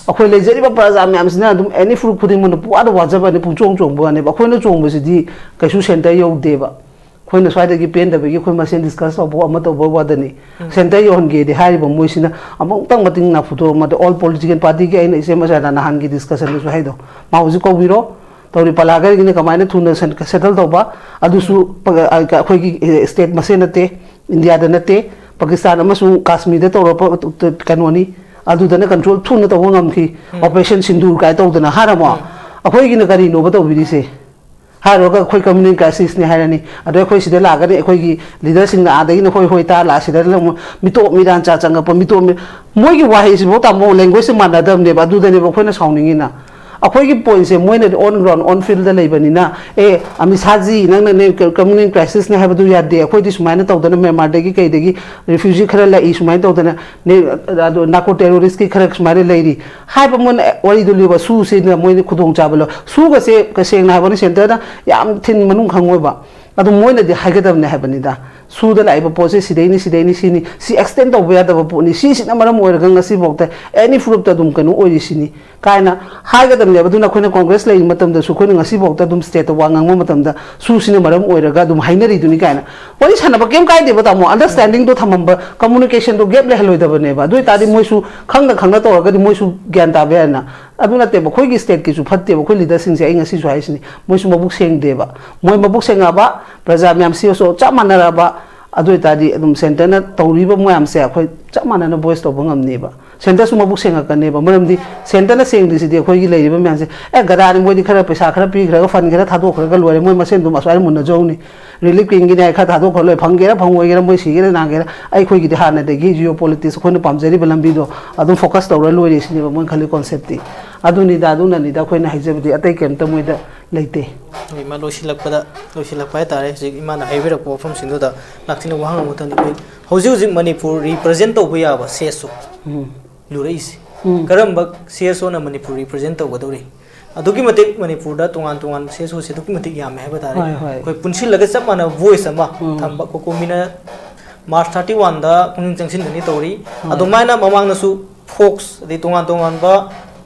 ꯑꯩꯈꯣꯏ ꯂꯩꯖꯔꯤꯕ ꯄ꯭ꯔꯖꯥ ꯃꯌꯥꯝꯁꯤꯅ ꯑꯗꯨꯝ ꯑꯦꯅꯤ ꯐ꯭ꯔꯨꯠ ꯈꯨꯗꯤꯡꯃꯛꯅ ꯄꯨꯋꯥꯗ ꯋꯥꯖꯕꯅꯤ, ꯄꯨꯡꯆꯣꯡ ꯆꯣꯡꯕ ꯋꯥꯅꯦꯕ꯫ ꯑꯩꯈꯣꯏꯅ ꯆꯣꯡꯕꯁꯤꯗꯤ ꯀꯩꯁꯨ ꯁꯦꯟꯇꯔ ꯌꯧꯗꯦꯕ꯫ ꯑꯩꯈꯣꯏꯅ ꯁ꯭ꯋꯥꯏꯗꯒꯤ ꯄꯦꯟꯗꯕꯒꯤ ꯑꯩꯈꯣꯏ ꯃꯁꯦꯟ ꯗꯤꯁꯀꯁ ꯇꯧꯕ ꯑꯃ ꯇꯧꯕ ꯋꯥꯗꯅꯤ꯫ ꯁꯦꯟꯇꯔ ꯌꯧꯍꯟꯒꯦꯗꯤ ꯍꯥꯏꯔꯤꯕ ꯃꯣꯏꯁꯤꯅ ꯑꯃꯨꯛꯇꯪ ꯃꯇꯤꯡ ꯅꯥꯐꯨꯗꯣꯛꯑꯝꯃꯗꯤ, ꯑꯣꯜ ꯄꯣꯂꯤꯇꯤꯀꯦꯜ ꯄꯥꯔꯇꯤꯒꯤ ꯑꯩꯅ ꯏꯆꯦ ꯃꯆꯥꯗ ꯅꯍꯥꯟꯒꯤ ꯗꯤꯁꯀꯁꯟꯗꯁꯨ ꯍꯥꯏꯗꯣ, ꯃꯥ ꯍꯧꯖꯤꯛ ꯀꯧꯕꯤꯔꯣ꯫ ꯇꯧꯔꯤ ꯄꯂꯥꯒꯔꯤꯒꯤꯅ ꯀꯃꯥꯏꯅ ꯊꯨꯅ ꯁꯦꯟ-, ꯁꯦꯇꯜ ꯇꯧꯕ, ꯑꯗꯨꯁꯨ ꯄ-, ꯑ, ꯑꯩꯈꯣꯏꯒꯤ, ꯑꯦ, ꯁ꯭ꯇꯦꯠ ꯃꯁꯦꯟ ꯅꯠꯇꯦ, ꯏꯟꯗꯤꯌꯥꯗ ꯅꯠꯇꯦ, ꯄꯥꯀꯤꯁꯇꯥꯟ ꯑꯃꯁꯨꯡ ꯀꯥꯁꯃꯤꯔꯗ ꯇꯧꯔꯛꯄ ꯀꯩꯅꯣꯅꯤ꯫ ꯑꯗꯨꯗꯅ ꯀꯟꯇ꯭ꯔꯣꯜ ꯊꯨꯅ ꯇꯧꯕ ꯉꯝꯈꯤ꯫ ꯑꯣꯄꯔꯦꯁꯟ ꯁꯤꯟꯗꯨꯔ ꯀꯥꯏ ꯇꯧꯗꯅ ꯍꯥꯏꯔꯝꯃꯣ꯫ ꯑꯩꯈꯣꯏꯒꯤꯅ ꯀꯔꯤꯅꯣꯕ ꯇꯧꯕꯤꯔꯤꯁꯦ? ꯍꯥꯏꯔꯨꯔꯒ ꯑꯩꯈꯣꯏ ꯀꯝꯃ꯭ꯌꯨꯅꯦꯜ ꯀ꯭ꯔꯥꯏꯁꯤꯁꯅꯦ ꯍꯥꯏꯔꯅꯤ꯫ ꯑꯗꯣ ꯑꯩꯈꯣꯏ ꯁꯤꯗ ꯂꯥꯛꯑꯒꯅꯤ, ꯑꯩꯈꯣꯏꯒꯤ ꯂꯤꯗꯔꯁꯤꯡꯅ ꯑꯥꯗꯒꯤꯅ ꯍꯣꯏ ꯍꯣꯏ ꯇꯥꯔ ꯂꯥꯛꯑ ꯁꯤꯗ ꯑꯃꯨꯛ ꯃꯤꯇꯣꯞ ꯃꯤꯔꯥꯟ ꯆꯥ ꯆꯪꯉꯛꯄ, ꯃꯤꯇꯣꯞ ꯃꯤ-, ꯃꯣꯏꯒꯤ ꯋꯥꯍꯩꯁꯤꯐꯥꯎ ꯇꯥꯃꯣ, ꯂꯦꯡꯒ꯭ꯋꯦꯖꯁꯦ ꯃꯥꯟꯅꯗꯕꯅꯦꯕ꯫ ꯑꯗꯨꯗꯅꯦꯕ ꯑꯩꯈꯣꯏꯅ ꯁꯥꯎꯅꯤꯡꯉꯤꯅ꯫ ꯑꯩꯈꯣꯏꯒꯤ ꯄꯣꯏꯟꯁꯦ ꯃꯣꯏꯅꯗꯤ ꯑꯣꯟ ꯒ꯭ꯔꯥꯎꯟ, ꯑꯣꯟ ꯐꯤꯜꯗ ꯂꯩꯕꯅꯤꯅ, "ꯑꯦ, ꯑꯃꯤꯠ ꯁꯥꯍꯖꯤ, ꯅꯪꯅꯅꯦ ꯀ-, ꯀꯝꯃ꯭ꯌꯨꯅꯦꯜ ꯀ꯭ꯔꯥꯏꯁꯤꯁꯅꯦ ꯍꯥꯏꯕꯗꯨ ꯌꯥꯗꯦ, ꯑꯩꯈꯣꯏꯗꯤ ꯁꯨꯃꯥꯏꯅ ꯇꯧꯗꯅ ꯃ꯭ꯌꯥꯟꯃꯥꯔꯗꯒꯤ ꯀꯩꯗꯒꯤ ꯔꯤꯐ꯭ꯌꯨꯖꯤ ꯈꯔ ꯂꯥꯛꯏ, ꯁꯨꯃꯥꯏꯅ ꯇꯧꯗꯅ ꯅꯦ-, ꯑꯗꯣ ꯅꯥꯔꯀꯣ ꯇꯦꯔꯣꯔꯤꯁꯀꯤ ꯈꯔ ꯁꯨꯃꯥꯏꯅ ꯂꯩꯔꯤ" ꯍꯥꯏꯕ ꯃꯣꯏꯅ ꯋꯥꯔꯤꯗꯨ ꯂꯤꯕ, ꯁꯨꯁꯤꯅ ꯃꯣꯏꯅ ꯈꯨꯗꯣꯡꯆꯥꯕ ꯂꯧ-, ꯁꯨꯒꯁꯦ ꯇꯁꯦꯡꯅ ꯍꯥꯏꯕꯅꯤ ꯁꯦꯟꯇꯔꯗ ꯌꯥꯝ ꯊꯤꯟ ꯃꯅꯨꯡ ꯈꯪꯉꯣꯏꯕ꯫ ꯑꯗꯨ ꯃꯣꯏꯅꯗꯤ ꯍꯥꯏꯒꯗꯕꯅꯦ ꯍꯥꯏꯕꯅꯤꯗ, "ꯁꯨꯗ ꯂꯥꯛꯏꯕ ꯄꯣꯠꯁꯦ ꯁꯤꯗꯩꯅꯤ, ꯁꯤꯗꯩꯅꯤ, ꯁꯤꯅꯤ, ꯁꯤ ꯑꯦꯛꯁꯇꯦꯟ ꯇꯧꯕ ꯌꯥꯗꯕ ꯄꯣꯠꯅꯤ, ꯁꯤꯁꯤꯅ ꯃꯔꯝ ꯑꯣꯏꯔꯒ ꯉꯁꯤꯐꯥꯎꯗ ꯑꯦꯅꯤ ꯐꯨꯔꯨꯞꯇ ꯑꯗꯨꯝ ꯀꯩꯅꯣ ꯑꯣꯏꯔꯤꯁꯤꯅꯤ" ꯀꯥꯏꯅ ꯍꯥꯏꯒꯗꯕꯅꯦꯕ꯫ ꯑꯗꯨꯅ ꯑꯩꯈꯣꯏꯅ ꯀꯣꯡꯒ꯭ꯔꯦꯁ ꯂꯩꯔꯤ ꯃꯇꯝꯗꯁꯨ, ꯑꯩꯈꯣꯏꯅ ꯉꯁꯤꯐꯥꯎꯗ ꯑꯗꯨꯝ ꯁ꯭ꯇꯦꯠꯇ ꯋꯥ ꯉꯥꯡꯕ ꯃꯇꯝꯗ "ꯁꯨꯁꯤꯅ ꯃꯔꯝ ꯑꯣꯏꯔꯒ" ꯑꯗꯨꯝ ꯍꯥꯏꯅꯔꯤꯗꯨꯅꯤ ꯀꯥꯏꯅ꯫ ꯋꯥꯔꯤ ꯁꯥꯟꯅꯕ ꯀꯩꯝ ꯀꯥꯏꯗꯦꯕ, ꯇꯥꯃꯣ, ꯑꯟꯗꯔꯁ꯭ꯇꯦꯟꯗꯤꯡꯗꯣ ꯊꯝꯃꯝꯕ, ꯀꯝꯃꯨꯅꯤꯀꯦꯁꯟꯗꯣ ꯒꯦꯞ ꯂꯩꯍꯜꯂꯣꯏꯗꯕꯅꯦꯕ꯫ ꯑꯗꯨ ꯑꯣꯏꯇꯥꯔꯗꯤ ꯃꯣꯏꯁꯨ ꯈꯪꯅ ꯈꯪꯅ ꯇꯧꯔꯒꯗꯤ ꯃꯣꯏꯁꯨ ꯒ꯭ꯌꯥꯟ ꯇꯥꯕ ꯌꯥꯏꯅ꯫ ꯑꯗꯨ ꯅꯠꯇꯦꯕ, ꯑꯩꯈꯣꯏꯒꯤ ꯁ꯭ꯇꯦꯠꯀꯤꯁꯨ ꯐꯠꯇꯦꯕ, ꯑꯩꯈꯣꯏ ꯂꯤꯗꯔꯁꯤꯡꯁꯦ, ꯑꯩ ꯉꯁꯤꯁꯨ ꯍꯥꯏꯁꯤꯅꯤ, ꯃꯣꯏꯁꯨ ꯃꯕꯨꯛ ꯁꯦꯡꯗꯦꯕ꯫ ꯃꯣꯏ ꯃꯕꯨꯛ ꯁꯦꯡꯉꯛꯑꯕ, ꯄ꯭ꯔꯖꯥ ꯃꯌꯥꯝ ꯁꯤꯁꯨ ꯆꯞ ꯃꯥꯟꯅꯔꯛꯑꯕ, ꯑꯗꯨ ꯑꯣꯏꯇꯥꯔꯗꯤ ꯑꯗꯨꯝ ꯁꯦꯟꯇꯔꯅ ꯇꯧꯔꯤꯕ ꯃꯌꯥꯝꯁꯦ ꯑꯩꯈꯣꯏ ꯆꯞ ꯃꯥꯟꯅꯅ ꯚꯣꯏꯁ ꯇꯧꯕ ꯉꯝꯅꯦꯕ꯫ ꯁꯦꯟꯇꯔꯁꯨ ꯃꯕꯨꯛ ꯁꯦꯡꯉꯛꯀꯅꯦꯕ, ꯃꯔꯝꯗꯤ ꯁꯦꯟꯇꯔꯅ ꯁꯦꯡꯗ꯭ꯔꯤꯁꯤꯗꯤ ꯑꯩꯈꯣꯏꯒꯤ ꯂꯩꯔꯤꯕ ꯃꯌꯥꯝꯁꯦ, "ꯑꯦ, ꯒꯗꯥꯅꯤ, ꯃꯣꯏꯗꯤ ꯈꯔ ꯄꯩꯁꯥ ꯈꯔ ꯄꯤꯈ꯭ꯔꯒ, ꯐꯟ ꯈꯔ ꯊꯥꯗꯣꯛꯈ꯭ꯔꯒ ꯂꯣꯏꯔꯦ, ꯃꯣꯏ ꯃꯁꯦꯟ ꯑꯗꯨꯝ ꯑꯁ꯭ꯋꯥꯏꯗ ꯃꯨꯟꯅꯖꯧꯅꯤ, ꯔꯤꯂꯤꯐ ꯀꯦꯝꯒꯤꯅꯤ ꯍꯥꯏ ꯈꯔ ꯊꯥꯗꯣꯛꯈ꯭ꯔ ꯂꯣꯏꯔꯦ, ꯐꯪꯒꯦꯔꯥ ꯐꯪꯉꯣꯏꯒꯦꯔꯥ, ꯃꯣꯏ ꯁꯤꯒꯦꯔꯥ ꯅꯥꯒꯦꯔꯥ, ꯑꯩꯈꯣꯏꯒꯤꯗꯤ ꯍꯥꯟꯅꯗꯒꯤ ꯖꯤꯑꯣ ꯄꯣꯂꯤꯇꯤꯛꯁ ꯑꯩꯈꯣꯏꯅ ꯄꯥꯝꯖꯔꯤꯕ ꯂꯝꯕꯤꯗꯣ ꯑꯗꯨꯝ ꯐꯣꯀꯁ ꯇꯧꯔ ꯂꯣꯏꯔꯦ" ꯁꯤꯅꯦꯕ ꯃꯣꯏꯅ ꯈꯜꯂꯤ ꯀꯣꯟꯁꯦꯞꯇꯤ꯫ ꯑꯗꯨꯅꯤꯗ, ꯑꯗꯨꯅꯅꯤꯗ ꯑꯩꯈꯣꯏꯅ ꯍꯥꯏꯖꯕꯗꯤ, ꯑꯇꯩ ꯀꯩꯝꯇ ꯃꯣꯏꯗ ꯂꯩꯇꯦ꯫ ꯍꯣꯏ, ꯏꯃꯥ, ꯂꯣꯏꯁꯤꯜꯂꯛꯄꯗ, ꯂꯣꯏꯁꯤꯜꯂꯛꯄ ꯍꯥꯏꯇꯥꯔꯦ, ꯍꯧꯖꯤꯛ ꯏꯃꯥꯅ ꯍꯥꯏꯕꯤꯔꯛꯄ ꯋꯥꯐꯝꯁꯤꯡꯗꯨꯗ ꯂꯥꯛꯇꯤꯅ ꯋꯥꯍꯪ ꯑꯃꯇꯪꯗꯤ, ꯑꯩꯈꯣꯏ ꯍꯧꯖꯤꯛ ꯍꯧꯖꯤꯛ ꯃꯅꯤꯄꯨꯔ ꯔꯤꯄ꯭ꯔꯖꯦꯟ ꯇꯧꯕ ꯌꯥꯕ ꯁꯤ ꯑꯦꯁ ꯑꯣ ꯎꯝ꯫ ꯂꯨꯔꯛꯏꯁꯦ꯫ ꯎꯝ꯫ ꯀꯔꯝꯕ ꯁꯤ ꯑꯦꯁ ꯑꯣꯅ ꯃꯅꯤꯄꯨꯔ ꯔꯤꯄ꯭ꯔꯖꯦꯟ ꯇꯧꯒꯗꯧꯔꯤ? ꯑꯗꯨꯛꯀꯤ ꯃꯇꯤꯛ ꯃꯅꯤꯄꯨꯔꯗ ꯇꯣꯉꯥꯟ ꯇꯣꯉꯥꯟꯕ ꯁꯤ ꯑꯦꯁ ꯑꯣꯁꯦ ꯑꯗꯨꯛꯀꯤ ꯃꯇꯤꯛ ꯌꯥꯝꯃꯦ ꯍꯥꯏꯕ ꯇꯥꯔꯦ꯫ ꯍꯣꯏ, ꯍꯣꯏ꯫ ꯑꯩꯈꯣꯏ ꯄꯨꯟꯁꯤꯜꯂꯒ ꯆꯞ ꯃꯥꯟꯅꯕ ꯚꯣꯏꯁ ꯑꯃ ꯎꯝ꯫ ꯊꯝꯕ, ꯀꯣꯀꯣꯃꯤꯅ ꯃꯥꯔꯆ ꯊꯥꯔꯇꯤ ꯋꯥꯟꯗ ꯈꯣꯡꯖꯪ ꯆꯪꯁꯤꯟꯒꯅꯤ ꯇꯧꯔꯤ꯫ ꯍꯣꯏ꯫ ꯑꯗꯨꯃꯥꯏꯅ ꯃꯃꯥꯡꯗꯁꯨ ꯐꯣꯛꯁ, ꯑꯗꯩ ꯇꯣꯉꯥꯟ ꯇꯣꯉꯥꯟꯕ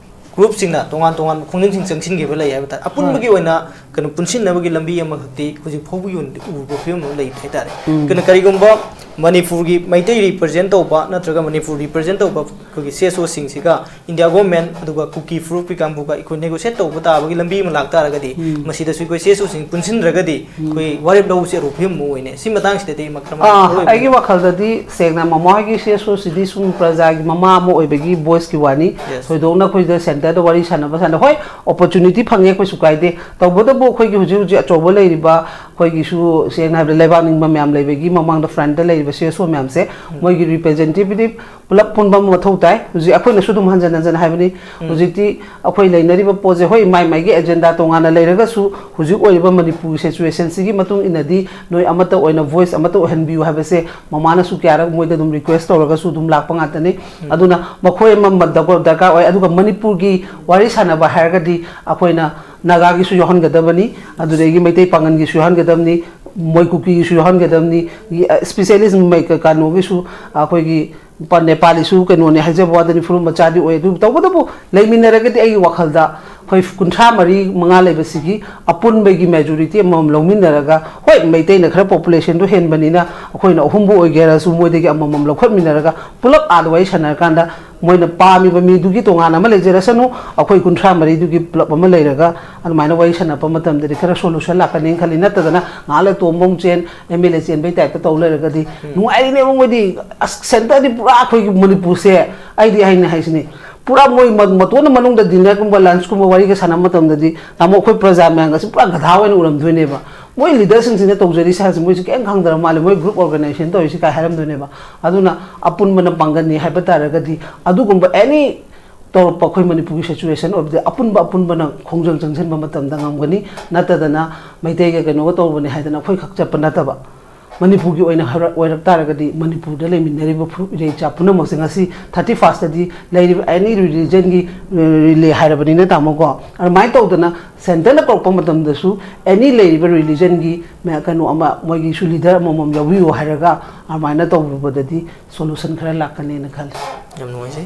ꯒ꯭ꯔꯨꯞꯁꯤꯡꯅ ꯇꯣꯉꯥꯟ ꯇꯣꯉꯥꯟꯕ ꯈꯣꯡꯖꯪꯁꯤꯡ ꯆꯪꯁꯤꯟꯈꯤꯕ ꯂꯩ ꯍꯥꯏꯕ ꯇꯥꯔꯦ꯫ ꯑꯄꯨꯟꯕꯒꯤ ꯍꯣꯏ꯫ ꯑꯣꯏꯅ ꯀꯩꯅꯣ ꯄꯨꯟꯁꯤꯟꯅꯕꯒꯤ ꯂꯝꯕꯤ ꯑꯃꯈꯛꯇꯤ ꯍꯧꯖꯤꯛ ꯐꯥꯎꯕꯒꯤ ꯑꯣꯏꯅꯗꯤ ꯎꯕ ꯐꯤꯕꯝ ꯑꯃ ꯂꯩꯇꯦ ꯍꯥꯏꯇꯥꯔꯦ꯫ ꯎꯝ꯫ ꯀꯩꯅꯣ ꯀꯔꯤꯒꯨꯝꯕ ꯃꯅꯤꯄꯨꯔꯒꯤ ꯃꯩꯇꯩ ꯔꯤꯄ꯭ꯔꯖꯦꯟ ꯇꯧꯕ ꯅꯠꯇ꯭ꯔꯒ ꯃꯅꯤꯄꯨꯔ ꯔꯤꯄ꯭ꯔꯖꯦꯟ ꯇꯧꯕ ꯑꯩꯈꯣꯏꯒꯤ ꯁꯤ ꯑꯦꯁ ꯑꯣꯁꯤꯡꯁꯤꯒ ꯏꯟꯗꯤꯌꯥ ꯒꯣꯔꯃꯦꯟ ꯑꯗꯨꯒ ꯀꯨꯀꯤ ꯐꯨꯔꯨꯞꯀꯤ ꯀꯥꯡꯕꯨꯒ ꯑꯩꯈꯣꯏ ꯅꯦꯒꯣꯁꯤꯌꯦꯠ ꯇꯧꯕ ꯇꯥꯕꯒꯤ ꯂꯝꯕꯤ ꯑꯃ ꯂꯥꯛꯇꯥꯔꯒꯗꯤ, ꯎꯝ꯫ ꯃꯁꯤꯗꯁꯨ ꯑꯩꯈꯣꯏ ꯁꯤ ꯑꯦꯁ ꯑꯣꯁꯤꯡ ꯄꯨꯟꯁꯤꯟꯗ꯭ꯔꯒꯗꯤ, ꯎꯝ꯫ ꯑꯩꯈꯣꯏ ꯋꯥꯔꯦꯞ ꯂꯧꯕꯁꯦ ꯑꯔꯨꯕ ꯐꯤꯕꯝ ꯑꯃ ꯑꯣꯏꯅꯦ꯫ ꯁꯤ ꯃꯇꯥꯡꯁꯤꯗꯗꯤ ꯃ-, ꯀꯔꯝꯍꯥꯏꯅ ꯑꯥ, ꯈꯜꯂꯣꯏꯕꯤꯅꯣ? ꯑꯩꯒꯤ ꯋꯥꯈꯜꯗꯗꯤ ꯁꯦꯡꯅ ꯃꯃꯥ ꯍꯣꯏꯒꯤ ꯁꯤ ꯑꯦꯁ ꯑꯣꯁꯤꯗꯤ ꯁꯨꯝ ꯄ꯭ꯔꯖꯥꯒꯤ ꯃꯃꯥ ꯑꯃ ꯑꯣꯏꯕꯒꯤ ꯚꯣꯏꯁꯀꯤ ꯋꯥꯅꯤ꯫ Yes꯫ ꯊꯣꯏꯗꯣꯛꯅ ꯑꯩꯈꯣꯏꯗ ꯁꯦꯟꯇꯔꯗ ꯋꯥꯔꯤ ꯁꯥꯟꯅꯕ ꯁꯥꯟꯅ-, ꯍꯣꯏ, ꯑꯣꯄꯣꯔꯆꯨꯅꯤꯇꯤ ꯐꯪꯉꯦ, ꯀꯩꯁꯨ ꯀꯥꯏꯗꯦ꯫ ꯇꯧꯕꯇꯕꯨ ꯑꯩꯈꯣꯏꯒꯤ ꯍꯧꯖꯤꯛ ꯍꯧꯖꯤꯛ ꯑꯆꯧꯕ ꯂꯩꯔꯤꯕ, ꯑꯩꯈꯣꯏꯒꯤꯁꯨ ꯁꯦꯡꯅ ꯍꯥꯏꯕꯗ ꯂꯩꯕꯥꯛ ꯅꯤꯡꯕ ꯃꯌꯥꯝ ꯂꯩꯕꯒꯤ ꯃꯃꯥꯡꯗ ꯐ꯭ꯔꯟꯠꯇ ꯂꯩꯔꯤꯕ ꯁꯤ ꯑꯦꯁ ꯑꯣ ꯃꯌꯥꯝꯁꯦ, ꯎꯝ꯫ ꯃꯣꯏꯒꯤ ꯔꯤꯄ꯭ꯔꯖꯦꯟꯇꯦꯇꯤꯚ ꯄꯨꯂꯞ ꯄꯨꯟꯕ ꯑꯃ ꯃꯊꯧ ꯇꯥꯏ꯫ ꯍꯧꯖꯤꯛ ꯑꯩꯈꯣꯏꯅꯁꯨ ꯑꯗꯨꯝ ꯍꯟꯖꯟ ꯍꯟꯖꯟ ꯍꯥꯏꯕꯅꯤ, ꯎꯝ꯫ ꯍꯧꯖꯤꯛꯇꯤ ꯑꯩꯈꯣꯏ ꯂꯩꯅꯔꯤꯕ ꯄꯣꯠꯁꯦ, ꯍꯣꯏ, ꯃꯥꯏ ꯃꯥꯏꯒꯤ ꯑꯦꯖꯦꯟꯗꯥ ꯇꯣꯉꯥꯟꯅ ꯂꯩꯔꯒꯁꯨ, ꯍꯧꯖꯤꯛ ꯑꯣꯏꯔꯤꯕ ꯃꯅꯤꯄꯨꯔꯒꯤ ꯁꯤꯆꯨꯋꯦꯁꯟꯁꯤꯒꯤ ꯃꯇꯨꯡ ꯏꯟꯅꯗꯤ ꯅꯣꯏ ꯑꯃꯠꯇ ꯑꯣꯏꯅ ꯚꯣꯏꯁ ꯑꯃꯠꯇ ꯑꯣꯏꯍꯟꯕꯤꯌꯨ ꯍꯥꯏꯕꯁꯦ ꯃꯃꯥꯅꯁꯨ ꯀꯌꯥꯔꯛ ꯃꯣꯏꯗ ꯑꯗꯨꯝ ꯔꯤꯀ꯭ꯋꯦꯁ ꯇꯧꯔꯒꯁꯨ ꯑꯗꯨꯝ ꯂꯥꯛꯄ ꯉꯥꯛꯇꯅꯤ꯫ ꯎꯝ꯫ ꯑꯗꯨꯅ ꯃꯈꯣꯏ ꯑꯃ ꯗꯔꯀꯥꯔ ꯑꯣꯏ꯫ ꯑꯗꯨꯒ ꯃꯅꯤꯄꯨꯔꯒꯤ ꯋꯥꯔꯤ ꯁꯥꯟꯅꯕ ꯍꯥꯏꯔꯒꯗꯤ ꯑꯩꯈꯣꯏꯅ ꯅꯥꯒꯥꯒꯤꯁꯨ ꯌꯥꯎꯍꯟꯒꯗꯕꯅꯤ, ꯑꯗꯨꯗꯒꯤ ꯃꯩꯇꯩ ꯄꯥꯉꯟꯒꯤꯁꯨ ꯌꯥꯎꯍꯟꯒꯗꯕꯅꯤ, ꯃꯣꯏ ꯀꯨꯀꯤꯒꯤꯁꯨ ꯌꯥꯎꯍꯟꯒꯗꯕꯅꯤ, ꯏ-, ꯑ, ꯁ꯭ꯄꯤꯁꯦꯂꯤꯁ ꯃꯩ-, ꯀ-, ꯀꯩꯅꯣꯒꯤꯁꯨ ꯑꯩꯈꯣꯏꯒꯤ ꯄ-, ꯅꯦꯄꯥꯂꯤꯁꯨ ꯀꯩꯅꯣꯅꯦ ꯍꯥꯏꯖꯕ ꯋꯥꯗꯅꯤ, ꯐꯨꯔꯨꯞ ꯃꯆꯥꯗꯤ ꯑꯣꯏ꯫ ꯑꯗꯨ ꯇꯧꯕꯇꯕꯨ ꯂꯩꯃꯤꯟꯅꯔꯒꯗꯤ ꯑꯩꯒꯤ ꯋꯥꯈꯜꯗ ꯑꯩꯈꯣꯏ ꯀꯨꯟꯊ꯭ꯔꯥ ꯃꯔꯤ ꯃꯉꯥ ꯂꯩꯕꯁꯤꯒꯤ ꯑꯄꯨꯟꯕꯒꯤ ꯃꯦꯖꯣꯔꯤꯇꯤ ꯑꯃꯃꯝ ꯂꯧꯃꯤꯟꯅꯔꯒ, ꯍꯣꯏ, ꯃꯩꯇꯩꯅ ꯈꯔ ꯄꯣꯄꯨꯂꯦꯁꯟꯗꯣ ꯍꯦꯟꯕꯅꯤꯅ ꯑꯩꯈꯣꯏꯅ ꯑꯍꯨꯝꯕꯨ ꯑꯣꯏꯒꯦꯔꯁꯨ ꯃꯣꯏꯗꯒꯤ ꯑꯃꯃꯝ ꯂꯧꯈꯠꯃꯤꯟꯅꯔꯒ ꯄꯨꯂꯞ ꯑꯥꯗ ꯋꯥꯔꯤ ꯁꯥꯟꯅꯔꯀꯥꯟꯗ ꯃꯣꯏꯅ ꯄꯥꯝꯃꯤꯕ ꯃꯤꯗꯨꯒꯤ ꯇꯣꯉꯥꯟꯅ ꯑꯃ ꯂꯩꯖꯔꯁꯅꯨ, ꯑꯩꯈꯣꯏ ꯀꯨꯟꯊ꯭ꯔꯥ ꯃꯔꯤꯗꯨꯒꯤ ꯄꯨꯂꯞ ꯑꯃ ꯂꯩꯔꯒ ꯑꯗꯨꯃꯥꯏꯅ ꯋꯥꯔꯤ ꯁꯥꯟꯅꯕ ꯃꯇꯝꯗꯗꯤ ꯈꯔ ꯁꯣꯂꯨꯁꯟ ꯂꯥꯛꯀꯅꯤꯅ ꯈꯜꯂꯤ꯫ ꯅꯠꯇꯗꯅ ꯉꯥꯏꯍꯥꯛ ꯂꯩ ꯇꯣꯝꯕ ꯑꯃꯨꯛ ꯆꯦꯟ, ꯑꯦꯝ ꯑꯦꯜ ꯑꯦ ꯆꯦꯟꯕꯩ ꯇꯥꯏꯞꯇ ꯇꯧ ꯂꯩꯔꯒꯗꯤ ꯎꯝ꯫ ꯅꯨꯡꯉꯥꯏꯔꯤꯅꯦꯕ ꯃꯣꯏꯗꯤ꯫ ꯑꯁ, ꯁꯦꯟꯇꯔꯗꯤ ꯄꯨꯔꯥ ꯑꯩꯈꯣꯏꯒꯤ ꯃꯅꯤꯄꯨꯔꯁꯦ, ꯑꯩꯗꯤ ꯍꯥꯏꯅ ꯍꯥꯏꯁꯤꯅꯤ, ꯄꯨꯔꯥ ꯃꯣꯏ ꯃ-, ꯃꯇꯣꯟꯅ ꯃꯅꯨꯡꯗ ꯗꯤꯟꯅꯔꯒꯨꯝꯕ, ꯂꯟꯁꯀꯨꯝꯕ ꯋꯥꯔꯤꯒ ꯁꯥꯟꯅꯕ ꯃꯇꯝꯗꯗꯤ ꯇꯥꯃꯣ ꯑꯩꯈꯣꯏ ꯄ꯭ꯔꯖꯥ ꯃꯌꯥꯝꯒꯁꯤ ꯄꯨꯔꯥ ꯒꯙꯥ ꯑꯣꯏꯅ ꯎꯔꯝꯗꯣꯏꯅꯦꯕ꯫ ꯃꯣꯏ ꯂꯤꯗꯔꯁꯤꯡꯁꯤꯅ ꯇꯧꯖꯔꯤꯁꯦ ꯍꯥꯏꯁꯦ ꯃꯣꯏꯁꯦ ꯀꯩꯝ ꯈꯪꯗ꯭ꯔ ꯃꯥꯜꯂꯦ꯫ ꯃꯣꯏ ꯒ꯭ꯔꯨꯞ ꯑꯣꯔꯒꯅꯥꯏꯖꯦꯁꯟ ꯇꯧꯔꯤꯁꯤ ꯀꯥꯏ ꯍꯥꯏꯔꯝꯗꯣꯏꯅꯦꯕ꯫ ꯑꯗꯨꯅ ꯑꯄꯨꯟꯕꯅ ꯄꯥꯡꯒꯜꯅꯤ ꯍꯥꯏꯕ ꯇꯥꯔꯒꯗꯤ ꯑꯗꯨꯒꯨꯝꯕ ꯑꯦꯅꯤ ꯇꯧꯔꯛꯄ ꯑꯩꯈꯣꯏ ꯃꯅꯤꯄꯨꯔꯒꯤ ꯁꯤꯆꯨꯋꯦꯁꯟ ꯑꯣꯏꯕꯗ ꯑꯄꯨꯟꯕ ꯑꯄꯨꯟꯕꯅ ꯈꯣꯡꯖꯪ ꯆꯪꯁꯤꯟꯕ ꯃꯇꯝꯗ ꯉꯝꯒꯅꯤ꯫ ꯅꯠꯇꯗꯅ ꯃꯩꯇꯩꯒ ꯀꯩꯅꯣꯒ ꯇꯧꯕꯅꯤ ꯍꯥꯏꯗꯅ ꯑꯩꯈꯣꯏ ꯈꯛ ꯆꯠꯄ ꯅꯠꯇꯕ, ꯃꯅꯤꯄꯨꯔꯒꯤ ꯑꯣꯏꯅ ꯍꯥꯏꯔ-, ꯑꯣꯏꯔꯛ ꯇꯥꯔꯒꯗꯤ ꯃꯅꯤꯄꯨꯔꯗ ꯂꯩꯃꯤꯟꯅꯔꯤꯕ ꯐꯨꯔꯨꯞ ꯏꯔꯩ ꯏꯆꯥ ꯄꯨꯝꯅꯃꯛꯁꯦ ꯉꯁꯤ ꯊꯥꯔꯇꯤ ꯐꯥꯔꯁꯇꯗꯤ ꯂꯩꯔꯤꯕ ꯑꯦꯅꯤ ꯔꯤꯂꯤꯖꯟꯒꯤ, ꯑ, ꯔꯤꯂꯦ ꯍꯥꯏꯔꯕꯅꯤꯅ ꯇꯥꯃꯣꯀꯣ, ꯑꯗꯨꯃꯥꯏꯅ ꯇꯧꯗꯅ ꯁꯦꯟꯇꯔꯅ ꯀꯧꯔꯛꯄ ꯃꯇꯝꯗꯁꯨ ꯑꯦꯅꯤ ꯂꯩꯔꯤꯕ ꯔꯤꯂꯤꯖꯟꯒꯤ ꯃ-, ꯀꯩꯅꯣ ꯑꯃ ꯃꯣꯏꯒꯤꯁꯨ ꯂꯤꯗꯔ ꯑꯃꯃꯝ ꯌꯥꯎꯕꯤꯌꯨ ꯍꯥꯏꯔꯒ ꯑꯗꯨꯃꯥꯏꯅ ꯇꯧꯔꯨꯕꯗꯗꯤ ꯁꯣꯂꯨꯁꯟ ꯈꯔ ꯂꯥꯛꯀꯅꯦꯅ ꯈꯜꯂꯤ꯫ ꯌꯥꯝ ꯅꯨꯡꯉꯥꯏꯖꯩ꯫